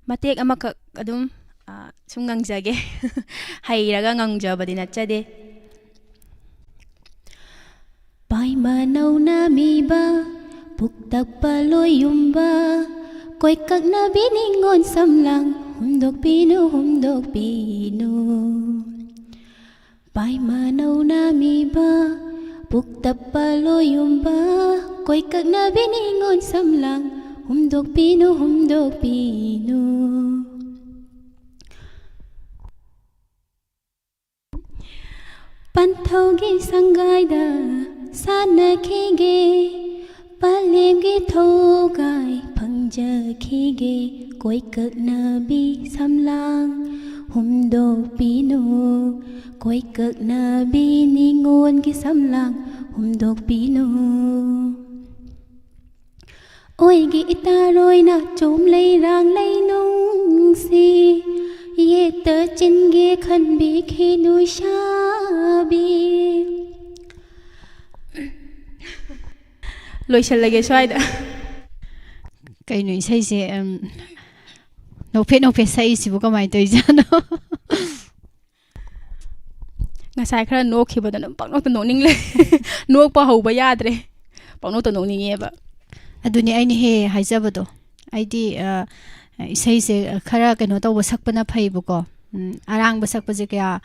ꯃꯇꯦꯛ ꯑꯃꯈꯛ ꯑꯗꯨꯝ, ꯑ, ꯁꯨꯝ ꯉꯪꯖꯒꯦ꯫ ꯍꯩꯔꯒ ꯉꯪꯖꯕꯗꯤ ꯅꯠꯆꯗꯦ꯫ ꯄꯥꯏꯃꯅꯧꯅ ꯃꯤꯕ, ꯄꯨꯛꯇꯛꯄ ꯂꯣꯏꯌꯨꯝꯕ, ꯀꯣꯏꯀꯛꯅꯕꯤ ꯅꯤꯉꯣꯟ ꯁꯝꯂꯥꯡ, ꯍꯨꯝꯗꯣꯛꯄꯤꯅꯨ, ꯍꯨꯝꯗꯣꯛꯄꯤꯅꯨ꯫ ꯄꯥꯏꯃꯅꯧꯅ ꯃꯤꯕ, ꯄꯨꯛꯇꯛꯄ ꯂꯣꯏꯌꯨꯝꯕ, ꯀꯣꯏꯀꯛꯅꯕꯤ ꯅꯤꯉꯣꯟ ꯁꯝꯂꯥꯡ, ꯍꯨꯝꯗꯣꯛꯄꯤꯅꯨ, ꯍꯨꯝꯗꯣꯛꯄꯤꯅꯨ꯫ ꯄꯟꯊꯧꯒꯤ ꯁꯪꯒꯥꯏꯗ ꯁꯥꯟꯅꯈꯤꯒꯦ, ꯄꯂꯦꯝꯒꯤ ꯊꯧꯒꯥꯏ ꯐꯪꯖꯈꯤꯒꯦ꯫ ꯀꯣꯏꯀꯛꯅꯕꯤ ꯁꯝꯂꯥꯡ ꯍꯨꯝꯗꯣꯛꯄꯤꯅꯨ, ꯀꯣꯏꯀꯛꯅꯕꯤ ꯅꯤꯉꯣꯟꯒꯤ ꯁꯝꯂꯥꯡ ꯍꯨꯝꯗꯣꯛꯄꯤꯅꯨ꯫ ꯑꯣꯏꯒꯤ ꯏꯇꯥꯔꯣꯏꯅ ꯆꯣꯝ ꯂꯩꯔꯥꯡ ꯂꯩꯅꯨꯡꯁꯤ ꯌꯦꯠꯇ ꯆꯤꯟꯒꯦ ꯈꯟꯕꯤꯈꯤꯅꯨ ꯏꯁꯥꯕꯤ꯫ ꯂꯣꯏꯁꯤꯜꯂꯒꯦ ꯁ꯭ꯋꯥꯏꯗ꯫ ꯀꯩꯅꯣ ꯏꯁꯩꯁꯦ, ꯎꯝ, ꯅꯣꯛꯐꯦꯠ ꯅꯣꯛꯐꯦꯠ ꯁꯛꯏꯁꯤꯕꯨ ꯀꯃꯥꯏꯅ ꯇꯧꯔꯤꯖꯥꯠꯅꯣ? ꯉꯁꯥꯏ ꯈꯔ ꯅꯣꯛꯈꯤꯕꯗ ꯑꯗꯨꯝ ꯄꯪꯅꯣꯛꯇ ꯅꯣꯛꯅꯤꯡ ꯂꯩ꯫ ꯅꯣꯛꯄ ꯍꯧꯕ ꯌꯥꯗ꯭ꯔꯦ꯫ ꯄꯪꯅꯣꯛꯇ ꯅꯣꯛꯅꯤꯡꯉꯦꯕ꯫ ꯑꯗꯨꯅꯦ ꯑꯩꯅ ꯍꯦꯛ ꯍꯦꯛ ꯍꯥꯏꯖꯕꯗꯣ꯫ ꯑꯩꯗꯤ, ꯑ, ꯏꯁꯩꯁꯦ ꯈꯔ ꯀꯩꯅꯣ ꯇꯧꯕ ꯁꯛꯄꯅ ꯐꯩꯕꯀꯣ꯫ ꯎꯝ, ꯑꯔꯥꯡꯕ ꯁꯛꯄꯁꯦ ꯀꯌꯥ,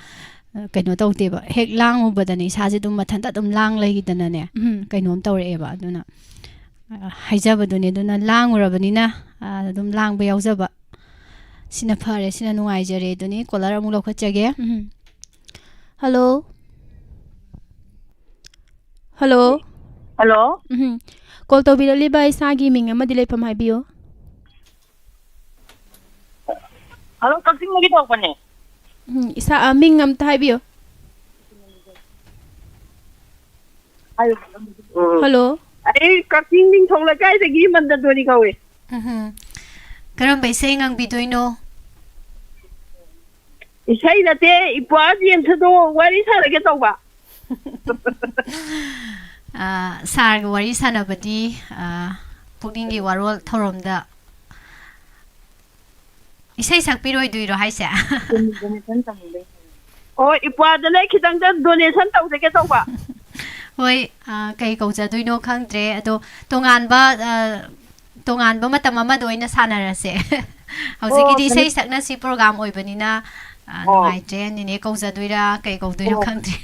ꯑ, ꯀꯩꯅꯣ ꯇꯧꯗꯦꯕ꯫ ꯍꯦꯛ ꯂꯥꯡꯉꯨꯕꯗꯅꯦ ꯏꯁꯥꯁꯦ ꯑꯗꯨꯝ ꯃꯊꯟꯇ ꯑꯗꯨꯝ ꯂꯥꯡ ꯂꯩꯈꯤꯗꯅꯅꯦ, ꯎꯝ꯫ ꯀꯩꯅꯣꯝ ꯇꯧꯔꯛꯑꯦꯕ꯫ ꯑꯗꯨꯅ, ꯑ, ꯍꯥꯏꯖꯕꯗꯨꯅꯦ꯫ ꯑꯗꯨꯅ ꯂꯥꯡꯉꯨꯔꯕꯅꯤꯅ, ꯑ, ꯑꯗꯨꯝ ꯂꯥꯡꯕ ꯌꯥꯎꯖꯕ꯫ ꯁꯤꯅ ꯐꯔꯦ, ꯁꯤꯅ ꯅꯨꯡꯉꯥꯏꯖꯔꯦ꯫ ꯑꯗꯨꯅꯤ, ꯀꯣꯂꯔ ꯑꯃꯨꯛ ꯂꯧꯈꯠꯆꯒꯦ꯫ ꯎꯝ꯫ ꯍꯜꯂꯣ? ꯍꯜꯂꯣ? ꯍꯜꯂꯣ? ꯎꯝ꯫ ꯀꯣꯜ ꯇꯧꯕꯤꯔꯛꯂꯤꯕ ꯏꯁꯥꯒꯤ ꯃꯤꯡ ꯑꯃꯗꯤ ꯂꯩꯐꯝ ꯍꯥꯏꯕꯤꯌꯨ꯫ ꯍꯜꯂꯣ, ꯀꯛꯆꯤꯡꯗꯒꯤ ꯇꯧꯔꯛꯄꯅꯦ꯫ ꯎꯝ, ꯏꯁꯥ, ꯑ, ꯃꯤꯡ ꯑꯝꯇ ꯍꯥꯏꯕꯤꯌꯨ꯫ ꯍꯥꯏꯌꯨ꯫ ꯎꯝ꯫ ꯍꯜꯂꯣ? ꯑꯩ ꯀꯛꯆꯤꯡ ꯅꯤꯡꯊꯧ ꯂꯩꯀꯥꯏꯗꯒꯤ ꯃꯟꯗꯗꯣꯔꯤ ꯀꯧꯏ꯫ ꯎꯝꯍꯨꯝ꯫ ꯀꯔꯝꯕ ꯏꯁꯩ ꯉꯪꯕꯤꯗꯣꯏꯅꯣ? ꯏꯁꯩ ꯅꯠꯇꯦ, ꯏꯄ꯭ꯋꯥ ꯖꯦꯝꯁꯇꯣ ꯋꯥꯔꯤ ꯁꯥꯟꯅꯒꯦ ꯇꯧꯕ꯫ ꯑ, ꯁꯥꯔꯒ ꯋꯥꯔꯤ ꯁꯥꯟꯅꯕꯗꯤ, ꯑ, ꯄꯨꯛꯅꯤꯡꯒꯤ ꯋꯥꯔꯣꯜ ꯊꯧꯔꯝꯗ ꯏꯁꯩ ꯁꯛꯄꯤꯔꯣꯏꯗꯣꯏꯔꯣ ꯍꯥꯏꯁꯦ? ꯑꯣ, ꯏꯄ꯭ꯋꯥꯗꯅꯦ, ꯈꯤꯇꯪꯗ donation ꯇꯧꯖꯒꯦ ꯇꯧꯕ꯫ ꯍꯣꯏ, ꯑ, ꯀꯩ ꯀꯧꯖꯗꯣꯏꯅꯣ ꯈꯪꯗ꯭ꯔꯦ꯫ ꯑꯗꯣ ꯇꯣꯉꯥꯟꯕ, ꯑ, ꯇꯣꯉꯥꯟꯕ ꯃꯇꯝ ꯑꯃꯗ ꯑꯣꯏꯅ ꯁꯥꯟꯅꯔꯁꯦ꯫ ꯍꯧꯖꯤꯛꯀꯤꯗꯤ ꯑꯣ, ꯏꯁꯩ ꯁꯛꯅꯁꯤ program ꯑꯣꯏꯕꯅꯤꯅ, ꯑ, ꯑꯣ꯫ ꯅꯨꯡꯉꯥꯏꯇ꯭ꯔꯦ꯫ ꯅꯦꯅꯦ ꯀꯧꯖꯗꯣꯏꯔꯥ, ꯀꯩ ꯀꯧꯗꯣꯏꯅꯣ ꯑꯣ꯫ ꯈꯪꯗ꯭ꯔꯦ꯫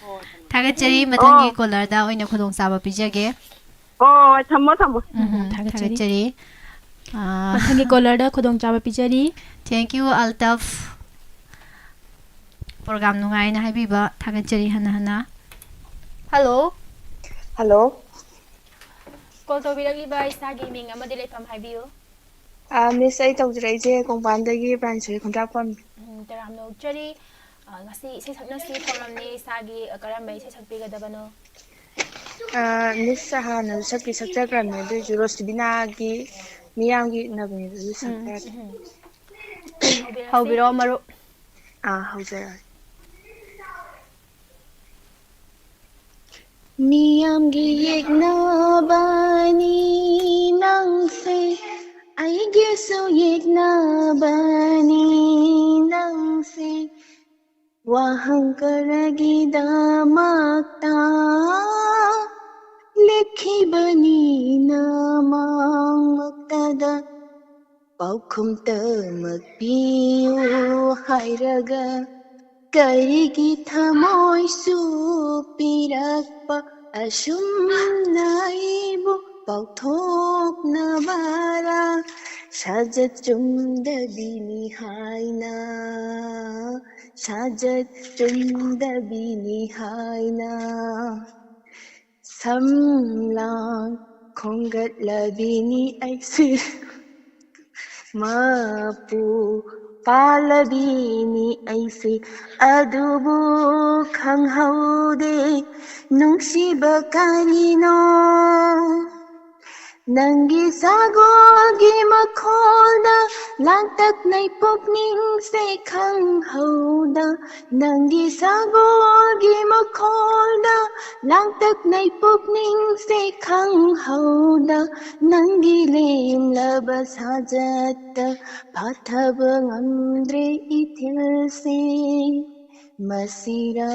ꯑꯣ꯫ ꯊꯥꯒꯠꯆꯔꯤ꯫ ꯃꯊꯪꯒꯤ ꯑꯣ꯫ Callerꯗ ꯑꯣꯏꯅ ꯈꯨꯗꯣꯡꯆꯥꯕ ꯄꯤꯖꯒꯦ꯫ ꯍꯣꯏ, ꯍꯣꯏ, ꯊꯝꯃꯣ, ꯊꯝꯃꯣ꯫ ꯎꯝ, ꯎꯝ, ꯊꯥꯒꯠꯆꯔꯤ꯫ ꯊꯥꯒꯠꯆꯔꯤ꯫ ꯑꯥ, ꯃꯊꯪꯒꯤ callerꯗ ꯈꯨꯗꯣꯡꯆꯥꯕ ꯄꯤꯖꯔꯤ꯫ Thank you, ꯑꯜꯇꯐ꯫ ꯄ꯭ꯔꯣꯒ꯭ꯔꯥꯝ ꯅꯨꯡꯉꯥꯏꯅ ꯍꯥꯏꯕꯤꯕ ꯊꯥꯒꯠꯆꯔꯤ ꯍꯟꯅ ꯍꯟꯅ꯫ ꯍꯜꯂꯣ꯫ ꯍꯜꯂꯣ꯫ ꯀꯣꯜ ꯇꯧꯕꯤꯔꯛꯂꯤꯕ ꯏꯁꯥꯒꯤ ꯃꯤꯡ ꯑꯃꯗꯤ ꯂꯩꯐꯝ ꯍꯥꯏꯕꯤꯌꯨ꯫ ꯑꯥ, ꯃꯤꯁ, ꯑꯩ ꯇꯧꯖꯔꯛꯏꯁꯦ ꯀꯣꯡꯄꯥꯟꯗꯒꯤ ꯄ꯭ꯔꯥꯟꯁꯣꯏ ꯈꯨꯟꯗ꯭ꯔꯥꯛꯄꯝ꯫ ꯎꯝ, ꯇꯔꯥꯝꯅ ꯑꯣꯛꯆꯔꯤ꯫ ꯑ, ꯉꯁꯤ ꯏꯁꯩ ꯁꯛꯅꯁꯤ ꯊꯧꯔꯝꯅꯤ꯫ ꯏꯁꯥꯒꯤ, ꯑ, ꯀꯔꯝꯕ ꯏꯁꯩ ꯁꯛꯄꯤꯒꯗꯕꯅꯣ? ꯑꯥ, ꯃꯤꯁ, ꯍꯥꯟꯅ ꯁꯛꯇꯤ ꯁꯛꯆꯈ꯭ꯔꯕꯅꯦ, ꯑꯗꯨꯏꯁꯨ ꯔꯣꯁꯤꯕꯤꯅꯥꯒꯤ ꯃꯤꯌꯥꯝꯒꯤ ꯏꯛꯅꯕꯅꯦ, ꯑꯗꯨ ꯎꯝ, ꯁꯛꯆꯔꯛꯀꯦ꯫ ꯎꯝ꯫ ꯍꯧꯕꯤꯔꯁꯤ꯫ ꯍꯧꯕꯤꯔꯣ, ꯃꯔꯨꯞ꯫ ꯑꯥ, ꯍꯧꯖꯔꯛꯑꯒꯦ꯫ ꯃꯤꯌꯥꯝꯒꯤ ꯌꯦꯛꯅꯕꯅꯤ ꯅꯪꯁꯦ, ꯑꯩꯒꯤꯁꯨ ꯌꯦꯛꯅꯕꯅꯤ ꯅꯪꯁꯦ꯫ ꯋꯥꯍꯪ ꯀꯔꯒꯤꯗꯃꯛꯇ ꯂꯦꯞꯈꯤꯕꯅꯤ ꯅꯃꯥꯡꯃꯛꯇꯗ꯫ ꯄꯥꯎꯈꯨꯝ ꯇꯃꯛ ꯄꯤꯌꯨ ꯍꯥꯏꯔꯒ ꯀꯔꯤꯒꯤ ꯊꯃꯣꯏꯁꯨ ꯄꯤꯔꯛꯄ ꯑꯁꯨꯝꯅ ꯑꯩꯕꯨ ꯄꯥꯎꯊꯣꯛꯅꯕꯔꯥ? ꯁꯥꯖꯠ ꯆꯨꯝꯗꯕꯤꯅꯤ ꯍꯥꯏꯅ, ꯁꯥꯖꯠ ꯆꯨꯝꯗꯕꯤꯅꯤ ꯍꯥꯏꯅ꯫ ꯁꯝꯂꯥꯡ ꯈꯣꯝꯒꯠꯂꯕꯤꯅꯤ ꯑꯩꯁꯦ, ꯃꯄꯨ ꯄꯥꯜꯂꯕꯤꯅꯤ ꯑꯩꯁꯦ, ꯑꯗꯨꯕꯨ ꯈꯪꯍꯧꯗꯦ ꯅꯨꯡꯁꯤꯕ ꯀꯔꯤꯅꯣ꯫ ꯅꯪꯒꯤ ꯁꯒꯣꯜꯒꯤ ꯃꯈꯣꯜꯗ ꯂꯥꯡꯇꯛꯅꯩ ꯄꯨꯛꯅꯤꯡꯁꯦ ꯈꯪꯍꯧꯗ, ꯅꯪꯒꯤ ꯁꯒꯣꯜꯒꯤ ꯃꯈꯣꯜꯗ ꯂꯥꯡꯇꯛꯅꯩ ꯄꯨꯛꯅꯤꯡꯁꯦ ꯈꯪꯍꯧꯗ, ꯅꯪꯒꯤ ꯂꯦꯝꯂꯕ ꯁꯥꯖꯠꯇ ꯐꯥꯊꯕ ꯉꯝꯗ꯭ꯔꯦ ꯏꯊꯤꯜꯁꯦ꯫ ꯃꯁꯤꯔ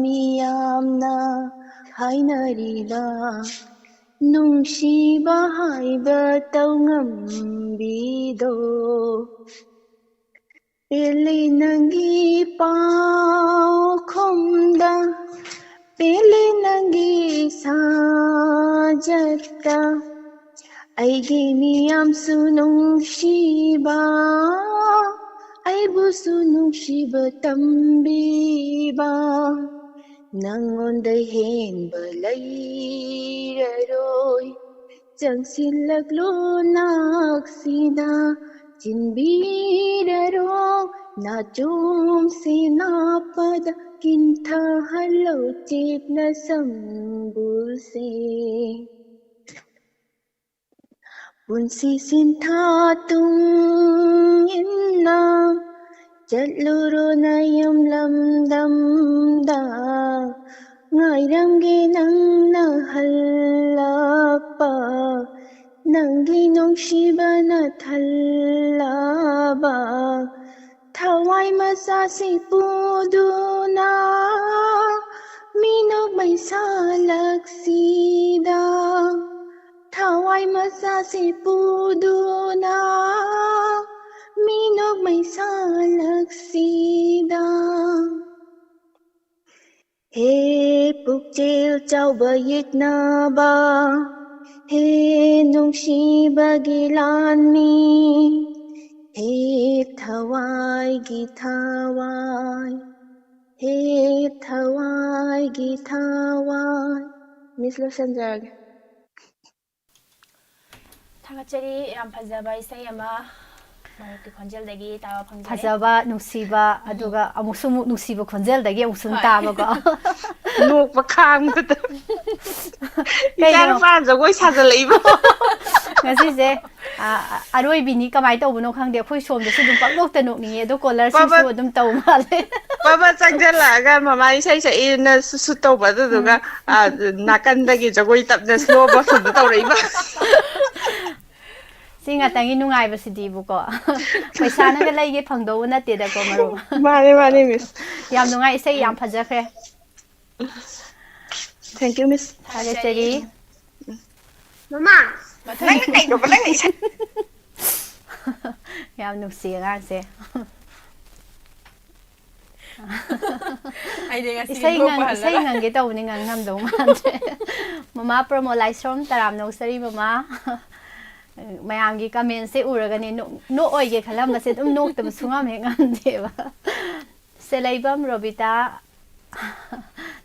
ꯃꯤꯌꯥꯝꯅ ꯍꯥꯏꯅꯔꯤꯕ ꯅꯨꯡꯁꯤꯕ ꯍꯥꯏꯕ ꯇꯧꯉꯝꯕꯤꯗꯣ꯫ ꯄꯦꯜꯂꯦ ꯅꯪꯒꯤ ꯄꯥꯎꯈꯨꯝꯗ, ꯄꯦꯜꯂꯦ ꯅꯪꯒꯤ ꯁꯥꯖꯠꯇ꯫ ꯑꯩꯒꯤ ꯃꯤꯌꯥꯝꯁꯨ ꯅꯨꯡꯁꯤꯕ, ꯑꯩꯕꯨ ꯁꯨ ꯅꯨꯡꯁꯤꯕ ꯇꯝꯕꯤꯕ, ꯅꯉꯣꯟꯗ ꯍꯦꯟꯕ ꯂꯩꯔꯔꯣꯏ꯫ ꯆꯪꯁꯤꯜꯂꯛꯂꯣ ꯅꯛꯁꯤꯗ, ꯆꯤꯟꯕꯤꯔꯔꯣ ꯅꯥꯆꯣꯝꯁꯦ ꯅꯥꯞꯄꯗ, ꯀꯤꯟꯊꯍꯜꯂꯣ ꯆꯦꯠꯅ ꯁꯝꯕꯨꯜꯁꯦ꯫ ꯄꯨꯟꯁꯤ ꯁꯤꯟꯊꯥ ꯇꯨꯡ ꯏꯟꯅ ꯆꯠꯂꯨꯔꯣ ꯅꯌꯨꯝ ꯂꯝꯗꯝꯗ, ꯉꯥꯏꯔꯝꯒꯦ ꯅꯪꯅ ꯍꯜꯂꯛꯄ, ꯅꯪꯒꯤ ꯅꯨꯡꯁꯤꯕꯅ ꯊꯜꯂꯕ ꯊꯋꯥꯏ ꯃꯆꯥꯁꯤ ꯄꯨꯗꯨꯅ, ꯃꯤꯅꯣꯛ ꯃꯩꯁꯥꯂꯛꯁꯤꯗ ꯊꯋꯥꯏ ꯃꯆꯥꯁꯤ ꯄꯨꯗꯨꯅ, ꯃꯤꯅꯣꯛ ꯃꯩꯁꯥꯂꯛꯁꯤꯗ꯫ ꯍꯦ ꯄꯨꯛꯆꯦꯜ ꯆꯥꯎꯕ ꯌꯦꯛꯅꯕ, ꯍꯦ ꯅꯨꯡꯁꯤꯕꯒꯤ ꯂꯥꯟꯃꯤ, ꯍꯦ ꯊꯋꯥꯏꯒꯤ ꯊꯋꯥꯏ, ꯍꯦ ꯊꯋꯥꯏꯒꯤ ꯊꯋꯥꯏ꯫ ꯃꯤꯁ, ꯂꯣꯏꯁꯤꯟꯖꯔꯒꯦ꯫ ꯊꯥꯒꯠꯆꯔꯤ, ꯌꯥꯝ ꯐꯖꯕ ꯏꯁꯩ ꯑꯃ ꯃꯔꯨꯞꯀꯤ ꯈꯣꯟꯖꯦꯜꯗꯒꯤ ꯇꯥꯕ ꯐꯪꯖꯔꯦ꯫ ꯐꯖꯕ, ꯅꯨꯡꯁꯤꯕ, ꯎꯝ꯫ ꯑꯗꯨꯒ ꯑꯃꯨꯛꯁꯨ ꯑꯃꯨꯛ ꯅꯨꯡꯁꯤꯕ ꯈꯣꯟꯖꯦꯜꯗꯒꯤ ꯑꯃꯨꯛꯁꯨ ꯑꯃꯨꯛ ꯍꯣꯏ꯫ ꯇꯥꯕꯀꯣ꯫ ꯅꯣꯛꯄ ꯈꯥꯡꯕꯗ꯫ ꯀꯩꯅꯣ? ꯏꯆꯥꯅꯨꯄꯥ ꯖꯒꯣꯏ ꯁꯥꯖꯜꯂꯛꯏꯕ꯫ ꯉꯁꯤꯁꯦ, ꯑ, ꯑꯔꯣꯏꯕꯤꯅꯤ, ꯀꯃꯥꯏꯅ ꯇꯧꯕꯅꯣ ꯈꯪꯗꯦ, ꯑꯩꯈꯣꯏ ꯁꯣꯝꯗꯁꯨ ꯑꯗꯨꯝ ꯄꯪꯅꯣꯛꯇ ꯅꯣꯛꯅꯤꯡꯉꯦ, ꯑꯗꯣ ꯀꯣꯂꯔꯁꯤꯡꯁꯨ ꯄꯕ-, ꯑꯗꯨꯝ ꯇꯧ ꯃꯥꯜꯂꯦ꯫ ꯄꯕ ꯆꯪꯁꯤꯜꯂꯛꯑꯒ ꯃꯃꯥ ꯏꯁꯩ ꯁꯛꯏꯅ ꯁꯨ-, ꯁꯨꯠ ꯇꯧꯕ, ꯑꯗꯨꯗꯨꯒ, ꯎꯝ꯫ ꯑ, ꯅꯥꯀꯟꯗꯒꯤ ꯖꯒꯣꯏ ꯇꯞꯅ slow motionꯗ ꯇꯧꯔꯛꯏꯕ꯫ ꯁꯤ ꯉꯥꯛꯇꯪꯒꯤ ꯅꯨꯡꯉꯥꯏꯕꯁꯤꯗꯤꯕꯨꯀꯣ꯫ ꯄꯩꯁꯥꯅꯒ ꯂꯩꯒꯦ ꯐꯪꯗꯧꯕ ꯅꯠꯇꯦꯗꯀꯣ, ꯃꯔꯨꯞ꯫ ꯃꯥꯅꯦ, ꯃꯥꯅꯦ, ꯃꯤꯁ꯫ ꯌꯥꯝ ꯅꯨꯡꯉꯥꯏ, ꯏꯁꯩ ꯌꯥꯝ ꯐꯖꯈ꯭ꯔꯦ꯫ Thank you, ꯃꯤꯁ꯫ ꯊꯥꯒꯠꯆꯔꯤ꯫ ꯃꯃꯥ, ꯃꯊꯪ ꯅꯪ ꯀꯩꯅꯣꯕ ꯅꯪ ꯏꯁꯩ? ꯌꯥꯝ ꯅꯨꯡꯁꯤ ꯑꯉꯥꯡꯁꯦ꯫ ꯑꯩꯗꯤ ꯉꯁꯤ ꯏꯁꯩ ꯅꯣꯛꯄ ꯉꯪ-, ꯏꯁꯩ ꯍꯜꯂꯔꯣꯏ꯫ ꯉꯪꯒꯦ ꯇꯧꯕꯅꯤ, ꯉꯪ ꯉꯝꯗꯧ ꯃꯥꯟꯗ꯭ꯔꯦ꯫ ꯃꯃꯥ ꯄ꯭ꯔꯃꯣꯗ ꯂꯥꯏꯁ꯭ꯔꯝ, ꯇꯔꯥꯝꯅ ꯑꯣꯛꯆꯔꯤ ꯃꯃꯥ꯫ ꯃꯌꯥꯝꯒꯤ ꯀꯃꯦꯟꯁꯦ ꯎꯔꯒꯅꯦ ꯅꯣꯛ- ꯅꯣꯛꯑꯣꯏꯒꯦ ꯈꯜꯂꯝꯕꯁꯦ ꯑꯗꯨꯝ ꯅꯣꯛꯇꯕ ꯁꯨꯡꯉꯝ ꯍꯦꯛ ꯉꯝꯗꯦꯕ꯫ ꯁꯦꯂꯩꯕꯝ ꯔꯣꯕꯤꯇꯥ,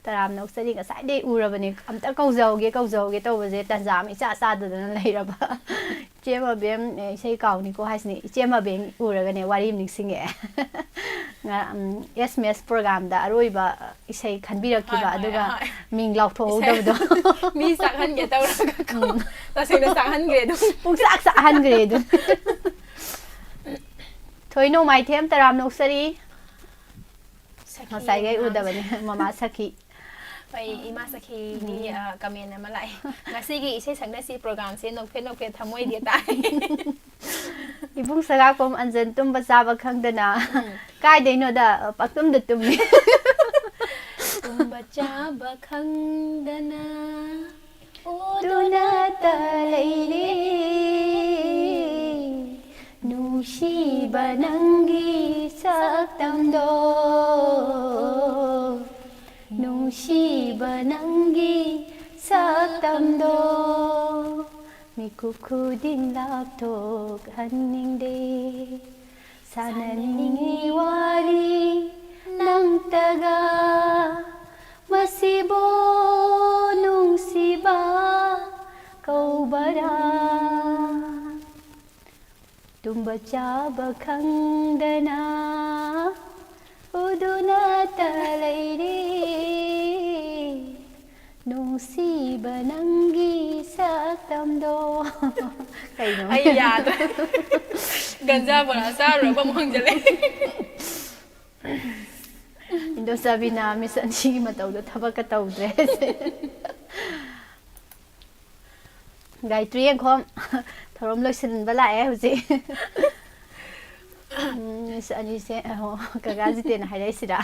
ꯇꯔꯥꯝ ꯅꯣꯛꯆꯔꯤ꯫ ꯉꯁꯥꯏꯗꯩ ꯎꯔꯕꯅꯦ, ꯑꯝꯇ ꯀꯧꯖꯍꯧꯒꯦ ꯀꯧꯖꯍꯧꯒꯦ ꯇꯧꯕꯁꯦ ꯇꯟꯖꯥ ꯑꯃ ꯏꯆꯥ ꯆꯥꯗꯗꯅ ꯂꯩꯔꯕ꯫ ꯏꯆꯦ ꯃꯕꯦꯝ, ꯑꯦ, ꯏꯁꯩ ꯀꯥꯎꯅꯤꯀꯣ ꯍꯥꯏꯁꯤꯅꯦ꯫ ꯏꯆꯦ ꯃꯕꯦꯝ ꯎꯔꯒꯅꯦ ꯋꯥꯔꯤ ꯑꯃ ꯅꯤꯡꯁꯤꯡꯉꯛꯑꯦ꯫ ꯉ-, ꯎꯝ, ꯑꯦꯁ ꯃꯦꯁ ꯄ꯭ꯔꯣꯒꯥꯝꯗ ꯑꯔꯣꯏꯕ ꯏꯁꯩ ꯈꯟꯕꯤꯔꯛꯈꯤꯕ, ꯍꯣꯏ, ꯍꯣꯏ, ꯑꯗꯨꯒ ꯍꯣꯏ꯫ ꯃꯤꯡ ꯂꯥꯎꯊꯣꯛꯍꯧꯗꯕꯗꯣ꯫ ꯏꯁꯩ ꯃꯤ ꯆꯥꯛꯍꯟꯒꯦ ꯇꯧꯔꯒ ꯀꯣ꯫ ꯎꯝ꯫ ꯇꯁꯦꯡꯅ ꯆꯥꯛꯍꯟꯈ꯭ꯔꯦ ꯑꯗꯨꯝ꯫ ꯄꯨꯡꯆꯥꯛ ꯆꯥꯛꯍꯟꯈ꯭ꯔꯦ ꯑꯗꯨꯝ꯫ ꯊꯣꯏꯅꯧ ꯃꯥꯏꯊꯦꯝ, ꯇꯔꯥꯝ ꯅꯣꯛꯆꯔꯤ꯫ ꯁꯈꯤ ꯉꯁꯥꯏꯈꯩ ꯌꯥꯝꯅ ꯎꯗꯕꯅꯤ, ꯃꯃꯥ ꯁꯈꯤ꯫ ꯍꯣꯏ, ꯏꯃꯥ ꯁꯈꯤꯒꯤ, ꯎꯝ꯫ ꯑ, ꯀꯃꯦꯟ ꯑꯃ ꯂꯥꯛꯑꯦ꯫ "ꯉꯁꯤꯒꯤ ꯏꯁꯩ ꯁꯛꯅꯁꯤ ꯄ꯭ꯔꯣꯒꯥꯝꯁꯦ ꯅꯣꯛꯐꯦꯠ ꯅꯣꯛꯐꯦꯠ ꯊꯃꯣꯏꯗꯤ ꯇꯥꯏ"꯫ ꯏꯕꯨꯡ ꯁꯒꯥꯛꯄꯝ ꯑꯟꯖꯟ, ꯇꯨꯝꯕ ꯆꯥꯕ ꯈꯪꯗꯅ꯫ ꯎꯝ꯫ ꯀꯥꯏꯗꯩꯅꯣꯗ, ꯄꯪꯇꯨꯝꯗ ꯇꯨꯝꯃꯤ꯫ ꯇꯨꯝꯕ ꯆꯥꯕ ꯈꯪꯗꯅ ꯎꯗꯨꯅꯇ ꯂꯩꯔꯦ꯫ ꯅꯨꯡꯁꯤꯕ ꯅꯪꯒꯤ ꯁꯛꯇꯝꯗꯣ, ꯅꯨꯡꯁꯤꯕ ꯅꯪꯒꯤ ꯁꯛꯇꯝꯗꯣ, ꯃꯤꯀꯨꯞ ꯈꯨꯗꯤꯡ ꯂꯥꯞꯊꯣꯛꯍꯟꯅꯤꯡꯗꯦ꯫ ꯁꯥꯟꯅꯅꯤꯡꯉꯤ ꯋꯥꯔꯤ ꯅꯪꯇꯒ, ꯃꯁꯤꯕꯨ ꯅꯨꯡꯁꯤꯕ ꯀꯧꯕꯔꯥ? ꯇꯨꯝꯕ ꯆꯥꯕ ꯈꯪꯗꯅ ꯎꯗꯨꯅꯇ ꯂꯩꯔꯦ꯫ ꯅꯨꯡꯁꯤꯕ ꯅꯪꯒꯤ ꯁꯛꯇꯝꯗꯣ꯫ ꯀꯩꯅꯣ? ꯑꯩ ꯌꯥꯗ꯭ꯔꯦ꯫ ꯒꯟꯖꯥ ꯕꯣꯔꯥ ꯆꯥꯔꯨꯔꯕ ꯑꯃꯨꯛ ꯍꯪꯖꯜꯂꯦ꯫ ꯏꯟꯗꯣꯆꯥꯕꯤꯅ ꯃꯤꯁ ꯑꯅꯤꯒꯤ ꯃꯇꯧꯗꯣ ꯊꯕꯛꯀ ꯇꯧꯗ꯭ꯔꯦ꯫ ꯒꯥꯌꯇ꯭ꯔꯤ ꯌꯦꯡꯈꯣꯝ ꯊꯧꯔꯝ ꯂꯣꯏꯁꯤꯟꯕ ꯂꯥꯛꯑꯦ ꯍꯧꯖꯤꯛ꯫ ꯎꯝ, ꯃꯤꯁ ꯑꯅꯤꯁꯦ, ꯑꯣ, ꯀꯀꯥ ꯖꯤꯇꯦꯟꯅ ꯍꯥꯏꯔꯛꯏꯁꯤꯔꯥ?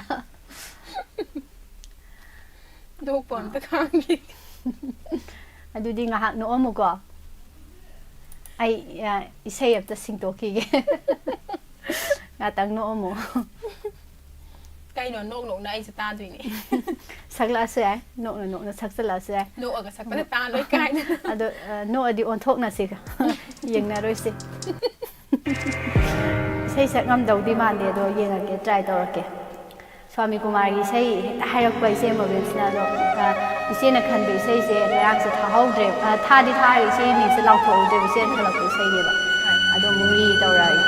ꯅꯣꯛꯄ ꯑꯝꯇ ꯈꯥꯡꯈꯤ꯫ ꯑꯗꯨꯗꯤ ꯉꯥꯏꯍꯥꯛ ꯅꯣꯛꯑꯝꯃꯨꯀꯣ꯫ ꯑꯩ, ꯑ, ꯏꯁꯩ ꯑꯝꯇ ꯁꯤꯡꯇꯣꯛꯈꯤꯒꯦ꯫ ꯉꯥꯛꯇꯪ ꯅꯣꯛꯑꯝꯃꯨ꯫ ꯀꯩꯅꯣ, ꯅꯣꯛ ꯅꯣꯛꯅ ꯑꯩꯁꯨ ꯇꯥꯗꯣꯏꯅꯦ꯫ ꯁꯛꯂꯛꯑꯁꯨ ꯌꯥꯏ, ꯅꯣꯛꯅ ꯅꯣꯛꯅ ꯁꯛꯆꯜꯂꯛꯑꯁꯨ ꯌꯥꯏ꯫ ꯅꯣꯛꯑꯒ ꯁꯛꯄꯗ ꯇꯥ ꯂꯣꯏ ꯀꯥꯏꯅ꯫ ꯑꯗꯣ, ꯑ, ꯅꯣꯛꯑꯗꯤ ꯑꯣꯟꯊꯣꯛꯅꯁꯤ꯫ ꯌꯦꯡꯅꯔꯣꯏꯁꯦ꯫ ꯏꯁꯩ ꯁꯛ ꯉꯝꯗꯧꯗꯤ ꯃꯥꯟꯗꯦ, ꯑꯗꯣ ꯌꯦꯡꯉꯒꯦ, ꯇ꯭ꯔꯥꯏ ꯇꯧꯔꯛꯀꯦ꯫ ꯁ꯭ꯋꯥꯃꯤ ꯀꯨꯃꯥꯔꯒꯤ ꯏꯁꯩ ꯍꯦꯛꯇ ꯍꯥꯏꯔꯛꯄ ꯏꯆꯦ ꯃꯣꯕꯤꯟꯁꯅ꯫ ꯑꯗꯣ, ꯑ, ꯏꯆꯦꯅ ꯈꯟꯕ ꯏꯁꯩꯁꯦ ꯉꯔꯥꯡꯁꯦ ꯊꯥꯍꯧꯗ꯭ꯔꯦ꯫ ꯑ, ꯊꯥꯗꯤ ꯊꯥꯔꯒ ꯏꯆꯦ ꯃꯤꯡꯁꯦ ꯂꯥꯎꯊꯣꯛꯍꯧꯗ꯭ꯔꯦꯕ, ꯏꯆꯦꯅ ꯈꯜꯂꯛꯄ ꯏꯁꯩꯅꯦꯕ꯫ ꯑꯗꯣ ꯑꯃꯨꯛ ꯔꯤ ꯇꯧꯔꯛꯑꯒꯦ꯫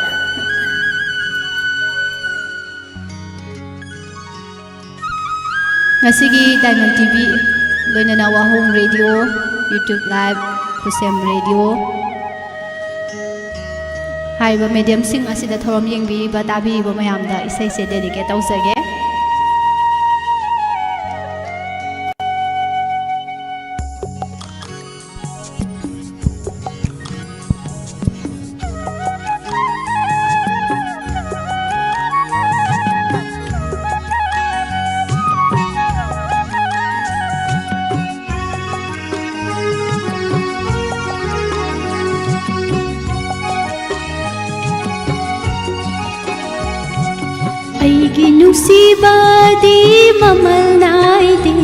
ꯉꯁꯤꯒꯤ ꯗꯥꯏꯃꯟ ꯇꯤ ꯚꯤ, ꯂꯣꯏꯅꯅ ꯋꯥꯍꯣꯡ ꯔꯦꯗꯤꯑꯣ, YouTube Live, ꯈꯨꯁꯦꯝ ꯔꯦꯗꯤꯑꯣ ꯍꯥꯏꯔꯤꯕ ꯃꯦꯗꯤꯌꯝꯁꯤꯡ ꯑꯁꯤꯗ ꯊꯧꯔꯝ ꯌꯦꯡꯕꯤꯔꯤꯕ, ꯇꯥꯕꯤꯔꯤꯕ ꯃꯌꯥꯝꯗ ꯏꯁꯩꯁꯦ ꯗꯦꯗꯤꯀꯦꯠ ꯇꯧꯖꯒꯦ꯫ ꯑꯩꯒꯤ ꯅꯨꯡꯁꯤꯕꯗꯤ ꯃꯃꯜ ꯅꯥꯏꯗꯦ,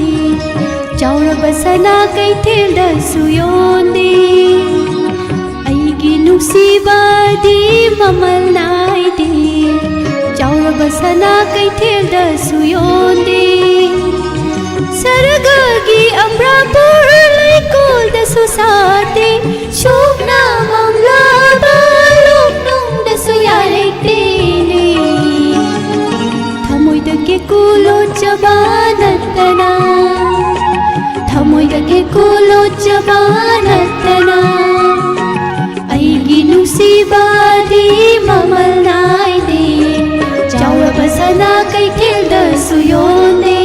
ꯆꯥꯎꯔꯕ ꯁꯅꯥ ꯀꯩꯊꯦꯜꯗꯁꯨ ꯌꯣꯟꯗꯦ꯫ ꯑꯩꯒꯤ ꯅꯨꯡꯁꯤꯕꯗꯤ ꯃꯃꯜ ꯅꯥꯏꯗꯦ, ꯆꯥꯎꯔꯕ ꯁꯅꯥ ꯀꯩꯊꯦꯜꯗꯁꯨ ꯌꯣꯟꯗꯦ꯫ ꯁꯔꯒꯒꯤ ꯑꯝꯕ꯭ꯔꯥꯄꯨꯔ ꯂꯩꯀꯣꯜꯗꯁꯨ ꯁꯥꯠꯇꯦ, ꯁꯨꯞꯅ ꯃꯝꯂꯕ ꯂꯣꯛꯅꯨꯡꯗꯁꯨ ꯌꯥꯏꯂꯩꯇꯦꯅꯦ꯫ ꯊꯃꯣꯏꯗ ꯀꯦꯀꯨ ꯂꯣꯠꯆꯕ ꯅꯠꯇꯅ, ꯊꯃꯣꯏꯗ ꯀꯦꯀꯨ ꯂꯣꯠꯆꯕ ꯅꯠꯇꯅ, ꯑꯩꯒꯤ ꯅꯨꯡꯁꯤꯕꯗꯤ ꯃꯃꯜ ꯅꯥꯏꯗꯦ, ꯆꯥꯎꯔꯕ ꯁꯅꯥ ꯀꯩꯊꯦꯜꯗꯁꯨ ꯌꯣꯟꯗꯦ꯫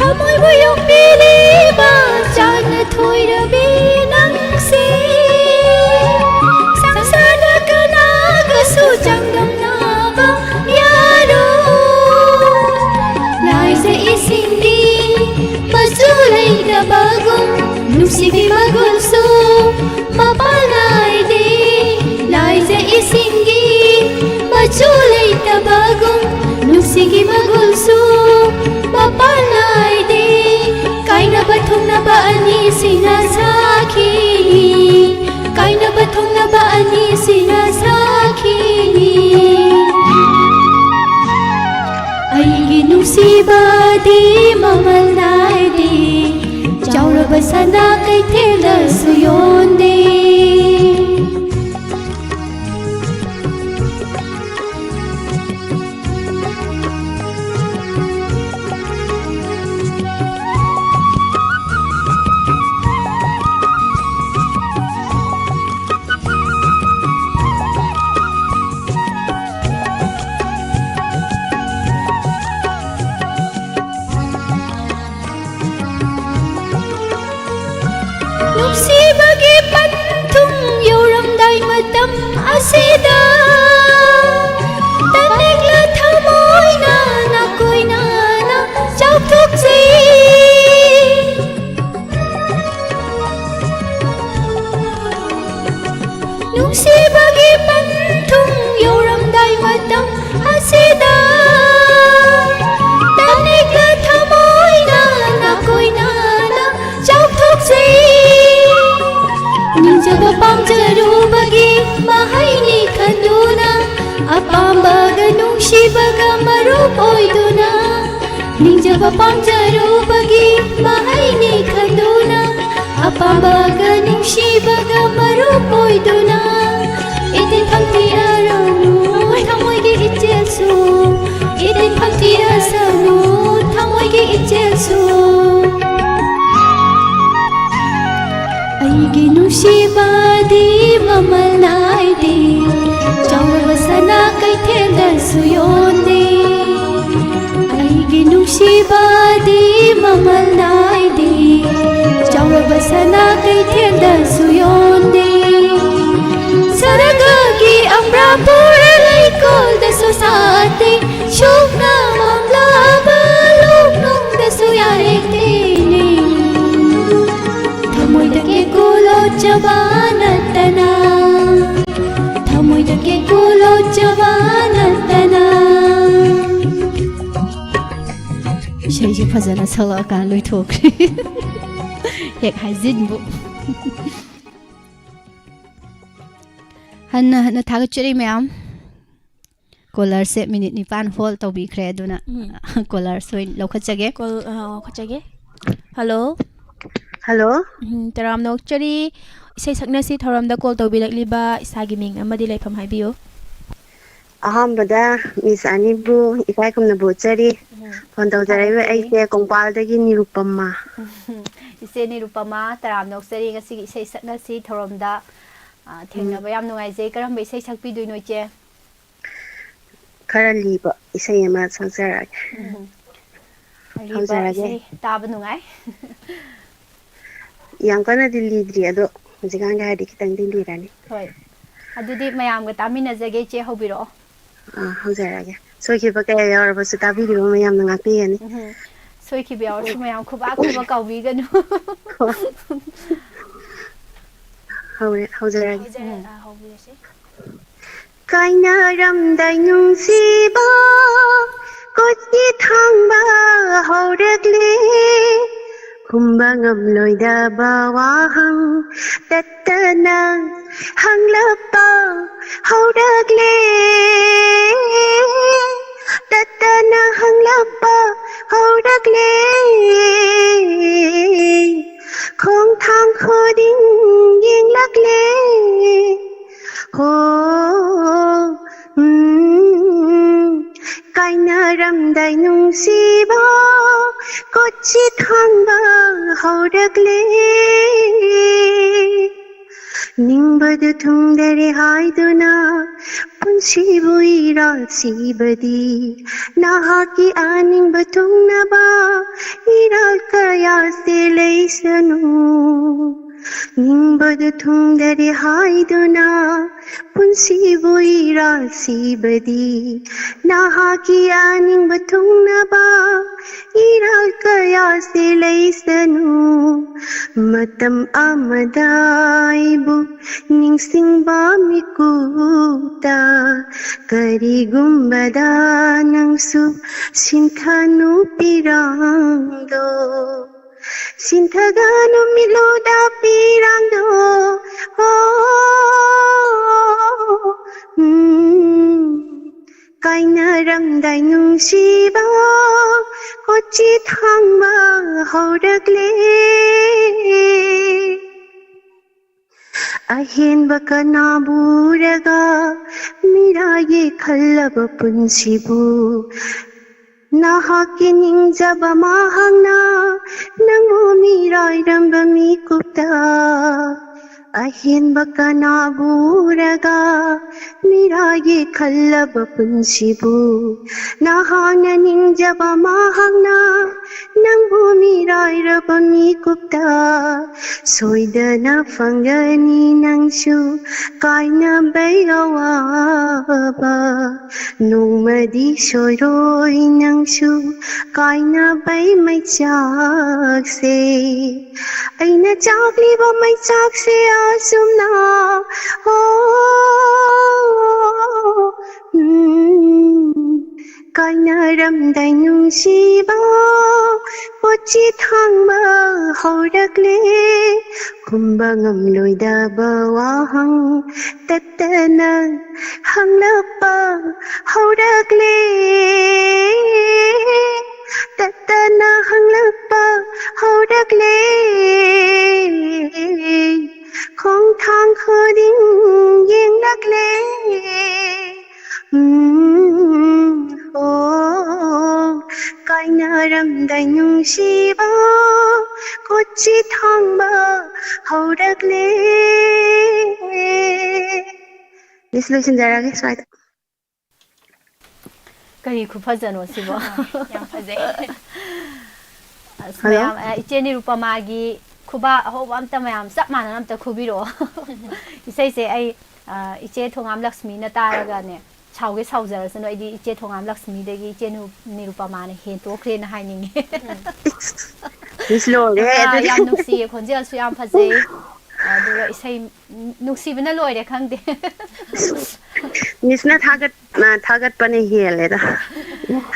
ꯊꯃꯣꯏꯕꯨ ꯌꯣꯛꯄꯤꯔꯤꯕ ꯆꯥꯛꯅ ꯊꯣꯏꯔꯕꯤ ꯅꯪꯁꯦ, ꯁꯪꯁꯥꯔꯗ ꯀꯅꯥꯒꯁꯨ ꯆꯥꯡꯗꯝꯅꯕ ꯌꯥꯔꯣꯏ꯫ ꯂꯥꯏꯖ ꯏꯁꯤꯡꯗꯤ ꯃꯆꯨ ꯂꯩꯇꯕꯒꯨꯝ, ꯅꯨꯡꯁꯤꯕꯤ ꯃꯒꯨꯟꯁꯨ ꯃꯄꯥꯟ ꯅꯥꯏꯗꯦ꯫ ꯂꯥꯏꯖ ꯏꯁꯤꯡꯒꯤ ꯃꯆꯨ ꯂꯩꯇꯕꯒꯨꯝ, ꯅꯨꯡꯁꯤꯒꯤ ꯃꯒꯨꯟꯁꯨ ꯃꯄꯥꯟ ꯅꯥꯏꯗꯦ꯫ ꯀꯥꯏꯅꯕ ꯊꯨꯡꯅꯕ ꯑꯅꯤꯁꯤꯅ ꯁꯥꯈꯤꯅꯤ, ꯀꯥꯏꯅꯕ ꯊꯨꯡꯅꯕ ꯑꯅꯤꯁꯤꯅ ꯁꯥꯈꯤꯅꯤ꯫ ꯑꯩꯒꯤ ꯅꯨꯡꯁꯤꯕꯗꯤ ꯃꯃꯜ ꯅꯥꯏꯗꯦ, ꯆꯥꯎꯔꯕ ꯁꯅꯥ ꯀꯩꯊꯦꯜꯗꯁꯨ ꯌꯣꯟꯗꯦ꯫ ꯅꯨꯡꯁꯤꯕꯒꯤ ꯄꯟꯊꯨꯡ ꯌꯧꯔꯝꯗꯥꯏ ꯃꯇꯝ ꯑꯁꯤꯗ, ꯇꯅꯦꯛꯂ ꯊꯃꯣꯏꯅ ꯅꯥꯀꯣꯏꯅꯅ ꯆꯥꯎꯊꯣꯛꯆꯩ꯫ ꯅꯨꯡꯁꯤꯕꯒꯤ ꯄꯟꯊꯨꯡ ꯌꯧꯔꯝꯗꯥꯏ ꯃꯇꯝ ꯑꯁꯤꯗ, ꯇꯅꯦꯛꯂ ꯊꯃꯣꯏꯅ ꯅꯥꯀꯣꯏꯅꯅ ꯆꯥꯎꯊꯣꯛꯆꯩ꯫ ꯅꯤꯡꯖꯕ ꯄꯥꯝꯖꯔꯨꯕꯒꯤ ꯃꯍꯩꯅꯤ ꯈꯟꯗꯨꯅ, ꯑꯄꯥꯝꯕꯒ ꯅꯨꯡꯁꯤꯕꯒ ꯃꯔꯨꯞ ꯑꯣꯏꯗꯨꯅ, ꯅꯤꯡꯖꯕ ꯄꯥꯝꯖꯔꯨꯕꯒꯤ ꯃꯍꯩꯅꯤ ꯈꯟꯗꯨꯅ, ꯑꯄꯥꯝꯕꯒ ꯅꯨꯡꯁꯤꯕꯒ ꯃꯔꯨꯞ ꯑꯣꯏꯗꯨꯅ, ꯏꯇꯤꯟꯐꯝ ꯊꯤꯔꯔꯅꯨ ꯊꯃꯣꯏꯒꯤ ꯏꯆꯦꯜꯁꯨ, ꯏꯇꯤꯟꯐꯝ ꯊꯤꯔꯁꯅꯨ ꯊꯃꯣꯏꯒꯤ ꯏꯆꯦꯜꯁꯨ꯫ ꯑꯩꯒꯤ ꯅꯨꯡꯁꯤꯕꯗꯤ ꯃꯃꯜ ꯅꯥꯏꯗꯦ, ꯆꯥꯎꯔꯕ ꯁꯅꯥ ꯀꯩꯊꯦꯜꯗꯁꯨ ꯌꯣꯟꯗꯦ꯫ ꯑꯩꯒꯤ ꯅꯨꯡꯁꯤꯕꯗꯤ ꯄꯨꯔ ꯂꯩꯀꯣꯜꯗꯁꯨ ꯁꯥꯠꯇꯦ, ꯁꯨꯞꯅ ꯃꯝꯂꯕ ꯂꯣꯛꯅꯨꯡꯗꯁꯨ ꯌꯥꯔꯦꯛꯇꯦꯅꯦ꯫ ꯊꯃꯣꯏꯗ ꯀꯦꯀꯨ ꯂꯣꯠꯆꯕ ꯅꯠꯇꯅ, ꯊꯃꯣꯏꯗ ꯀꯦꯀꯨ ꯂꯣꯠꯆꯕ ꯅꯠꯇꯅ꯫ ꯏꯁꯩꯁꯦ ꯐꯖꯅ ꯁꯛꯂꯛꯑꯀꯥꯟꯗ ꯂꯣꯏꯊꯣꯛꯈ꯭ꯔꯦ꯫ ꯍꯦꯛ ꯍꯥꯏꯖꯤꯟꯕꯨ꯫ ꯍꯟꯅ ꯍꯟꯅ ꯊꯥꯒꯠꯆꯔꯤ ꯃꯌꯥꯝ꯫ ꯀꯣꯂꯔꯁꯦ ꯃꯤꯅꯤꯠ ꯅꯤꯄꯥꯟ ꯍꯣꯜ ꯇꯧꯕꯤꯈ꯭ꯔꯦ, ꯑꯗꯨꯅ ꯎꯝ꯫ ꯀꯣꯂꯔꯁꯦ ꯑꯣꯏꯅ ꯂꯧꯈꯠꯆꯒꯦ꯫ ꯀꯣꯜ, ꯑ, ꯂꯧꯈꯠꯆꯒꯦ꯫ ꯍꯜꯂꯣ꯫ ꯍꯜꯂꯣ꯫ ꯎꯝ, ꯇꯔꯥꯝꯅ ꯑꯣꯛꯆꯔꯤ꯫ ꯏꯁꯩ ꯁꯛꯅꯁꯤ ꯊꯧꯔꯝꯗ ꯀꯣꯜ ꯇꯧꯕꯤꯔꯛꯂꯤꯕ ꯏꯁꯥꯒꯤ ꯃꯤꯡ ꯑꯃꯗꯤ ꯂꯩꯐꯝ ꯍꯥꯏꯕꯤꯌꯨ꯫ ꯑꯍꯥꯟꯕꯗ ꯃꯤꯁ ꯑꯅꯤꯕꯨ ꯏꯀꯥꯏ ꯈꯨꯝꯅꯕ ꯎꯠꯆꯔꯤ꯫ ꯎꯝ, ꯐꯣꯟ ꯇꯧꯖꯔꯛꯏꯕ ꯊꯥꯒꯠꯆꯔꯤ꯫ ꯑꯩꯁꯦ ꯀꯣꯡꯄꯥꯜꯗꯒꯤ ꯅꯤꯔꯨꯄꯃ꯫ ꯏꯆꯦ ꯅꯤꯔꯨꯄꯃ, ꯇꯔꯥꯝꯅ ꯑꯣꯛꯆꯔꯤ꯫ ꯉꯁꯤꯒꯤ ꯏꯁꯩ ꯁꯛꯅꯁꯤ ꯊꯧꯔꯝꯗ, ꯑ, ꯎꯝ꯫ ꯊꯦꯡꯅꯕ ꯌꯥꯝ ꯅꯨꯡꯉꯥꯏꯖꯩ꯫ ꯀꯔꯝꯕ ꯏꯁꯩ ꯁꯛꯄꯤꯗꯣꯏꯅꯣ, ꯏꯆꯦ? ꯈꯔ ꯂꯤꯕ ꯏꯁꯩ ꯑꯃ ꯁꯛꯆꯔꯛꯑꯒꯦ꯫ ꯎꯝ꯫ ꯑꯔꯤꯕ ꯍꯧꯖꯔꯒꯦ꯫ ꯏꯁꯩ ꯇꯥꯕ ꯅꯨꯡꯉꯥꯏ꯫ ꯌꯥꯝ ꯀꯟꯅꯗꯤ ꯂꯤꯗ꯭ꯔꯤ, ꯑꯗꯣ ꯍꯧꯖꯤꯛꯀꯥꯟꯒꯤ ꯍꯥꯏꯔꯗꯤ ꯈꯤꯇꯪꯗꯤ ꯂꯤꯔꯅꯤ꯫ ꯍꯣꯏ꯫ ꯑꯗꯨꯗꯤ ꯃꯌꯥꯝꯒ ꯇꯥꯃꯤꯟꯅꯖꯒꯦ, ꯏꯆꯦ ꯍꯧꯕꯤꯔꯛꯑꯣ꯫ ꯑꯥ, ꯍꯧꯖꯔꯛꯑꯒꯦ꯫ ꯁꯣꯏꯈꯤꯕ ꯀꯌꯥ ꯌꯥꯎꯔꯕꯁꯨ ꯇꯥꯕꯤꯔꯤꯕ ꯃꯌꯥꯝꯅ ꯉꯥꯛꯄꯤꯒꯅꯤ꯫ ꯎꯝꯍꯨꯝ꯫ ꯁꯣꯏꯈꯤꯕ ꯌꯥꯎꯔꯁꯨ ꯃꯌꯥꯝ ꯈꯨꯕꯥꯛ ꯈꯨꯕꯥꯛ ꯀꯥꯎꯕꯤꯒꯅꯨ꯫ ꯍꯧꯔꯦ, ꯍꯧꯖꯔꯒꯦ꯫ ꯍꯧꯖꯔ-, ꯎꯝ꯫ ꯑ, ꯍꯧꯕꯤꯔꯁꯤ꯫ ꯀꯥꯏꯅꯔꯝꯗꯥꯏ ꯅꯨꯡꯁꯤꯕ ꯀꯣꯆꯤ ꯊꯥꯡꯕ ꯍꯧꯔꯛꯂꯦ꯫ ꯈꯨꯝꯕ ꯉꯝꯂꯣꯏꯗꯕ ꯋꯥꯍꯪ ꯇꯠꯇꯅ ꯍꯪꯂꯛꯄ ꯍꯧꯔꯛꯂꯦ꯫ ꯇꯠꯇꯅ ꯍꯪꯂꯛꯄ ꯍꯧꯔꯛꯂꯦ꯫ ꯈꯣꯡꯊꯥꯡ ꯈꯨꯗꯤꯡ ꯌꯦꯡꯂꯛꯂꯦ꯫ ꯍꯣ, ꯎꯝ, ꯀꯥꯏꯅꯔꯝꯗꯥꯏ ꯅꯨꯡꯁꯤꯕ ꯀꯣꯆꯤ ꯊꯥꯡꯕ ꯍꯧꯔꯛꯂꯦ꯫ ꯅꯤꯡꯕꯗꯨ ꯊꯨꯡꯗꯔꯦ ꯍꯥꯏꯗꯨꯅ ꯄꯨꯟꯁꯤꯕꯨ ꯏꯔꯥꯜ ꯁꯤꯕꯗꯤ ꯅꯍꯥꯛꯀꯤ ꯑꯅꯤꯡꯕ ꯊꯨꯡꯅꯕ ꯏꯔꯥꯜ ꯀꯌꯥꯁꯦ ꯂꯩꯁꯅꯨ꯫ ꯅꯤꯡꯕꯗꯨ ꯊꯨꯡꯗꯔꯦ ꯍꯥꯏꯗꯨꯅ ꯄꯨꯟꯁꯤꯕꯨ ꯏꯔꯥꯜ ꯁꯤꯕꯗꯤ ꯅꯍꯥꯛꯀꯤ ꯑꯅꯤꯡꯕ ꯊꯨꯡꯅꯕ ꯏꯔꯥꯜ ꯀꯌꯥꯁꯦ ꯂꯩꯁꯅꯨ꯫ ꯃꯇꯝ ꯑꯃꯗ ꯑꯩꯕꯨ ꯅꯤꯡꯁꯤꯡꯕ ꯃꯤꯀꯨꯞꯇ ꯀꯔꯤꯒꯨꯝꯕꯗ ꯅꯪꯁꯨ ꯁꯤꯟꯊꯅꯨ ꯄꯤꯔꯥꯡꯗꯣ꯫ ꯁꯤꯟꯊꯒꯅꯨ ꯃꯤꯠꯂꯨꯗ ꯄꯤꯔꯥꯡꯗꯣ꯫ ꯑꯣ, ꯎꯝ, ꯀꯥꯏꯅꯔꯝꯗꯥꯏ ꯅꯨꯡꯁꯤꯕ ꯀꯣꯆꯤ ꯊꯥꯡꯕ ꯍꯧꯔꯛꯂꯦ꯫ ꯑꯍꯦꯟꯕ ꯀꯅꯥꯕꯨ ꯎꯔꯒ ꯃꯤꯔꯥꯏꯌꯦ ꯈꯜꯂꯕ ꯄꯨꯟꯁꯤꯕꯨ ꯅꯍꯥꯛꯀꯤ ꯅꯤꯡꯖꯕ ꯃꯍꯥꯛꯅ ꯅꯪꯕꯨ ꯃꯤꯔꯥꯏꯔꯝꯕ ꯃꯤꯀꯨꯞꯇ ꯑꯍꯦꯟꯕ ꯀꯅꯥꯕꯨ ꯎꯔꯒ ꯃꯤꯔꯥꯏꯌꯦ ꯈꯜꯂꯕ ꯄꯨꯟꯁꯤꯕꯨ ꯅꯍꯥꯛꯅ ꯅꯤꯡꯖꯕ ꯃꯍꯥꯛꯅ ꯅꯪꯕꯨ ꯃꯤꯔꯥꯏꯔꯕ ꯃꯤꯀꯨꯞꯇ ꯁꯣꯏꯗꯅ ꯐꯪꯒꯅꯤ ꯅꯪꯁꯨ ꯀꯥꯏꯅꯕꯩ ꯑꯋꯥꯕ꯫ ꯅꯣꯡꯃꯗꯤ ꯁꯣꯏꯔꯣꯏ ꯅꯪꯁꯨ ꯀꯥꯏꯅꯕꯩ ꯃꯩꯆꯥꯛꯁꯦ꯫ ꯑꯩꯅ ꯆꯥꯛꯂꯤꯕ ꯃꯩꯆꯥꯛꯁꯦ ꯑꯁꯨꯝꯅ, ꯑꯣ, ꯎꯝ, ꯀꯥꯏꯅꯔꯝꯗꯥꯏ ꯅꯨꯡꯁꯤꯕ ꯄꯣꯠꯁꯤ ꯊꯥꯡꯕ ꯍꯧꯔꯛꯂꯦ꯫ ꯈꯨꯝꯕ ꯉꯝꯂꯣꯏꯗꯕ ꯋꯥꯍꯪ ꯇꯠꯇꯅ ꯍꯪꯂꯛꯄ ꯍꯧꯔꯛꯂꯦ꯫ ꯇꯠꯇꯅ ꯍꯪꯂꯛꯄ ꯍꯧꯔꯛꯂꯦ꯫ ꯈꯣꯡꯊꯥꯡ ꯈꯨꯗꯤꯡ ꯌꯦꯡꯂꯛꯂꯦ꯫ ꯎꯝ, ꯑꯣ, ꯀꯥꯏꯅꯔꯝꯗꯥꯏ ꯅꯨꯡꯁꯤꯕ ꯀꯣꯆꯤ ꯊꯥꯡꯕ ꯍꯧꯔꯛꯂꯦ꯫ ꯃꯤꯁ, ꯂꯣꯏꯁꯤꯟꯖꯔꯒꯦ ꯁ꯭ꯋꯥꯏꯗ꯫ ꯀꯔꯤ ꯈꯨꯐꯖꯅꯣ ꯁꯤꯕꯣ? ꯌꯥꯝ ꯐꯖꯩ꯫ ꯑꯁ, hello? ꯃꯌꯥꯝ, ꯑ, ꯏꯆꯦ ꯅꯤꯔꯨꯄꯃꯥꯒꯤ ꯈꯨꯕꯥꯛ ꯑꯍꯧꯕ ꯑꯝꯇ ꯃꯌꯥꯝ ꯆꯞ ꯃꯥꯟꯅꯅ ꯑꯝꯇ ꯈꯨꯕꯤꯔꯛꯑꯣ꯫ ꯏꯁꯩꯁꯦ ꯑꯩ ꯑ, ꯏꯆꯦ ꯊꯣꯉꯥꯝ ꯂꯛꯁꯃꯤꯅ ꯇꯥꯔꯒꯅꯦ, ꯁꯥꯎꯒꯦ ꯁꯥꯎꯖꯔꯁꯅꯨ, ꯑꯩꯗꯤ ꯏꯆꯦ ꯊꯣꯉꯥꯝ ꯂꯛꯁꯃꯤꯗꯒꯤ ꯏꯆꯦ ꯅꯨ-, ꯅꯤꯔꯨꯄꯃꯥꯅ ꯍꯦꯟꯇꯣꯛꯈ꯭ꯔꯦꯅ ꯍꯥꯏꯅꯤꯡꯉꯦ꯫ ꯂꯣꯏꯔꯦ ꯑ, ꯑꯗꯨꯗꯤ꯫ ꯌꯥꯝ ꯅꯨꯡꯁꯤꯌꯦ, ꯈꯣꯟꯖꯦꯜꯁꯨ ꯌꯥꯝ ꯐꯖꯩ꯫ ꯑꯗꯨꯒ ꯏꯁꯩ ꯅꯨꯡꯁꯤꯕꯅ ꯂꯣꯏꯔꯦ, ꯈꯪꯗꯦ꯫ ꯃꯤꯁꯅ ꯊꯥꯒꯠ-, ꯑ, ꯊꯥꯒꯠꯄꯅ ꯍꯦꯜꯂꯦꯗ꯫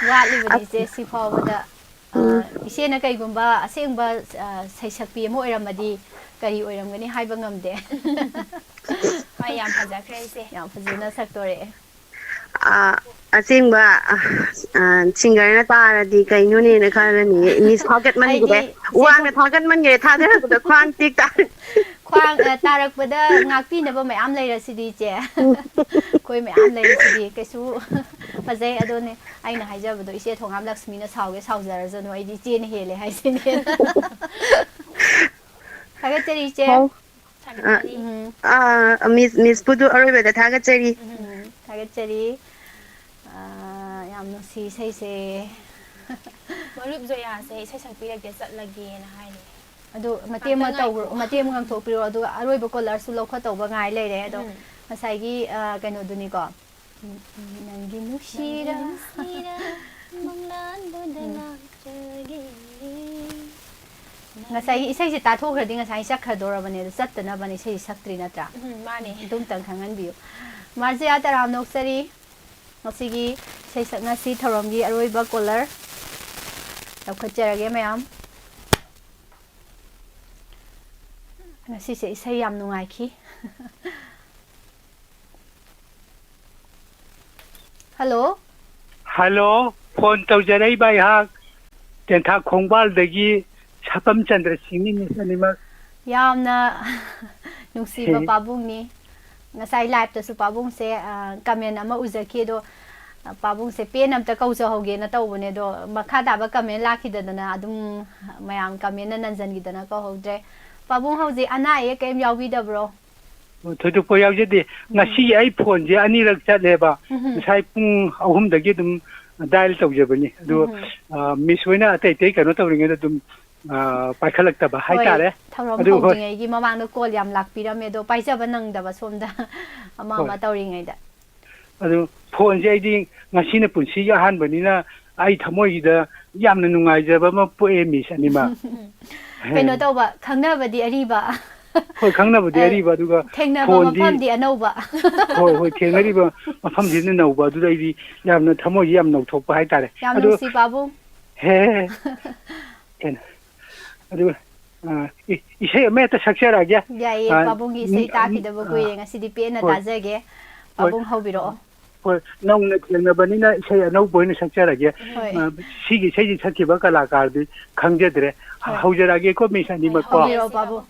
ꯋꯥꯠꯂꯤꯕꯅꯤ, ꯏꯆꯦ, ꯁꯤ ꯐꯥꯎꯕꯗ꯫ ꯑ, ꯎꯝ꯫ ꯏꯆꯦꯅ ꯀꯩꯒꯨꯝꯕ ꯑꯁꯦꯡꯕ, ꯑ, ꯁꯩꯁꯛꯄꯤ ꯑꯃ ꯑꯣꯏꯔꯝꯃꯗꯤ ꯀꯔꯤ ꯑꯣꯏꯔꯝꯒꯅꯤ ꯍꯥꯏꯕ ꯉꯝꯗꯦ꯫ ꯍꯣꯏ, ꯌꯥꯝ ꯐꯖꯈ꯭ꯔꯦ, ꯏꯆꯦ꯫ ꯌꯥꯝ ꯐꯖꯅ ꯁꯛꯇꯣꯔꯛꯑꯦ꯫ ꯑ, ꯑꯁꯦꯡꯕ, ꯑ, ꯑ, ꯁꯤꯡꯒꯔꯅ ꯇꯥꯔꯗꯤ ꯀꯩꯅꯣꯅꯦꯅ ꯈꯜꯂꯅꯤ꯫ ꯃꯤꯁ ꯊꯥꯒꯠꯃꯟꯈ꯭ꯔꯦ꯫ ꯑꯩꯗꯤ ꯏꯆꯦ ꯋꯥꯡꯅ ꯊꯣꯡ-, ꯊꯥꯒꯠꯃꯟꯈ꯭ꯔꯦ꯫ ꯊꯥꯗꯔꯛꯄꯗ ꯈ꯭ꯋꯥꯡ ꯇꯦꯛ ꯇꯥꯔꯦ꯫ ꯈ꯭ꯋꯥꯡ, ꯑ, ꯇꯥꯔꯛꯄꯗ ꯉꯥꯛꯄꯤꯅꯕ ꯃꯌꯥꯝ ꯂꯩꯔꯁꯤꯗꯤ, ꯏꯆꯦ꯫ ꯎꯝ꯫ ꯑꯩꯈꯣꯏ ꯃꯌꯥꯝ ꯂꯩꯔꯤꯁꯤꯗꯤ꯫ ꯀꯩꯁꯨ ꯐꯖꯩ꯫ ꯑꯗꯨꯅꯦ ꯑꯩꯅ ꯍꯥꯏꯖꯕꯗꯣ, ꯏꯆꯦ ꯊꯣꯉꯥꯝ ꯂꯛꯁꯃꯤꯅ ꯁꯥꯎꯒꯦ ꯁꯥꯎꯖꯔꯁꯅꯨ, ꯑꯩꯗꯤ ꯏꯆꯦꯅ ꯍꯦꯜꯂꯦ ꯍꯥꯏꯁꯤꯅꯦ꯫ ꯊꯥꯒꯠꯆꯔꯤ, ꯏꯆꯦ꯫ ꯍꯥꯎ꯫ ꯑ, ꯊꯥꯒꯠꯆꯔꯤ꯫ ꯎꯝ꯫ ꯑ, ꯃꯤꯁ, ꯃꯤꯁꯄꯨꯗꯨ ꯑꯔꯣꯏꯕꯗ ꯊꯥꯒꯠꯆꯔꯤ꯫ ꯎꯝ, ꯊꯥꯒꯠꯆꯔꯤ꯫ ꯑ, ꯌꯥꯝ ꯅꯨꯡꯁꯤ ꯏꯁꯩꯁꯦ꯫ ꯃꯔꯨꯞ ꯖꯣꯌꯥꯁꯦ ꯏꯁꯩ ꯁꯛꯄꯤꯔꯛꯇꯦ, ꯆꯠꯂꯒꯦꯅ ꯍꯥꯏꯔꯤ꯫ ꯑꯗꯨ ꯃꯇꯦꯛ ꯑꯃ ꯉꯥꯛꯇꯪ ꯇꯧ-, ꯉꯥꯏꯈꯣ꯫ ꯃꯇꯦꯛ ꯑꯃ ꯉꯥꯡꯊꯣꯛꯄꯤꯔꯣ, ꯑꯗꯨꯒ ꯑꯔꯣꯏꯕ ꯀꯣꯂꯔꯁꯨ ꯂꯧꯈꯠꯇꯧꯕ ꯉꯥꯏ ꯂꯩꯔꯦ꯫ ꯑꯗꯣ ꯎꯝ꯫ ꯉꯁꯥꯏꯒꯤ, ꯑ, ꯀꯩꯅꯣꯗꯨꯅꯤꯀꯣ꯫ ꯎꯝ, ꯎꯝ, ꯅꯪꯒꯤ ꯅꯨꯡꯁꯤꯔ꯫ ꯅꯪꯒꯤ ꯅꯨꯡꯁꯤꯔ ꯃꯪꯂꯥꯟꯕꯨꯗ ꯎꯝ꯫ ꯂꯥꯛꯆꯒꯦ꯫ ꯉꯁꯥꯏꯒꯤ ꯏꯁꯩꯁꯦ ꯇꯥꯊꯣꯛꯈ꯭ꯔꯗꯤ ꯉꯁꯥꯏ ꯆꯠꯈ꯭ꯔꯗꯣꯔꯕꯅꯦ, ꯑꯗꯨ ꯆꯠꯇꯅꯕꯅꯦ ꯏꯁꯩꯁꯦ ꯁꯛꯇ꯭ꯔꯤ ꯅꯠꯇ꯭ꯔꯥ? ꯎꯝ, ꯃꯥꯅꯦ꯫ ꯑꯗꯨꯝꯇꯪ ꯈꯪꯍꯟꯕꯤꯌꯨ꯫ ꯃꯥꯔꯖꯤꯌꯥ ꯇꯔꯥꯝꯅ ꯑꯣꯛꯆꯔꯤ꯫ ꯉꯁꯤꯒꯤ ꯏꯁꯩ ꯁꯛꯅꯁꯤ ꯊꯧꯔꯝꯒꯤ ꯑꯔꯣꯏꯕ ꯀꯣꯂꯔ ꯂꯧꯈꯠꯆꯔꯒꯦ ꯃꯌꯥꯝ꯫ ꯉꯁꯤꯁꯦ ꯏꯁꯩ ꯌꯥꯝ ꯅꯨꯡꯉꯥꯏꯈꯤ꯫ ꯍꯜꯂꯣ꯫ ꯍꯜꯂꯣ, ꯐꯣꯟ ꯇꯧꯖꯔꯛꯏꯕ ꯑꯩꯍꯥꯛ ꯇꯦꯟꯊꯥ ꯈꯣꯡꯕꯥꯜꯗꯒꯤ ꯁꯥꯄꯝ ꯆꯟꯗ꯭ꯔ ꯁꯤꯡꯅꯤ, ꯃꯤꯁ ꯑꯅꯤꯃꯛ꯫ ꯌꯥꯝꯅ ꯅꯨꯡꯁꯤꯕ ꯍꯦ꯫ ꯄꯥꯕꯨꯡꯅꯤ꯫ ꯉꯁꯥꯏ ꯂꯥꯏꯞꯇꯁꯨ ꯄꯥꯕꯨꯡꯁꯦ, ꯑ, ꯀꯃꯦꯟ ꯑꯃ ꯎꯖꯈꯤ, ꯑꯗꯣ, ꯑ, ꯄꯥꯕꯨꯡꯁꯦ ꯄꯦꯟ ꯑꯝꯇ ꯀꯧꯖꯍꯧꯒꯦꯅ ꯇꯧꯕꯅꯦ, ꯑꯗꯣ ꯃꯈꯥ ꯇꯥꯕ ꯀꯃꯦꯟ ꯂꯥꯛꯈꯤꯗꯗꯅ ꯑꯗꯨꯝ ꯃꯌꯥꯝ ꯀꯃꯦꯟꯅ ꯅꯟꯖꯟꯈꯤꯗꯅ ꯀꯧꯍꯧꯗ꯭ꯔꯦ꯫ ꯄꯥꯕꯨꯡ ꯍꯧꯖꯤꯛ ꯑꯅꯥ ꯑꯌꯦꯛ ꯀꯔꯤꯝ ꯌꯥꯎꯕꯤꯗꯕ꯭ꯔꯣ? ꯑꯣ, ꯊꯣꯏꯗꯣꯛꯄ ꯌꯥꯎꯖꯗꯦ꯫ ꯎꯝ꯫ ꯉꯁꯤ ꯑꯩ ꯐꯣꯟꯁꯦ ꯑꯅꯤꯔꯛ ꯆꯠꯂꯦꯕ꯫ ꯎꯝ꯫ ꯉꯁꯥꯏ ꯄꯨꯡ ꯑꯍꯨꯝꯗꯒꯤ ꯑꯗꯨꯝ ꯗꯥꯏꯜ ꯇꯧꯖꯕꯅꯤ꯫ ꯑꯗꯨ, ꯎꯝ꯫ ꯑ, ꯃꯤꯁ ꯍꯣꯏꯅ ꯑꯇꯩ ꯑꯇꯩ ꯀꯩꯅꯣ ꯇꯧꯔꯤꯉꯩꯗ ꯑꯗꯨꯝ, ꯑ, ꯄꯥꯏꯈꯠꯂꯛꯇꯕ ꯍꯣꯏ, ꯍꯥꯏꯇꯥꯔꯦ꯫ ꯊꯧꯔꯝ ꯑꯗꯨ ꯍꯣꯏ꯫ ꯍꯧꯗ꯭ꯔꯤꯉꯩꯒꯤ ꯃꯃꯥꯡꯗ ꯀꯣꯜ ꯌꯥꯝ ꯂꯥꯛꯄꯤꯔꯝꯃꯦ, ꯑꯗꯣ ꯄꯥꯏꯖꯕ ꯅꯪꯗꯕ ꯁꯣꯝꯗ ꯑꯃ ꯍꯣꯏ꯫ ꯑꯃ ꯇꯧꯔꯤꯉꯩꯗ꯫ ꯑꯗꯨ ꯐꯣꯟꯁꯦ ꯑꯩꯗꯤ ꯉꯁꯤꯅ ꯄꯨꯟꯁꯤꯒꯤ ꯑꯍꯥꯟꯕꯅꯤꯅ ꯑꯩ ꯊꯃꯣꯏꯁꯤꯗ ꯌꯥꯝꯅ ꯅꯨꯡꯉꯥꯏꯖꯕ ꯑꯃ ꯄꯣꯛꯑꯦ, ꯃꯤꯁ ꯑꯅꯤꯃꯛ꯫ ꯀꯩꯅꯣ ꯇꯧꯕ, ꯈꯪꯅꯕꯗꯤ ꯑꯔꯤꯕ꯫ ꯍꯣꯏ, ꯈꯪꯅꯕꯗꯤ ꯑ, ꯑꯔꯤꯕ, ꯑꯗꯨꯒ ꯊꯦꯡꯅꯕ ꯐꯣꯟꯗꯤ ꯃꯐꯝꯗꯤ ꯑꯅꯧꯕ꯫ ꯍꯣꯏ, ꯍꯣꯏ, ꯊꯦꯡꯅꯔꯤꯕ ꯃꯐꯝꯁꯤꯅ ꯅꯧꯕ, ꯑꯗꯨꯗ ꯑꯩꯗꯤ ꯌꯥꯝꯅ ꯊꯃꯣꯏꯁꯤ ꯌꯥꯝ ꯅꯧꯊꯣꯛꯄ ꯍꯥꯏꯇꯥꯔꯦ꯫ ꯌꯥꯝ ꯑꯗꯨ ꯅꯨꯡꯁꯤ, ꯄꯥꯕꯨꯡ꯫ ꯍꯦ, ꯍꯦ, ꯍꯦ꯫ ꯀꯩꯅꯣ? ꯑꯗꯨ, ꯑ, ꯏ-, ꯏꯁꯩ ꯑꯃ ꯍꯦꯛꯇ ꯁꯛꯆꯔꯛꯑꯒꯦ꯫ ꯌꯥꯏꯌꯦ, ꯑ, ꯄꯥꯕꯨꯡꯒꯤ ꯏꯁꯩ ꯎꯝ, ꯇꯥꯈꯤꯗꯕ ꯑ, ꯀꯨꯏꯔꯦ, ꯉꯁꯤꯗꯤ ꯄꯦꯟꯅ ꯍꯣꯏ꯫ ꯇꯥꯖꯒꯦ꯫ ꯍꯣꯏ꯫ ꯄꯥꯕꯨꯡ ꯍꯧꯕꯤꯔꯛꯑꯣ꯫ ꯍꯣꯏ, ꯅꯧꯅ ꯊꯦꯡꯅꯕꯅꯤꯅ ꯏꯁꯩ ꯑꯅꯧꯕ ꯑꯣꯏꯅ ꯁꯛꯆꯔꯒꯦ꯫ ꯍꯣꯏ꯫ ꯑ, ꯁꯤꯒꯤ ꯏꯁꯩꯁꯤ ꯁꯛꯈꯤꯕ ꯀꯂꯥꯀꯥꯔꯗꯤ ꯈꯪꯖꯗ꯭ꯔꯦ꯫ ꯍꯣꯏ꯫ ꯍꯧꯖꯔꯛꯑꯒꯦꯀꯣ, ꯃꯤꯁ ꯑꯅꯤꯃꯛꯀꯣ꯫ ꯍꯧꯕꯤꯔꯛꯑꯣ, ꯄꯥꯕꯨꯡ꯫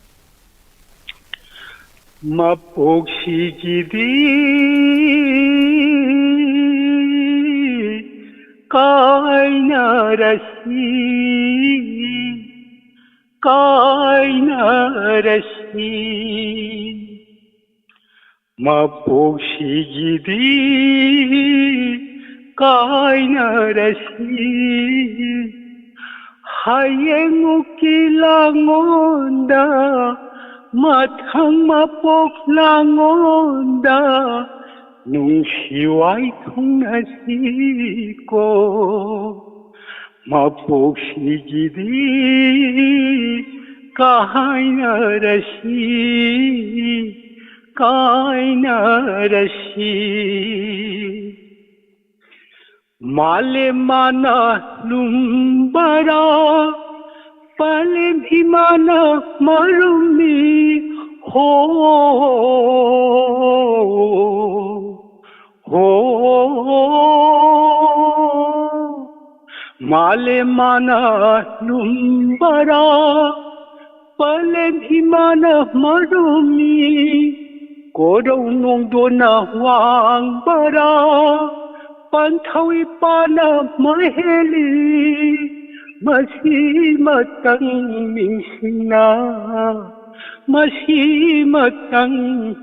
ꯃꯄꯣꯛꯁꯤꯒꯤꯗꯤ ꯀꯥꯏꯅꯔꯁꯤ, ꯀꯥꯏꯅꯔꯁꯤ꯫ ꯃꯄꯣꯛꯁꯤꯒꯤꯗꯤ ꯀꯥꯏꯅꯔꯁꯤ꯫ ꯍꯌꯦꯡ ꯎꯀꯤꯜ ꯂꯥꯡꯉꯣꯟꯗ, ꯃꯊꯪ ꯃꯄꯣꯛ ꯂꯥꯡꯉꯣꯟꯗ, ꯅꯨꯡꯁꯤ ꯋꯥꯏꯊꯨꯡꯅꯁꯤꯀꯣ꯫ ꯃꯄꯣꯛꯁꯤꯒꯤꯗꯤ ꯀꯥꯏꯅꯔꯁꯤ, ꯀꯥꯏꯅꯔꯁꯤ꯫ ꯃꯥꯂꯦꯝ ꯃꯥꯅ ꯂꯨꯝꯕꯔꯥ, ꯄꯥꯂꯦꯝ ꯏꯃꯥꯅ ꯃꯔꯨꯝꯃꯤ꯫ ꯍꯣ, ꯍꯣ꯫ ꯃꯥꯂꯦꯝ ꯃꯥꯅ ꯂꯨꯝꯕꯔꯥ, ꯄꯥꯂꯦꯝ ꯏꯃꯥꯅ ꯃꯔꯨꯝꯃꯤ꯫ ꯀꯣꯔꯧ ꯅꯣꯡꯗꯣꯟꯅ ꯋꯥꯡꯕꯔꯥ, ꯄꯟꯊꯧ ꯏꯄꯥꯅ ꯃꯍꯦꯜꯂꯤ꯫ ꯃꯁꯤꯃꯇꯪ ꯅꯤꯡꯁꯤꯡꯅ, ꯃꯁꯤꯃꯇꯪ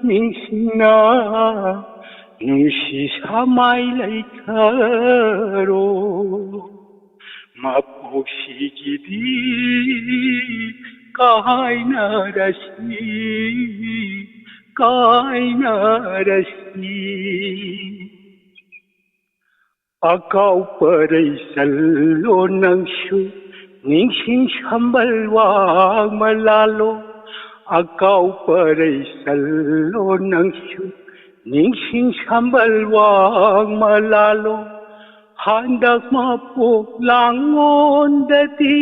ꯅꯤꯡꯁꯤꯡꯅ, ꯅꯨꯡꯁꯤ ꯁꯃꯥꯏ ꯂꯩꯈꯔꯣ, ꯃꯄꯣꯛꯁꯤꯒꯤꯗꯤ ꯀꯥꯏꯅꯔꯁꯤ, ꯀꯥꯏꯅꯔꯁꯤ꯫ ꯑꯀꯥꯎ ꯄꯔꯩ ꯆꯜꯂꯣ ꯅꯪꯁꯨ, ꯅꯤꯡꯁꯤꯡ ꯁꯝꯕꯜ ꯋꯥꯡꯃ ꯂꯥꯜꯂꯣ꯫ ꯑꯀꯥꯎ ꯄꯔꯩ ꯆꯜꯂꯣ ꯅꯪꯁꯨ, ꯅꯤꯡꯁꯤꯡ ꯁꯝꯕꯜ ꯋꯥꯡꯃ ꯂꯥꯜꯂꯣ꯫ ꯍꯟꯗꯛ ꯃꯄꯣꯛ ꯂꯥꯡꯉꯣꯟꯗꯗꯤ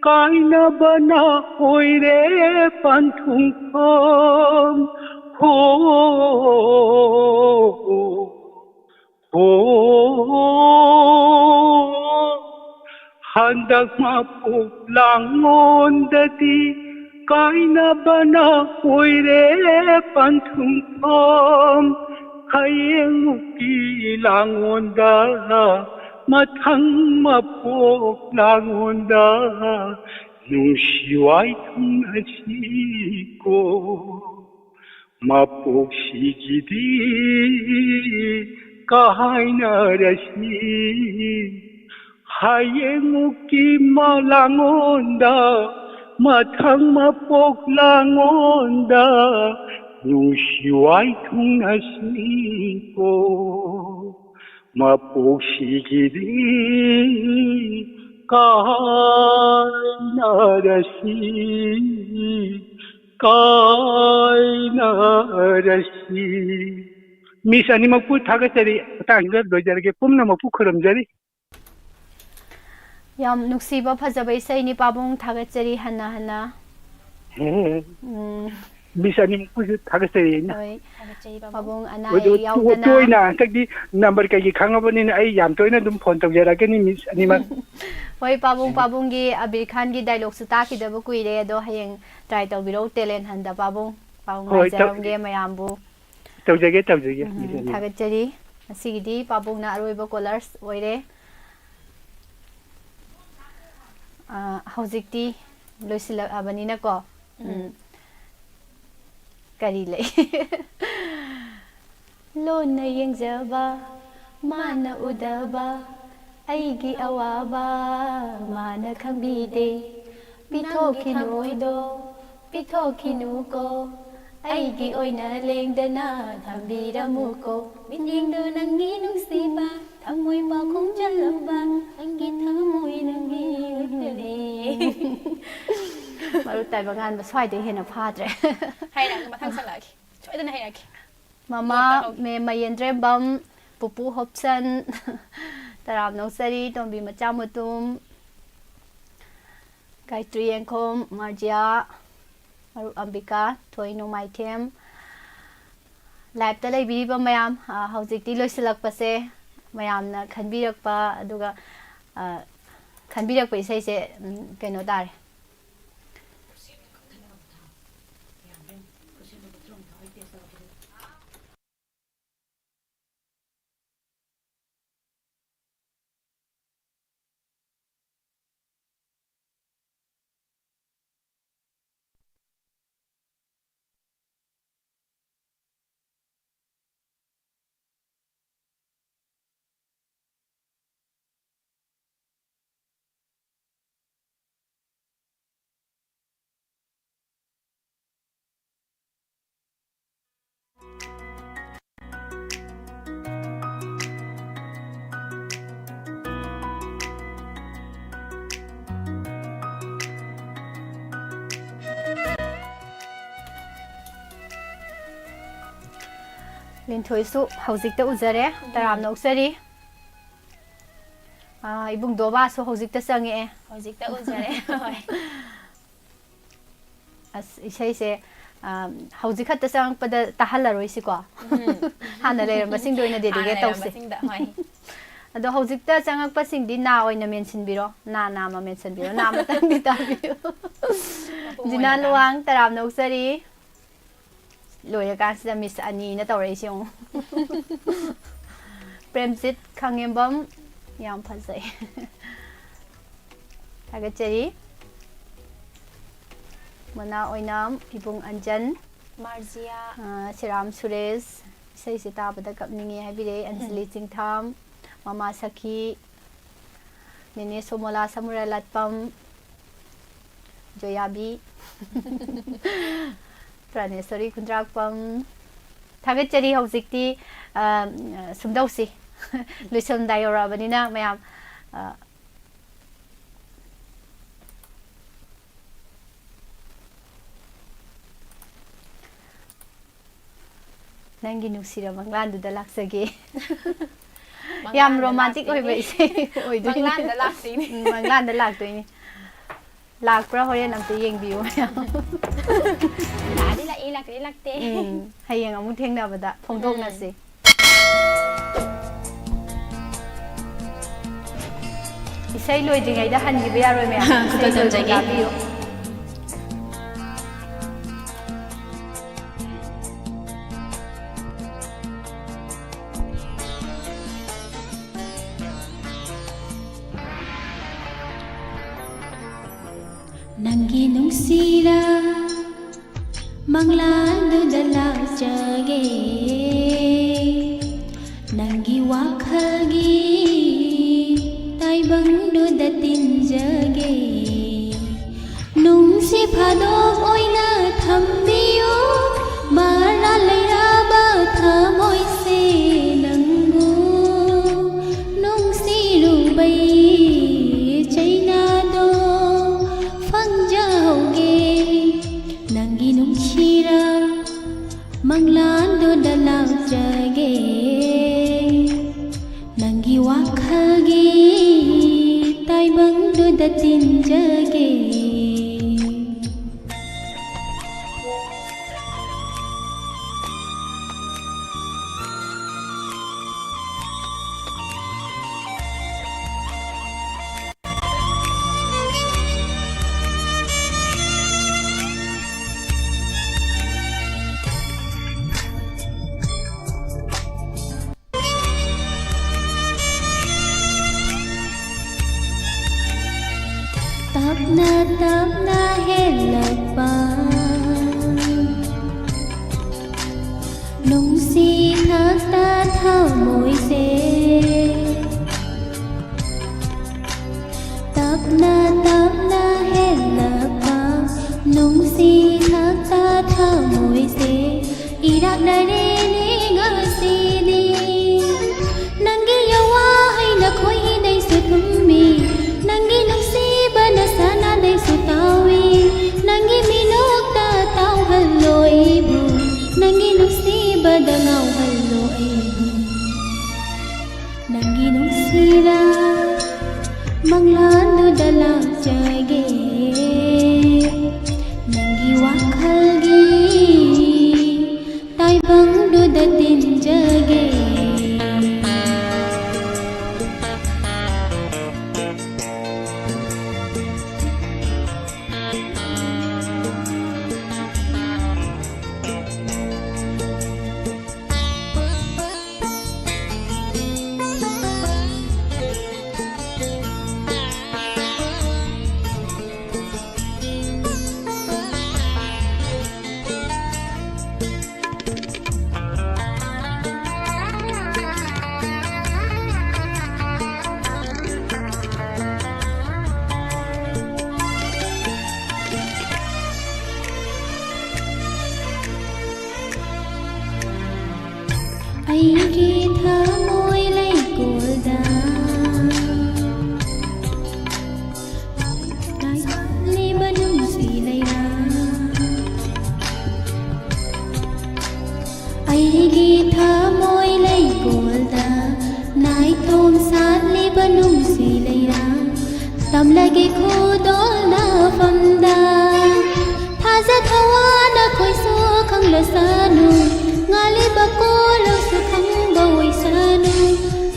ꯀꯥꯏꯅꯕꯅ ꯑꯣꯏꯔꯦ ꯄꯟꯊꯨꯡꯐꯝ꯫ ꯍꯣ꯫ ꯍꯣ, ꯍꯟꯗꯛ ꯃꯄꯣꯛ ꯂꯥꯡꯉꯣꯟꯗꯗꯤ ꯀꯥꯏꯅꯕꯅ ꯑꯣꯏꯔꯦ ꯄꯟꯊꯨꯡꯐꯝ꯫ ꯍꯌꯦꯡꯃꯨꯛꯀꯤ ꯂꯥꯡꯉꯣꯟꯗ, ꯃꯊꯪ ꯃꯄꯣꯛ ꯂꯥꯡꯉꯣꯟꯗ ꯅꯨꯡꯁꯤ ꯋꯥꯏ ꯊꯨꯡꯅꯁꯤꯀꯣ꯫ ꯃꯄꯣꯛꯁꯤꯒꯤꯗꯤ ꯀꯥꯏꯅꯔꯁꯤ꯫ ꯍꯌꯦꯡꯃꯨꯛꯀꯤ ꯃ-, ꯂꯥꯡꯉꯣꯟꯗ, ꯃꯊꯪ ꯃꯄꯣꯛ ꯂꯥꯡꯉꯣꯟꯗ ꯅꯨꯡꯁꯤ ꯋꯥꯏ ꯊꯨꯡꯅꯁꯤꯀꯣ꯫ ꯃꯄꯣꯛꯁꯤꯒꯤꯗꯤ ꯀꯥꯏꯅꯔꯁꯤ, ꯀꯥꯏꯅꯔꯁꯤ꯫ ꯃꯤꯁ ꯑꯅꯤꯃꯛꯄꯨ ꯊꯥꯒꯠꯆꯔꯤ꯫ ꯃꯇꯥꯡꯁꯤꯗ ꯂꯣꯏꯖꯔꯒꯦ꯫ ꯄꯨꯝꯅꯃꯛꯄꯨ ꯈꯨꯔꯨꯝꯖꯔꯤ꯫ ꯌꯥꯝ ꯅꯨꯡꯁꯤꯕ ꯐꯖꯕ ꯏꯁꯩꯅꯤ ꯄꯥꯕꯨꯡ, ꯊꯥꯒꯠꯆꯔꯤ ꯍꯟꯅ ꯍꯟꯅ꯫ ꯎꯝ꯫ ꯃꯤꯁ ꯑꯅꯤꯃꯛꯄꯨꯁꯨ ꯊꯥꯒꯠꯆꯔꯤ ꯑꯩꯅ꯫ ꯍꯣꯏ꯫ ꯊꯥꯒꯠꯆꯔꯤ ꯄꯥꯕꯨꯡ꯫ ꯄꯥꯕꯨꯡ ꯑꯅꯥ ꯑꯗꯣ ꯑꯌꯦꯛ ꯌꯥꯎꯗꯅ꯫ ꯇꯣꯏꯅ ꯍꯟꯗꯛꯇꯤ ꯅꯝꯕꯔ ꯀꯩꯒꯤ ꯈꯪꯉꯕꯅꯤꯅ ꯑꯩ ꯌꯥꯝ ꯇꯣꯏꯅ ꯑꯗꯨꯝ ꯐꯣꯟ ꯇꯧꯖꯔꯛꯀꯅꯤ ꯃꯤꯁ ꯑꯅꯤꯃꯛ꯫ ꯍꯣꯏ ꯄꯥꯕꯨꯡ, ꯄꯥꯕꯨꯡꯒꯤ ꯑꯕꯤꯔ ꯈꯥꯟꯒꯤ ꯗꯥꯏꯂꯣꯒꯁꯨ ꯇꯥꯈꯤꯗꯕ ꯀꯨꯏꯔꯦ, ꯑꯗꯣ ꯍꯌꯦꯡ ꯇ꯭ꯔꯥꯏ ꯇꯧꯕꯤꯔꯛꯎ ꯇꯦꯂꯦꯟ ꯍꯟꯗ ꯄꯥꯕꯨꯡ꯫ ꯄꯥꯕꯨꯡ ꯍꯣꯏ, ꯇꯧ-, ꯉꯥꯏꯖꯔꯝꯒꯦ ꯃꯌꯥꯝꯕꯨ꯫ ꯇꯧꯖꯒꯦ, ꯇꯧꯖꯒꯦ, ꯎꯝ, ꯃꯤꯁ ꯑꯅꯤꯃꯛ꯫ ꯊꯥꯒꯠꯆꯔꯤ꯫ ꯉꯁꯤꯒꯤꯗꯤ ꯄꯥꯕꯨꯡꯅ ꯑꯔꯣꯏꯕ ꯀꯣꯂꯔꯁ ꯑꯣꯏꯔꯦ꯫ ꯑ, ꯍꯧꯖꯤꯛꯇꯤ ꯂꯣꯏꯁꯤꯜꯂꯛꯑꯕꯅꯤꯅꯀꯣ꯫ ꯎꯝ꯫ ꯎꯝ꯫ ꯀꯔꯤ ꯂꯩ? ꯂꯣꯟꯅ ꯌꯦꯡꯖꯕ ꯃꯥꯅ ꯎꯗꯕ ꯑꯩꯒꯤ ꯑꯋꯥꯕ ꯃꯥꯅ ꯈꯪꯕꯤꯗꯦ꯫ ꯄꯤꯊꯣꯛꯈꯤꯅꯨ ꯑꯣꯏꯗꯣ ꯄꯤꯊꯣꯛꯈꯤꯅꯨꯀꯣ ꯑꯩꯒꯤ ꯑꯣꯏꯅ ꯂꯦꯡꯗꯅ ꯊꯝꯕꯤꯔꯝꯃꯨꯀꯣ꯫ ꯃꯤꯠꯌꯦꯡꯗꯣ ꯅꯪꯒꯤ ꯅꯨꯡꯁꯤꯕ ꯊꯃꯣꯏ ꯄꯥꯎꯈꯣꯡ ꯆꯜꯂꯝꯕ ꯅꯪꯒꯤ ꯊꯃꯣꯏ ꯅꯪꯒꯤ ꯑꯣꯏꯅꯅꯦ꯫ ꯃꯔꯨ ꯇꯥꯏꯕ ꯉꯥꯟꯕ ꯁ꯭ꯋꯥꯏꯗꯩ ꯍꯦꯟꯅ ꯐꯥꯗ꯭ꯔꯦ꯫ ꯍꯥꯏꯔꯛꯑꯒꯦ, ꯃꯊꯪ ꯁꯛꯂꯛꯑꯒꯦ꯫ ꯁꯣꯏꯗꯅ ꯍꯥꯏꯔꯛꯀꯦ꯫ ꯃꯃꯥ ꯅꯣꯛꯇ ꯍꯧ- ꯃꯦꯝ ꯃꯌꯦꯟꯗ꯭ꯔꯦꯝꯕꯝ, ꯄꯨꯄꯨ ꯍꯣꯞꯁꯟ, ꯇꯔꯥꯝꯅ ꯑꯣꯛꯆꯔꯤ, ꯇꯣꯝꯕꯤ ꯃꯆꯥ ꯃꯨꯇꯨꯝ, ꯒꯥꯌꯇ꯭ꯔꯤ ꯌꯦꯡꯈꯣꯝ, ꯃꯥꯔꯖꯤꯌꯥ, ꯃꯔꯨꯞ ꯑꯝꯕꯤꯀꯥ, ꯊꯣꯏ ꯅꯣꯡꯃꯥꯏꯊꯦꯝ, ꯂꯥꯏꯞꯇ ꯂꯩꯕꯤꯔꯤꯕ ꯃꯌꯥꯝ, ꯑ, ꯍꯧꯖꯤꯛꯇꯤ ꯂꯣꯏꯁꯤꯜꯂꯛꯄꯁꯦ ꯃꯌꯥꯝꯅ ꯈꯟꯕꯤꯔꯛꯄ, ꯑꯗꯨꯒ, ꯑ, ꯈꯟꯕꯤꯔꯛꯄ ꯏꯁꯩꯁꯦ, ꯎꯝ, ꯀꯩꯅꯣ ꯇꯥꯔꯦ꯫ ꯂꯤꯟꯊꯣꯏꯁꯨ ꯍꯧꯖꯤꯛꯇ ꯎꯖꯔꯦ꯫ ꯎꯝ꯫ ꯇꯔꯥꯝꯅ ꯑꯣꯛꯆꯔꯤ꯫ ꯑꯥ, ꯏꯕꯨꯡ ꯗꯣꯕꯥꯁꯨ ꯍꯧꯖꯤꯛꯇ ꯆꯪꯉꯛꯑꯦ꯫ ꯍꯧꯖꯤꯛꯇ ꯎꯖꯔꯦ꯫ ꯍꯣꯏ꯫ ꯑꯁ, ꯏꯁꯩꯁꯦ, ꯑꯥ, ꯍꯧꯖꯤꯛ ꯈꯛꯇ ꯆꯪꯉꯛꯄꯗ ꯇꯥꯍꯜꯂꯔꯣꯏꯁꯤꯀꯣ꯫ ꯎꯝ꯫ ꯍꯥꯟꯅ ꯂꯩꯔꯝꯕꯁꯤꯡꯗꯣ ꯑꯣꯏꯅ ꯍꯥꯟꯅ dedicate ꯇꯧꯁꯦ꯫ ꯂꯩꯔꯝꯕꯁꯤꯡꯗ, ꯍꯣꯏ꯫ ꯑꯗꯣ ꯍꯧꯖꯤꯛꯇ ꯆꯪꯉꯛꯄꯁꯤꯡꯗꯤ ꯅꯥ ꯑꯣꯏꯅ ꯃꯦꯟꯁꯤꯟꯕꯤꯔꯣ꯫ ꯅꯥ ꯅꯥ ꯑꯃ ꯃꯦꯟꯁꯤꯟꯕꯤꯔꯣ꯫ ꯅꯥ ꯑꯃꯇꯪꯗꯤ ꯇꯥꯕꯤꯌꯨ꯫ ꯃꯄꯨꯡ ꯖꯤꯅꯥ ꯑꯣꯏꯅ ꯇꯥ- ꯂꯨꯋꯥꯡ, ꯇꯔꯥꯝꯅ ꯑꯣꯛꯆꯔꯤ꯫ ꯂꯣꯏꯔꯀꯥꯟꯁꯤꯗ ꯃꯤꯁ ꯑꯅꯤꯅ ꯇꯧꯔꯛꯏꯁꯦ ꯌꯦꯡꯉꯨ꯫ ꯄ꯭ꯔꯦꯝꯖꯤꯠ ꯈꯥꯉꯦꯝꯕꯝ, ꯌꯥꯝ ꯐꯖꯩ꯫ ꯊꯥꯒꯠꯆꯔꯤ꯫ ꯃꯅꯥ ꯑꯣꯏꯅꯥꯝ, ꯏꯕꯨꯡ ꯑꯟꯖꯟ, ꯃꯥꯔꯖꯤꯌꯥ꯫ ꯑ, ꯁꯤꯔꯥꯝ ꯁꯨꯔꯦꯁ, ꯏꯁꯩꯁꯦ ꯇꯥꯕꯗ ꯀꯞꯅꯤꯡꯉꯦ ꯍꯥꯏꯕꯤꯔꯦ ꯑꯟꯖꯂꯤ ꯆꯤꯡꯊꯥꯝ, ꯃꯃꯥ ꯁꯈꯤ, ꯅꯦꯅꯦ ꯁꯣꯃꯣꯂꯥ ꯁꯃꯨꯔꯥꯏ ꯂꯥꯠꯄꯝ, ꯖꯣꯌꯥꯕꯤ, ꯄ꯭ꯔꯥꯅꯦꯁꯣꯔꯤ ꯈꯨꯟꯗ꯭ꯔꯥꯛꯄꯝ꯫ ꯊꯥꯒꯠꯆꯔꯤ꯫ ꯍꯧꯖꯤꯛꯇꯤ, ꯑ, ꯁꯨꯝꯗꯧꯁꯤ꯫ ꯂꯣꯏꯁꯤꯜꯂꯝꯗꯥꯏ ꯌꯧꯔꯛꯑꯕꯅꯤꯅ ꯃꯌꯥꯝ, ꯑ, ꯅꯪꯒꯤ ꯅꯨꯡꯁꯤꯔꯕ ꯃꯪꯂꯥꯟꯗꯨꯗ ꯂꯥꯛꯆꯒꯦ꯫ ꯌꯥꯝ ꯃꯪꯂꯥꯟꯗ ꯔꯣꯃꯥꯟꯇꯤꯛ ꯂꯥꯛꯇꯣꯏꯅꯤ꯫ ꯑꯣꯏꯕ ꯏꯁꯩ ꯑꯣꯏꯗꯣꯏꯅꯤ꯫ ꯃꯪꯂꯥꯟꯗ ꯂꯥꯛꯇꯣꯏꯅꯤ꯫ ꯎꯝ, ꯃꯪꯂꯥꯟꯗ ꯂꯥꯛꯇꯣꯏꯅꯤ꯫ ꯂꯥꯛꯄ꯭ꯔꯥ ꯍꯣꯔꯦꯟ ꯑꯝꯇ ꯌꯦꯡꯕꯤꯌꯨ ꯃꯌꯥꯝ꯫ ꯂꯥꯛꯑꯗꯤ ꯂꯥꯛꯏ, ꯂꯥꯛꯇ꯭ꯔꯗꯤ ꯂꯥꯛꯇꯦ꯫ ꯎꯝ, ꯍꯌꯦꯡ ꯑꯃꯨꯛ ꯊꯦꯡꯅꯕꯗ ꯐꯣꯡꯗꯣꯛꯅꯁꯤ꯫ ꯎꯝ꯫ ꯏꯁꯩ ꯂꯣꯏꯗ꯭ꯔꯤꯉꯩꯗ ꯍꯟꯈꯤꯕ ꯌꯥꯔꯣꯏ ꯃꯌꯥꯝ꯫ ꯏꯁꯩ ꯈꯨꯗꯣꯡ ꯂꯣꯏꯕ ꯆꯥꯖꯒꯦ꯫ ꯇꯥꯕꯤꯌꯨ꯫ ꯅꯪꯒꯤ ꯅꯨꯡꯁꯤꯔ ꯃꯪꯂꯥꯟꯗꯨꯗ ꯂꯥꯛꯆꯒꯦ, ꯅꯪꯒꯤ ꯋꯥꯈꯜꯒꯤ ꯇꯥꯏꯕꯪꯗꯨꯗ ꯇꯤꯟꯖꯒꯦ꯫ ꯅꯨꯡꯁꯤ ꯐꯥꯗꯣꯛ ꯑꯣꯏꯅ ꯊꯝꯕꯤꯌꯨ, ꯃꯔꯥꯜ ꯂꯩꯔꯕ ꯊꯃꯣꯏꯁꯦ ꯅꯪꯕꯨ ꯅꯨꯡꯁꯤꯔꯨꯕꯩ ꯆꯩꯅꯥꯗꯣ ꯐꯪꯖꯍꯧꯒꯦ꯫ ꯅꯪꯒꯤ ꯅꯨꯡꯁꯤꯔ ꯃꯪꯂꯥꯟꯗꯨꯗ ꯂꯥꯛꯆꯒꯦ, ꯅꯪꯒꯤ ꯋꯥꯈꯜꯒꯤ ꯇꯥꯏꯕꯪꯗꯨꯗ ꯇꯤꯟꯖꯒꯦ꯫ ꯇꯞꯅ ꯇꯞꯅ ꯍꯦꯜꯂꯛꯄ ꯅꯨꯡꯁꯤ ꯊꯛꯇ ꯊꯃꯣꯏꯁꯦ ꯇꯞꯅ ꯇꯞꯅ ꯍꯦꯜꯂꯛꯄ, ꯅꯨꯡꯁꯤ ꯊꯛꯇ ꯊꯃꯣꯏꯁꯦ ꯏꯔꯥꯛꯅꯔꯦꯅꯦ ꯉꯁꯤꯗꯤ꯫ ꯅꯪꯒꯤ ꯌꯋꯥ ꯍꯩꯅ ꯈꯣꯏꯍꯤꯗꯩꯁꯨ ꯊꯨꯝꯃꯤ, ꯅꯪꯒꯤ ꯅꯨꯡꯁꯤꯕꯅ ꯁꯅꯥꯗꯩꯁꯨ ꯇꯥꯎꯏ꯫ ꯅꯪꯒꯤ ꯃꯤꯅꯣꯛꯇ ꯇꯥꯎꯍꯜꯂꯣ ꯑꯩꯕꯨ, ꯅꯪꯒꯤ ꯅꯨꯡꯁꯤꯕꯗ ꯉꯥꯎꯍꯜꯂꯣ ꯑꯩꯕꯨ꯫ ꯅꯪꯒꯤ ꯅꯨꯡꯁꯤꯔ ꯃꯪꯂꯥꯟꯗꯨꯗ ꯂꯥꯛꯆꯒꯦ, ꯅꯪꯒꯤ ꯋꯥꯈꯜꯒꯤ ꯇꯥꯏꯕꯪꯗꯨꯗ ꯇꯤꯟꯖꯒꯦ꯫ ꯑꯩꯒꯤ ꯊꯃꯣꯏ ꯂꯩꯀꯣꯜꯗ ꯂꯥꯏꯁꯥꯠꯂꯤꯕ ꯅꯨꯡꯁꯤ ꯂꯩꯔꯥ, ꯑꯩꯒꯤ ꯊꯃꯣꯏ ꯂꯩꯀꯣꯜꯗ ꯅꯥꯏꯇꯣꯝ ꯁꯥꯠꯂꯤꯕ ꯅꯨꯡꯁꯤ ꯂꯩꯔꯥ, ꯇꯝꯂꯒꯦ ꯈꯨꯗꯣꯜꯅꯐꯝꯗ꯫ ꯊꯥꯖ ꯊꯋꯥ ꯅꯈꯣꯏꯁꯨ ꯈꯪꯂꯁꯅꯨ, ꯉꯥꯜꯂꯤꯕ ꯀꯣꯂꯣꯁꯨ ꯈꯪꯕ ꯑꯣꯏꯁꯅꯨ꯫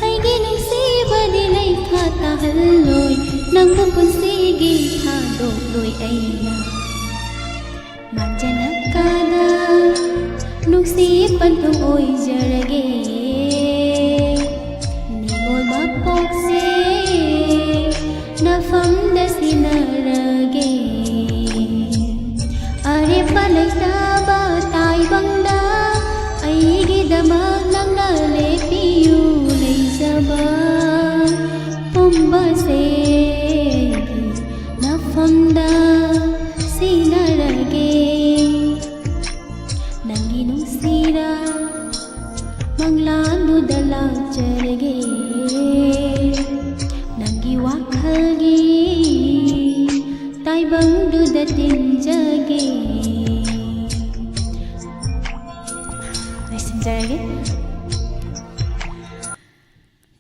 ꯑꯩꯒꯤ ꯅꯨꯡꯁꯤꯕꯗꯤ ꯂꯩꯈꯥ ꯇꯥꯍꯜꯂꯣꯏ, ꯅꯪꯕꯨ ꯄꯨꯟꯁꯤꯒꯤ ꯊꯥꯗꯣꯛꯂꯣꯏ ꯑꯩꯅ꯫ ꯃꯥꯟꯖꯅ ꯀꯥꯗ ꯅꯨꯡꯁꯤ ꯄꯟꯊꯨꯡ ꯑꯣꯏꯖꯔꯒꯦ, ꯅꯤꯉꯣꯜ ꯃꯄꯣꯛꯁꯦ ꯅꯐꯝꯗ ꯁꯤꯟꯅꯔꯒꯦ꯫ ꯑꯔꯦꯞꯄ ꯂꯩꯇꯕ ꯇꯥꯏꯕꯪꯗ ꯑꯩ ꯁꯤꯟꯅꯔꯒꯦ꯫ ꯅꯪꯒꯤ ꯅꯨꯡꯁꯤꯔ ꯃꯪꯂꯥꯟꯗꯨꯗ ꯂꯥꯛꯆꯔꯒꯦ꯫ ꯅꯪꯒꯤ ꯋꯥꯈꯜꯒꯤ ꯇꯥꯏꯕꯪꯗꯨꯗ ꯇꯤꯟꯖꯒꯦ꯫ ꯂꯣꯏꯁꯤꯟꯖꯔꯒꯦ꯫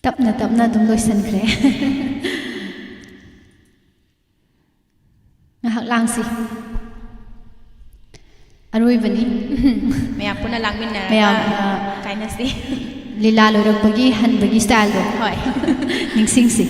ꯇꯞꯅ ꯇꯞꯅ ꯑꯗꯨꯝ ꯂꯣꯏꯁꯤꯟꯈ꯭ꯔꯦ꯫ ꯉꯥꯏꯍꯥꯛ ꯂꯥꯡꯁꯤ꯫ ꯑꯔꯣꯏꯕꯅꯤ꯫ ꯃꯌꯥꯝ ꯄꯨꯟꯅ ꯂꯥꯡꯃꯤꯟꯅꯔꯒ ꯃꯌꯥꯝ, ꯑ, ꯀꯥꯏꯅꯁꯤ꯫ ꯂꯤꯂꯥ ꯂꯣꯏꯔꯛꯄꯒꯤ ꯍꯟꯕꯒꯤ ꯁ꯭ꯇꯥꯏꯜꯗꯣ꯫ ꯍꯣꯏ꯫ ꯅꯤꯡꯁꯤꯡꯁꯤ꯫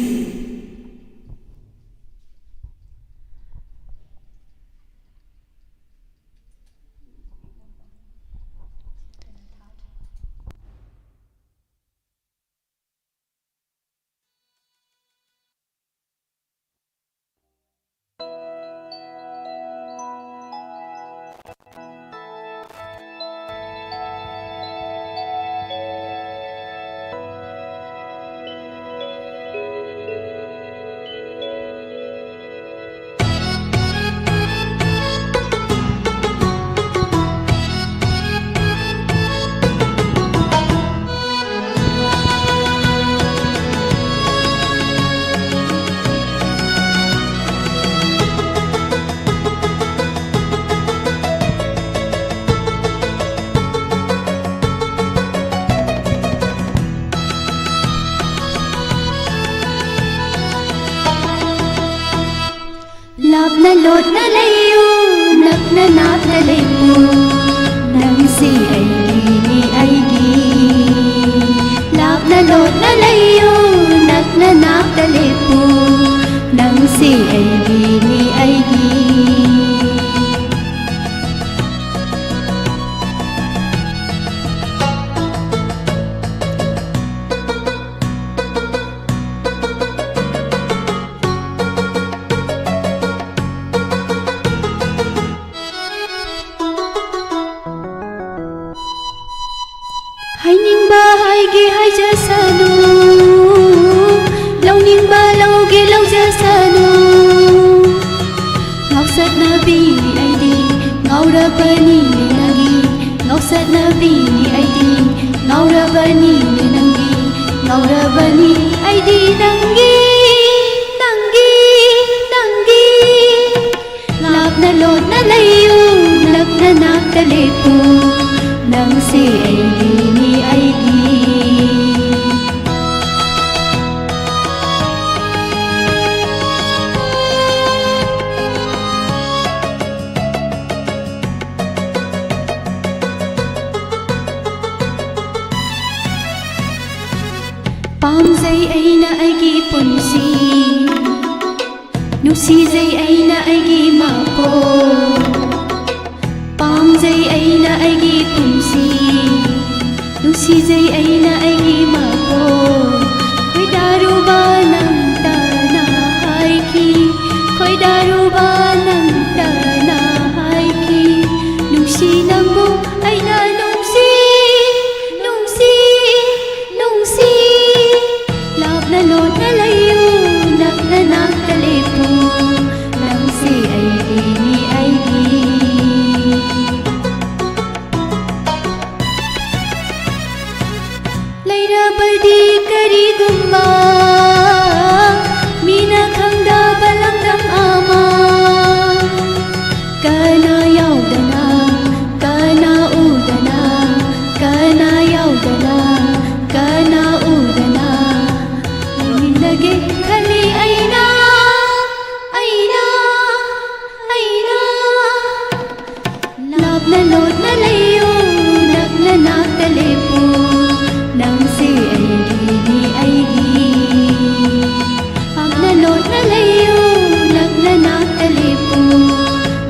ꯂꯥꯞꯅ ꯂꯣꯠꯅ ꯂꯩꯌꯨ, ꯅꯛꯅ ꯅꯥꯞꯅ ꯂꯩꯌꯨ, ꯅꯪꯁꯤ ꯑꯩꯒꯤꯅꯤ ꯑꯩꯒꯤ꯫ ꯂꯥꯞꯅ ꯂꯣꯠꯅ ꯂꯩꯌꯨ, ꯅꯛꯅ ꯅꯥꯞꯅ ꯂꯦꯞꯄꯨ, ꯅꯪꯁꯤ ꯑꯩꯒꯤꯅꯤ ꯑꯩꯒꯤ꯫ ꯍꯥꯏꯅꯤꯡꯕ ꯍꯥꯏꯒꯦ ꯍꯥꯏꯖꯁꯅꯨ, ꯂꯧꯅꯤꯡꯕ ꯂꯧꯒꯦ ꯂꯧꯖꯁꯅꯨ꯫ ꯆꯠꯅꯕꯤꯅꯤ ꯑꯩꯗꯤ ꯉꯥꯎꯔꯕꯅꯤꯅꯦ ꯅꯪꯒꯤ, ꯉꯥꯎꯆꯠꯅꯕꯤꯅꯤ ꯑꯩꯗꯤ ꯉꯥꯎꯔꯕꯅꯤꯅꯦ ꯅꯪꯒꯤ, ꯉꯥꯎꯔꯕꯅꯤ ꯑꯩꯗꯤ ꯅꯪꯒꯤ, ꯅꯪꯒꯤ, ꯅꯪꯒꯤ꯫ ꯂꯥꯞꯅ ꯂꯣꯠꯅ ꯂꯩꯌꯨ, ꯅꯛꯅ ꯅꯥꯛꯇ ꯂꯦꯞꯄꯨ, ꯅꯪꯁꯦ ꯑꯩꯒꯤꯅꯤ ꯑꯩꯒꯤ꯫ ꯄꯥꯝꯖꯩ ꯑꯩꯅ ꯑꯩꯒꯤ ꯄꯨꯟꯁꯤ, ꯅꯨꯡꯁꯤꯖꯩ ꯑꯩꯅ ꯑꯩꯒꯤ ꯃꯄꯣꯛ꯫ ꯄꯥꯝꯖꯩ ꯑꯩꯅ ꯑꯩꯒꯤ ꯄꯨꯟꯁꯤ, ꯅꯨꯡꯁꯤꯖꯩ ꯑꯩꯅ ꯑꯩꯒꯤ ꯃꯄꯣꯛ꯫ ꯈꯣꯏꯗꯥꯔꯨꯕ ꯅꯪꯇꯅ ꯍꯥꯏꯈꯤ, ꯈꯣꯏꯗꯥꯔꯨꯕ ꯅꯪꯇꯅ ꯍꯥꯏꯈꯤ꯫ ꯅꯨꯡꯁꯤ ꯅꯪꯕꯨ ꯑꯩꯅ ꯅꯨꯡꯁꯤ, ꯅꯨꯡꯁꯤ, ꯅꯨꯡꯁꯤ꯫ ꯂꯥꯞꯅ ꯂꯣꯠꯅ ꯂꯩꯌꯨ, ꯅꯛꯅ ꯅꯥꯛꯇ ꯂꯦꯞꯄꯨ, ꯅꯪꯁꯦ ꯑꯩꯒꯤꯅꯤ ꯑꯩꯒꯤ꯫ ꯂꯩꯔꯕꯗꯤ ꯀꯔꯤꯒꯨꯝꯕ ꯃꯤꯅ ꯈꯪꯗꯕ ꯂꯝꯗꯝ ꯑꯃ꯫ ꯀꯅꯥ ꯌꯥꯎꯗꯅ, ꯀꯅꯥ ꯎꯗꯅ, ꯀꯅꯥ ꯌꯥꯎꯗꯅ, ꯀꯅꯥ ꯎꯗꯅ ꯂꯩꯃꯤꯟꯅꯒꯦ ꯈꯜꯂꯤ ꯑꯩꯅ, ꯑꯩꯅ, ꯑꯩꯅ꯫ ꯂꯥꯞꯅ ꯂꯣꯠꯅ ꯂꯩꯌꯨ, ꯅꯛꯅ ꯅꯥꯛꯇ ꯂꯦꯞꯄꯨ, ꯅꯪꯁꯦ ꯑꯩꯒꯤꯅꯤ ꯑꯩꯒꯤ꯫ ꯂꯥꯞꯅ ꯂꯣꯠꯅ ꯂꯩꯌꯨ, ꯅꯛꯅ ꯅꯥꯛꯇ ꯂꯦꯞꯄꯨ,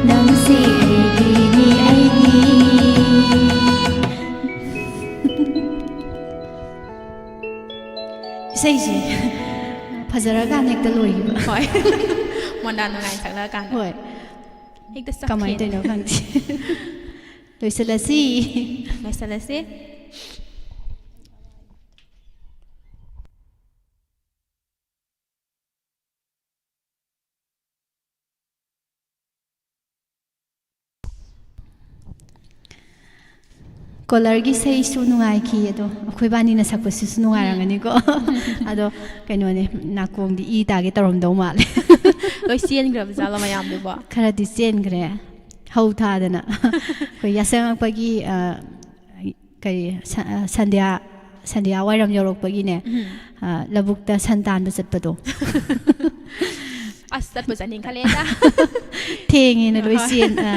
ꯅꯪꯁꯦ ꯑꯩꯒꯤꯅꯤ ꯑꯩꯒꯤ꯫ ꯏꯁꯩꯁꯦ ꯐꯖꯔꯀꯥꯟꯗ ꯍꯦꯛꯇ ꯂꯣꯏꯈꯤꯕ꯫ ꯍꯣꯏ꯫ ꯃꯣꯟꯗꯥ ꯅꯨꯡꯉꯥꯏ ꯁꯛꯂꯛꯑꯀꯥꯟꯗ꯫ ꯍꯣꯏ꯫ ꯍꯦꯛꯇ ꯆꯠꯈꯤ꯫ ꯀꯃꯥꯏꯅ ꯇꯧꯔꯤꯅꯣ ꯈꯪꯗꯦ꯫ ꯂꯣꯏꯁꯤꯜꯂꯁꯤ꯫ ꯂꯣꯏꯁꯤꯜꯂꯁꯤ꯫ ꯀꯣꯂꯔꯒꯤ ꯏꯁꯩꯁꯨ ꯅꯨꯡꯉꯥꯏꯈꯤ, ꯑꯗꯣ ꯑꯩꯈꯣꯏꯕꯥꯅꯤꯅ ꯁꯛꯄꯁꯤꯁꯨ ꯅꯨꯡꯉꯥꯏꯔꯝꯒꯅꯤꯀꯣ꯫ ꯑꯗꯣ ꯀꯩꯅꯣꯅꯦ, ꯅꯥꯀꯣꯡꯗꯤ ꯏ ꯇꯥꯒꯦ ꯇꯧꯔꯝꯗꯧ ꯃꯥꯜꯂꯦ꯫ ꯂꯣꯏ ꯆꯦꯟꯈ꯭ꯔꯕ ꯖꯥꯠꯂꯣ ꯃꯌꯥꯝꯗꯨꯕꯣ? ꯈꯔꯗꯤ ꯆꯦꯟꯈ꯭ꯔꯦ꯫ ꯍꯧ ꯊꯥꯗꯅ ꯑꯩꯈꯣꯏ ꯌꯥꯆꯪꯉꯛꯄꯒꯤ, ꯑ, ꯀꯔꯤ, ꯁ-, ꯑ, ꯁꯟꯙ꯭ꯌꯥ, ꯁꯟꯙ꯭ꯌꯥ ꯋꯥꯏꯔꯝ ꯌꯧꯔꯛꯄꯒꯤꯅꯦ, ꯎꯝ꯫ ꯑ, ꯂꯧꯕꯨꯛꯇ ꯁꯟ ꯇꯥꯟꯕ ꯆꯠꯄꯗꯣ꯫ ꯑꯁ, ꯆꯠꯄꯨ ꯆꯠꯅꯤꯡꯈꯠꯂꯦꯗ꯫ ꯊꯦꯡꯉꯦꯅ ꯂꯣꯏ ꯍꯣꯏ꯫ ꯆꯦꯟ-, ꯑ,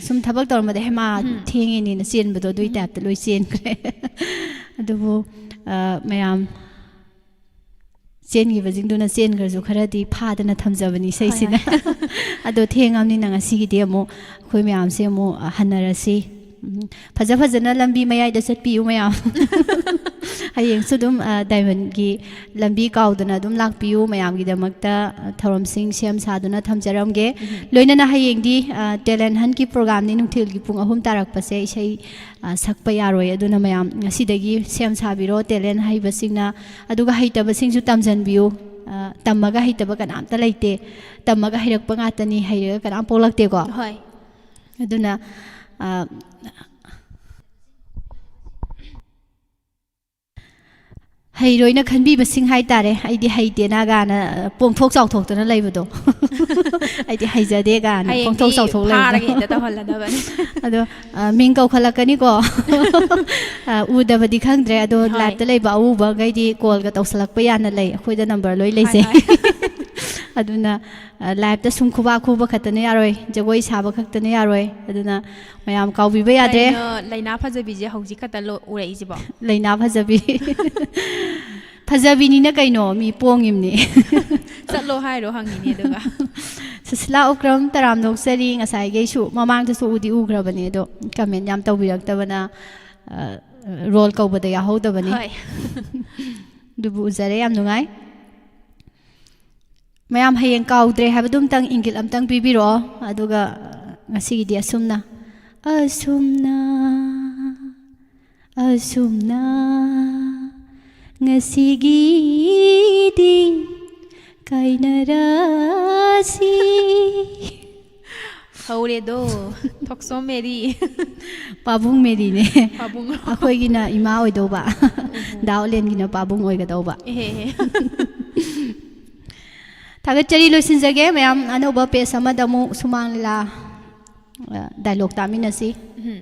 ꯁꯨꯝ ꯊꯕꯛ ꯇꯧꯔꯝꯕꯗ, "ꯍꯦꯃꯥ, ꯎꯝ꯫ ꯊꯦꯡꯉꯦꯅꯦꯅ" ꯆꯦꯟꯕꯗꯣ, ꯑꯗꯨꯏ ꯎꯝ꯫ ꯇꯥꯏꯞꯇ ꯂꯣꯏ ꯆꯦꯟꯈ꯭ꯔꯦ꯫ ꯑꯗꯨꯕꯨ, ꯑ, ꯃꯌꯥꯝ ꯆꯦꯟꯈꯤꯕꯁꯤꯡꯗꯨꯅ ꯆꯦꯟꯈ꯭ꯔꯁꯨ ꯈꯔꯗꯤ ꯐꯥꯗꯅ ꯊꯝꯖꯕꯅꯤ ꯏꯁꯩꯁꯤꯅ꯫ ꯍꯣꯏ, ꯍꯣꯏ꯫ ꯑꯗꯣ ꯊꯦꯡꯉꯕꯅꯤꯅ ꯉꯁꯤꯒꯤꯗꯤ ꯑꯃꯨꯛ ꯑꯩꯈꯣꯏ ꯃꯌꯥꯝꯁꯦ ꯑꯃꯨꯛ, ꯑ, ꯍꯟꯅꯔꯁꯤ꯫ ꯎꯝ, ꯐꯖ ꯐꯖꯅ ꯂꯝꯕꯤ ꯃꯌꯥꯏꯗ ꯆꯠꯄꯤꯌꯨ ꯃꯌꯥꯝ꯫ ꯍꯌꯦꯡꯁꯨ ꯑꯗꯨꯝ, ꯑ, ꯗꯥꯏꯃꯟꯒꯤ ꯂꯝꯕꯤ ꯀꯥꯎꯗꯅ ꯑꯗꯨꯝ ꯂꯥꯛꯄꯤꯌꯨ꯫ ꯃꯌꯥꯝꯒꯤꯗꯃꯛꯇ, ꯑ, ꯊꯧꯔꯝꯁꯤꯡ ꯁꯦꯝ ꯁꯥꯗꯨꯅ ꯊꯝꯖꯔꯝꯒꯦ꯫ ꯎꯝ꯫ ꯂꯣꯏꯅꯅ ꯍꯌꯦꯡꯗꯤ, ꯑ, talent huntꯀꯤ programꯅꯤ, ꯅꯨꯡꯊꯤꯜꯒꯤ ꯄꯨꯡ ꯑꯍꯨꯝ ꯇꯥꯔꯛꯄꯁꯦ ꯏꯁꯩ, ꯑ, ꯁꯛꯄ ꯌꯥꯔꯣꯏ꯫ ꯑꯗꯨꯅ ꯃꯌꯥꯝ ꯉꯁꯤꯗꯒꯤ ꯁꯦꯝ ꯁꯥꯕꯤꯔꯣ talent ꯍꯩꯕꯁꯤꯡꯅ, ꯑꯗꯨꯒ ꯍꯩꯇꯕꯁꯤꯡꯁꯨ ꯇꯝꯁꯤꯟꯕꯤꯌꯨ꯫ ꯑ, ꯇꯝꯃꯒ ꯍꯩꯇꯕ ꯀꯅꯥꯝꯇ ꯂꯩꯇꯦ, ꯇꯝꯃꯒ ꯍꯩꯔꯛꯄ ꯉꯥꯛꯇꯅꯤ, ꯍꯩꯔꯒ ꯀꯅꯥꯝ ꯄꯣꯛꯂꯛꯇꯦꯀꯣ꯫ ꯍꯣꯏ꯫ ꯑꯗꯨꯅ, ꯑ, ꯍꯩꯔꯣꯏꯅ ꯈꯟꯕꯤꯕꯁꯤꯡ ꯍꯥꯏꯇꯥꯔꯦ, "ꯑꯩꯗꯤ ꯍꯩꯇꯦꯅ" ꯒꯥꯅ ꯄꯣꯡꯊꯣꯛ ꯆꯥꯎꯊꯣꯛꯇꯅ ꯂꯩꯕꯗꯣ꯫ "ꯑꯩꯗꯤ ꯍꯩꯖꯗꯦ" ꯒꯥꯅ ꯍꯌꯦꯡꯗꯤ ꯄꯣꯡꯊꯣꯛ ꯆꯥꯎꯊꯣꯛ ꯂꯩꯕꯗꯣ꯫ ꯐꯥꯔꯒ ꯍꯦꯛꯇ ꯇꯧꯍꯜꯂꯗꯕꯅꯤ꯫ ꯑꯗꯣ, ꯑ, ꯃꯤꯡ ꯀꯧꯈꯠꯂꯛꯀꯅꯤꯀꯣ꯫ ꯑ, ꯎꯗꯕꯗꯤ ꯈꯪꯗ꯭ꯔꯦ, ꯑꯗꯣ ꯍꯣꯏ꯫ Liveꯇ ꯂꯩꯕ ꯑꯎꯕꯈꯩꯗꯤ callꯒ ꯇꯧꯁꯜꯂꯛꯄ ꯌꯥꯅ ꯂꯩ, ꯑꯩꯈꯣꯏꯗ number ꯂꯣꯏ ꯍꯣꯏ, ꯂꯩꯖꯩ꯫ ꯍꯣꯏ꯫ ꯑꯗꯨꯅ, ꯑ, Liveꯇ ꯁꯨꯝ ꯈꯨꯕꯥꯛ ꯈꯨꯕ ꯈꯛꯇꯅ ꯌꯥꯔꯣꯏ, ꯖꯒꯣꯏ ꯁꯥꯕ ꯈꯛꯇꯅ ꯌꯥꯔꯣꯏ꯫ ꯑꯗꯨꯅ ꯃꯌꯥꯝ ꯀꯥꯎꯕꯤꯕ ꯌꯥꯗ꯭ꯔꯦ꯫ ꯀꯩꯅꯣ, ꯂꯩꯅꯥ ꯐꯖꯕꯤꯁꯦ ꯍꯧꯖꯤꯛ ꯈꯛꯇ ꯂꯣ-, ꯎꯔꯛꯏꯁꯤꯕꯣ? ꯂꯩꯅꯥ ꯐꯖꯕꯤ꯫ ꯐꯖꯕꯤꯅꯤꯅ ꯀꯩꯅꯣ, ꯃꯤ ꯄꯣꯡꯉꯤꯝꯅꯤ꯫ ꯆꯠꯂꯣ ꯍꯥꯏꯔꯣ ꯍꯪꯉꯤꯅꯦ ꯑꯗꯨꯒ꯫ ꯁꯨꯁꯤꯂꯥ ꯎꯀ꯭ꯔꯝ, ꯇꯔꯥꯝꯅ ꯑꯣꯛꯆꯔꯤ꯫ ꯉꯁꯥꯏꯈꯩꯁꯨ, ꯃꯃꯥꯡꯗꯁꯨ ꯎꯗꯤ ꯎꯈ꯭ꯔꯕꯅꯦ, ꯑꯗꯣ comment ꯌꯥꯝ ꯇꯧꯕꯤꯔꯛꯇꯕꯅ, ꯑ, roll ꯀꯧꯕꯗ ꯌꯥꯎꯍꯧꯗꯕꯅꯤ꯫ ꯍꯣꯏ꯫ ꯑꯗꯨꯕꯨ ꯎꯖꯔꯦ, ꯌꯥꯝ ꯅꯨꯡꯉꯥꯏ꯫ ꯃꯌꯥꯝ ꯍꯌꯦꯡ ꯀꯥꯎꯗ꯭ꯔꯦ ꯍꯥꯏꯕꯗꯨꯝꯇꯪ ꯏꯪꯒꯤꯠ ꯑꯝꯇꯪ ꯄꯤꯕꯤꯔꯛꯑꯣ꯫ ꯑꯗꯨꯒ ꯉꯁꯤꯒꯤꯗꯤ ꯑꯁꯨꯝꯅ, ꯑꯁꯨꯝꯅ, ꯑꯁꯨꯝꯅ ꯉꯁꯤꯒꯤꯗꯤ ꯀꯥꯏꯅꯔꯁꯤ꯫ ꯍꯧꯔꯦꯗꯣ꯫ ꯊꯣꯛꯆꯣꯝ ꯃꯦꯔꯤ꯫ ꯄꯥꯕꯨꯡ ꯃꯦꯔꯤꯅꯦ꯫ ꯄꯥꯕꯨꯡ꯫ ꯑꯩꯈꯣꯏꯒꯤꯅ ꯏꯃꯥ ꯑꯣꯏꯗꯧꯕ, ꯗꯥ ꯑꯣꯂꯦꯟꯒꯤꯅ ꯄꯥꯕꯨꯡ ꯑꯣꯏꯒꯗꯧꯕ꯫ ꯑꯦꯍꯦ, ꯑꯦꯍꯦ꯫ ꯊꯥꯒꯠꯆꯔꯤ꯫ ꯂꯣꯏꯁꯤꯟꯖꯒꯦ ꯃꯌꯥꯝ꯫ ꯑꯅꯧꯕ ꯄꯦꯖ ꯑꯃꯗ ꯑꯃꯨꯛ ꯁꯨꯃꯥꯡ ꯂꯤꯂꯥ, ꯑ, ꯗꯥꯏꯂꯣꯛ ꯇꯥꯃꯤꯟꯅꯁꯤ꯫ ꯎꯝ꯫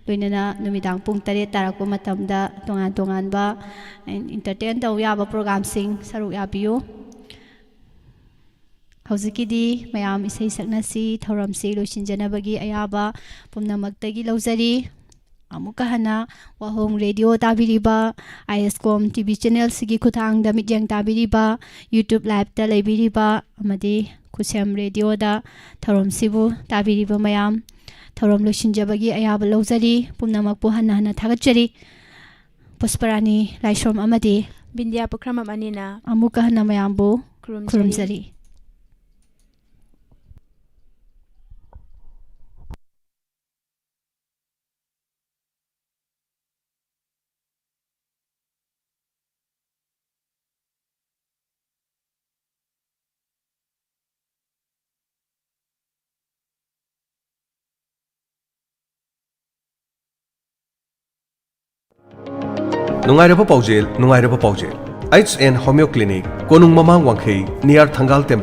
ꯂꯣꯏꯅꯅ ꯅꯨꯃꯤꯗꯥꯡ ꯄꯨꯡ ꯇꯔꯦꯠ ꯇꯥꯔꯛꯄ ꯃꯇꯝꯗ ꯇꯣꯉꯥꯟ ꯇꯣꯉꯥꯟꯕ ꯑꯦꯟꯇꯔꯇꯦꯟ ꯇꯧ ꯌꯥꯕ ꯄ꯭ꯔꯣꯒꯥꯝꯁꯤꯡ ꯁꯔꯨꯛ ꯌꯥꯕꯤꯌꯨ꯫ ꯍꯧꯖꯤꯛꯀꯤꯗꯤ ꯃꯌꯥꯝ ꯏꯁꯩ ꯁꯛꯅꯁꯤ꯫ ꯊꯧꯔꯝꯁꯤ ꯂꯣꯏꯁꯤꯟꯖꯅꯕꯒꯤ ꯑꯌꯥꯕ ꯄꯨꯝꯅꯃꯛꯇꯒꯤ ꯂꯧꯖꯔꯤ꯫ ꯑꯃꯨꯛꯀ ꯍꯟꯅ ꯋꯥꯍꯣꯡ ꯔꯦꯗꯤꯑꯣ ꯇꯥꯕꯤꯔꯤꯕ, ꯑꯥꯏ ꯑꯦꯁ ꯀꯣꯝ ꯇꯤ ꯚꯤ ꯆꯦꯅꯦꯜꯁꯤꯒꯤ ꯈꯨꯠꯊꯥꯡꯗ ꯃꯤꯠꯌꯦꯡ ꯇꯥꯕꯤꯔꯤꯕ, ꯌꯨꯇ꯭ꯌꯨꯕ ꯂꯥꯏꯞꯇ ꯂꯩꯕꯤꯔꯤꯕ ꯑꯃꯗꯤ ꯈꯨꯠꯁꯦꯝ ꯔꯦꯗꯤꯑꯣꯗ ꯊꯧꯔꯝꯁꯤꯕꯨ ꯇꯥꯕꯤꯔꯤꯕ ꯃꯌꯥꯝ, ꯊꯧꯔꯝ ꯂꯣꯏꯁꯤꯟꯖꯕꯒꯤ ꯑꯌꯥꯕ ꯂꯧꯖꯔꯤ꯫ ꯄꯨꯝꯅꯃꯛꯄꯨ ꯍꯟꯅ ꯍꯟꯅ ꯊꯥꯒꯠꯆꯔꯤ꯫ ꯄꯨꯁꯄꯔꯥꯅꯤ ꯂꯥꯏꯁ꯭ꯔꯣꯝ ꯑꯃꯗꯤ ꯕꯤꯟꯗꯤꯌꯥ ꯄꯨꯈ꯭ꯔꯝꯕꯝ ꯑꯅꯤꯅ ꯑꯃꯨꯛꯀ ꯍꯟꯅ ꯃꯌꯥꯝꯕꯨ ꯈꯨꯔꯨꯝꯖꯔꯤ꯫ ꯈꯨꯔꯨꯝꯖꯔꯤ꯫ ꯅꯨꯡꯉꯥꯏꯔꯕ ꯄꯥꯎꯖꯦꯜ, ꯅꯨꯡꯉꯥꯏꯔꯕ ꯄꯥꯎꯖꯦꯜ꯫ ꯑꯩꯆ ꯑꯦꯟ ꯍꯣꯃꯤꯑꯣ ꯀ꯭ꯂꯤꯅꯤꯛ, ꯀꯣꯅꯨꯡ ꯃꯃꯥꯡ ꯋꯥꯡꯈꯩ, near ꯊꯪꯒꯥꯜ ꯇꯦꯝꯄꯜ꯫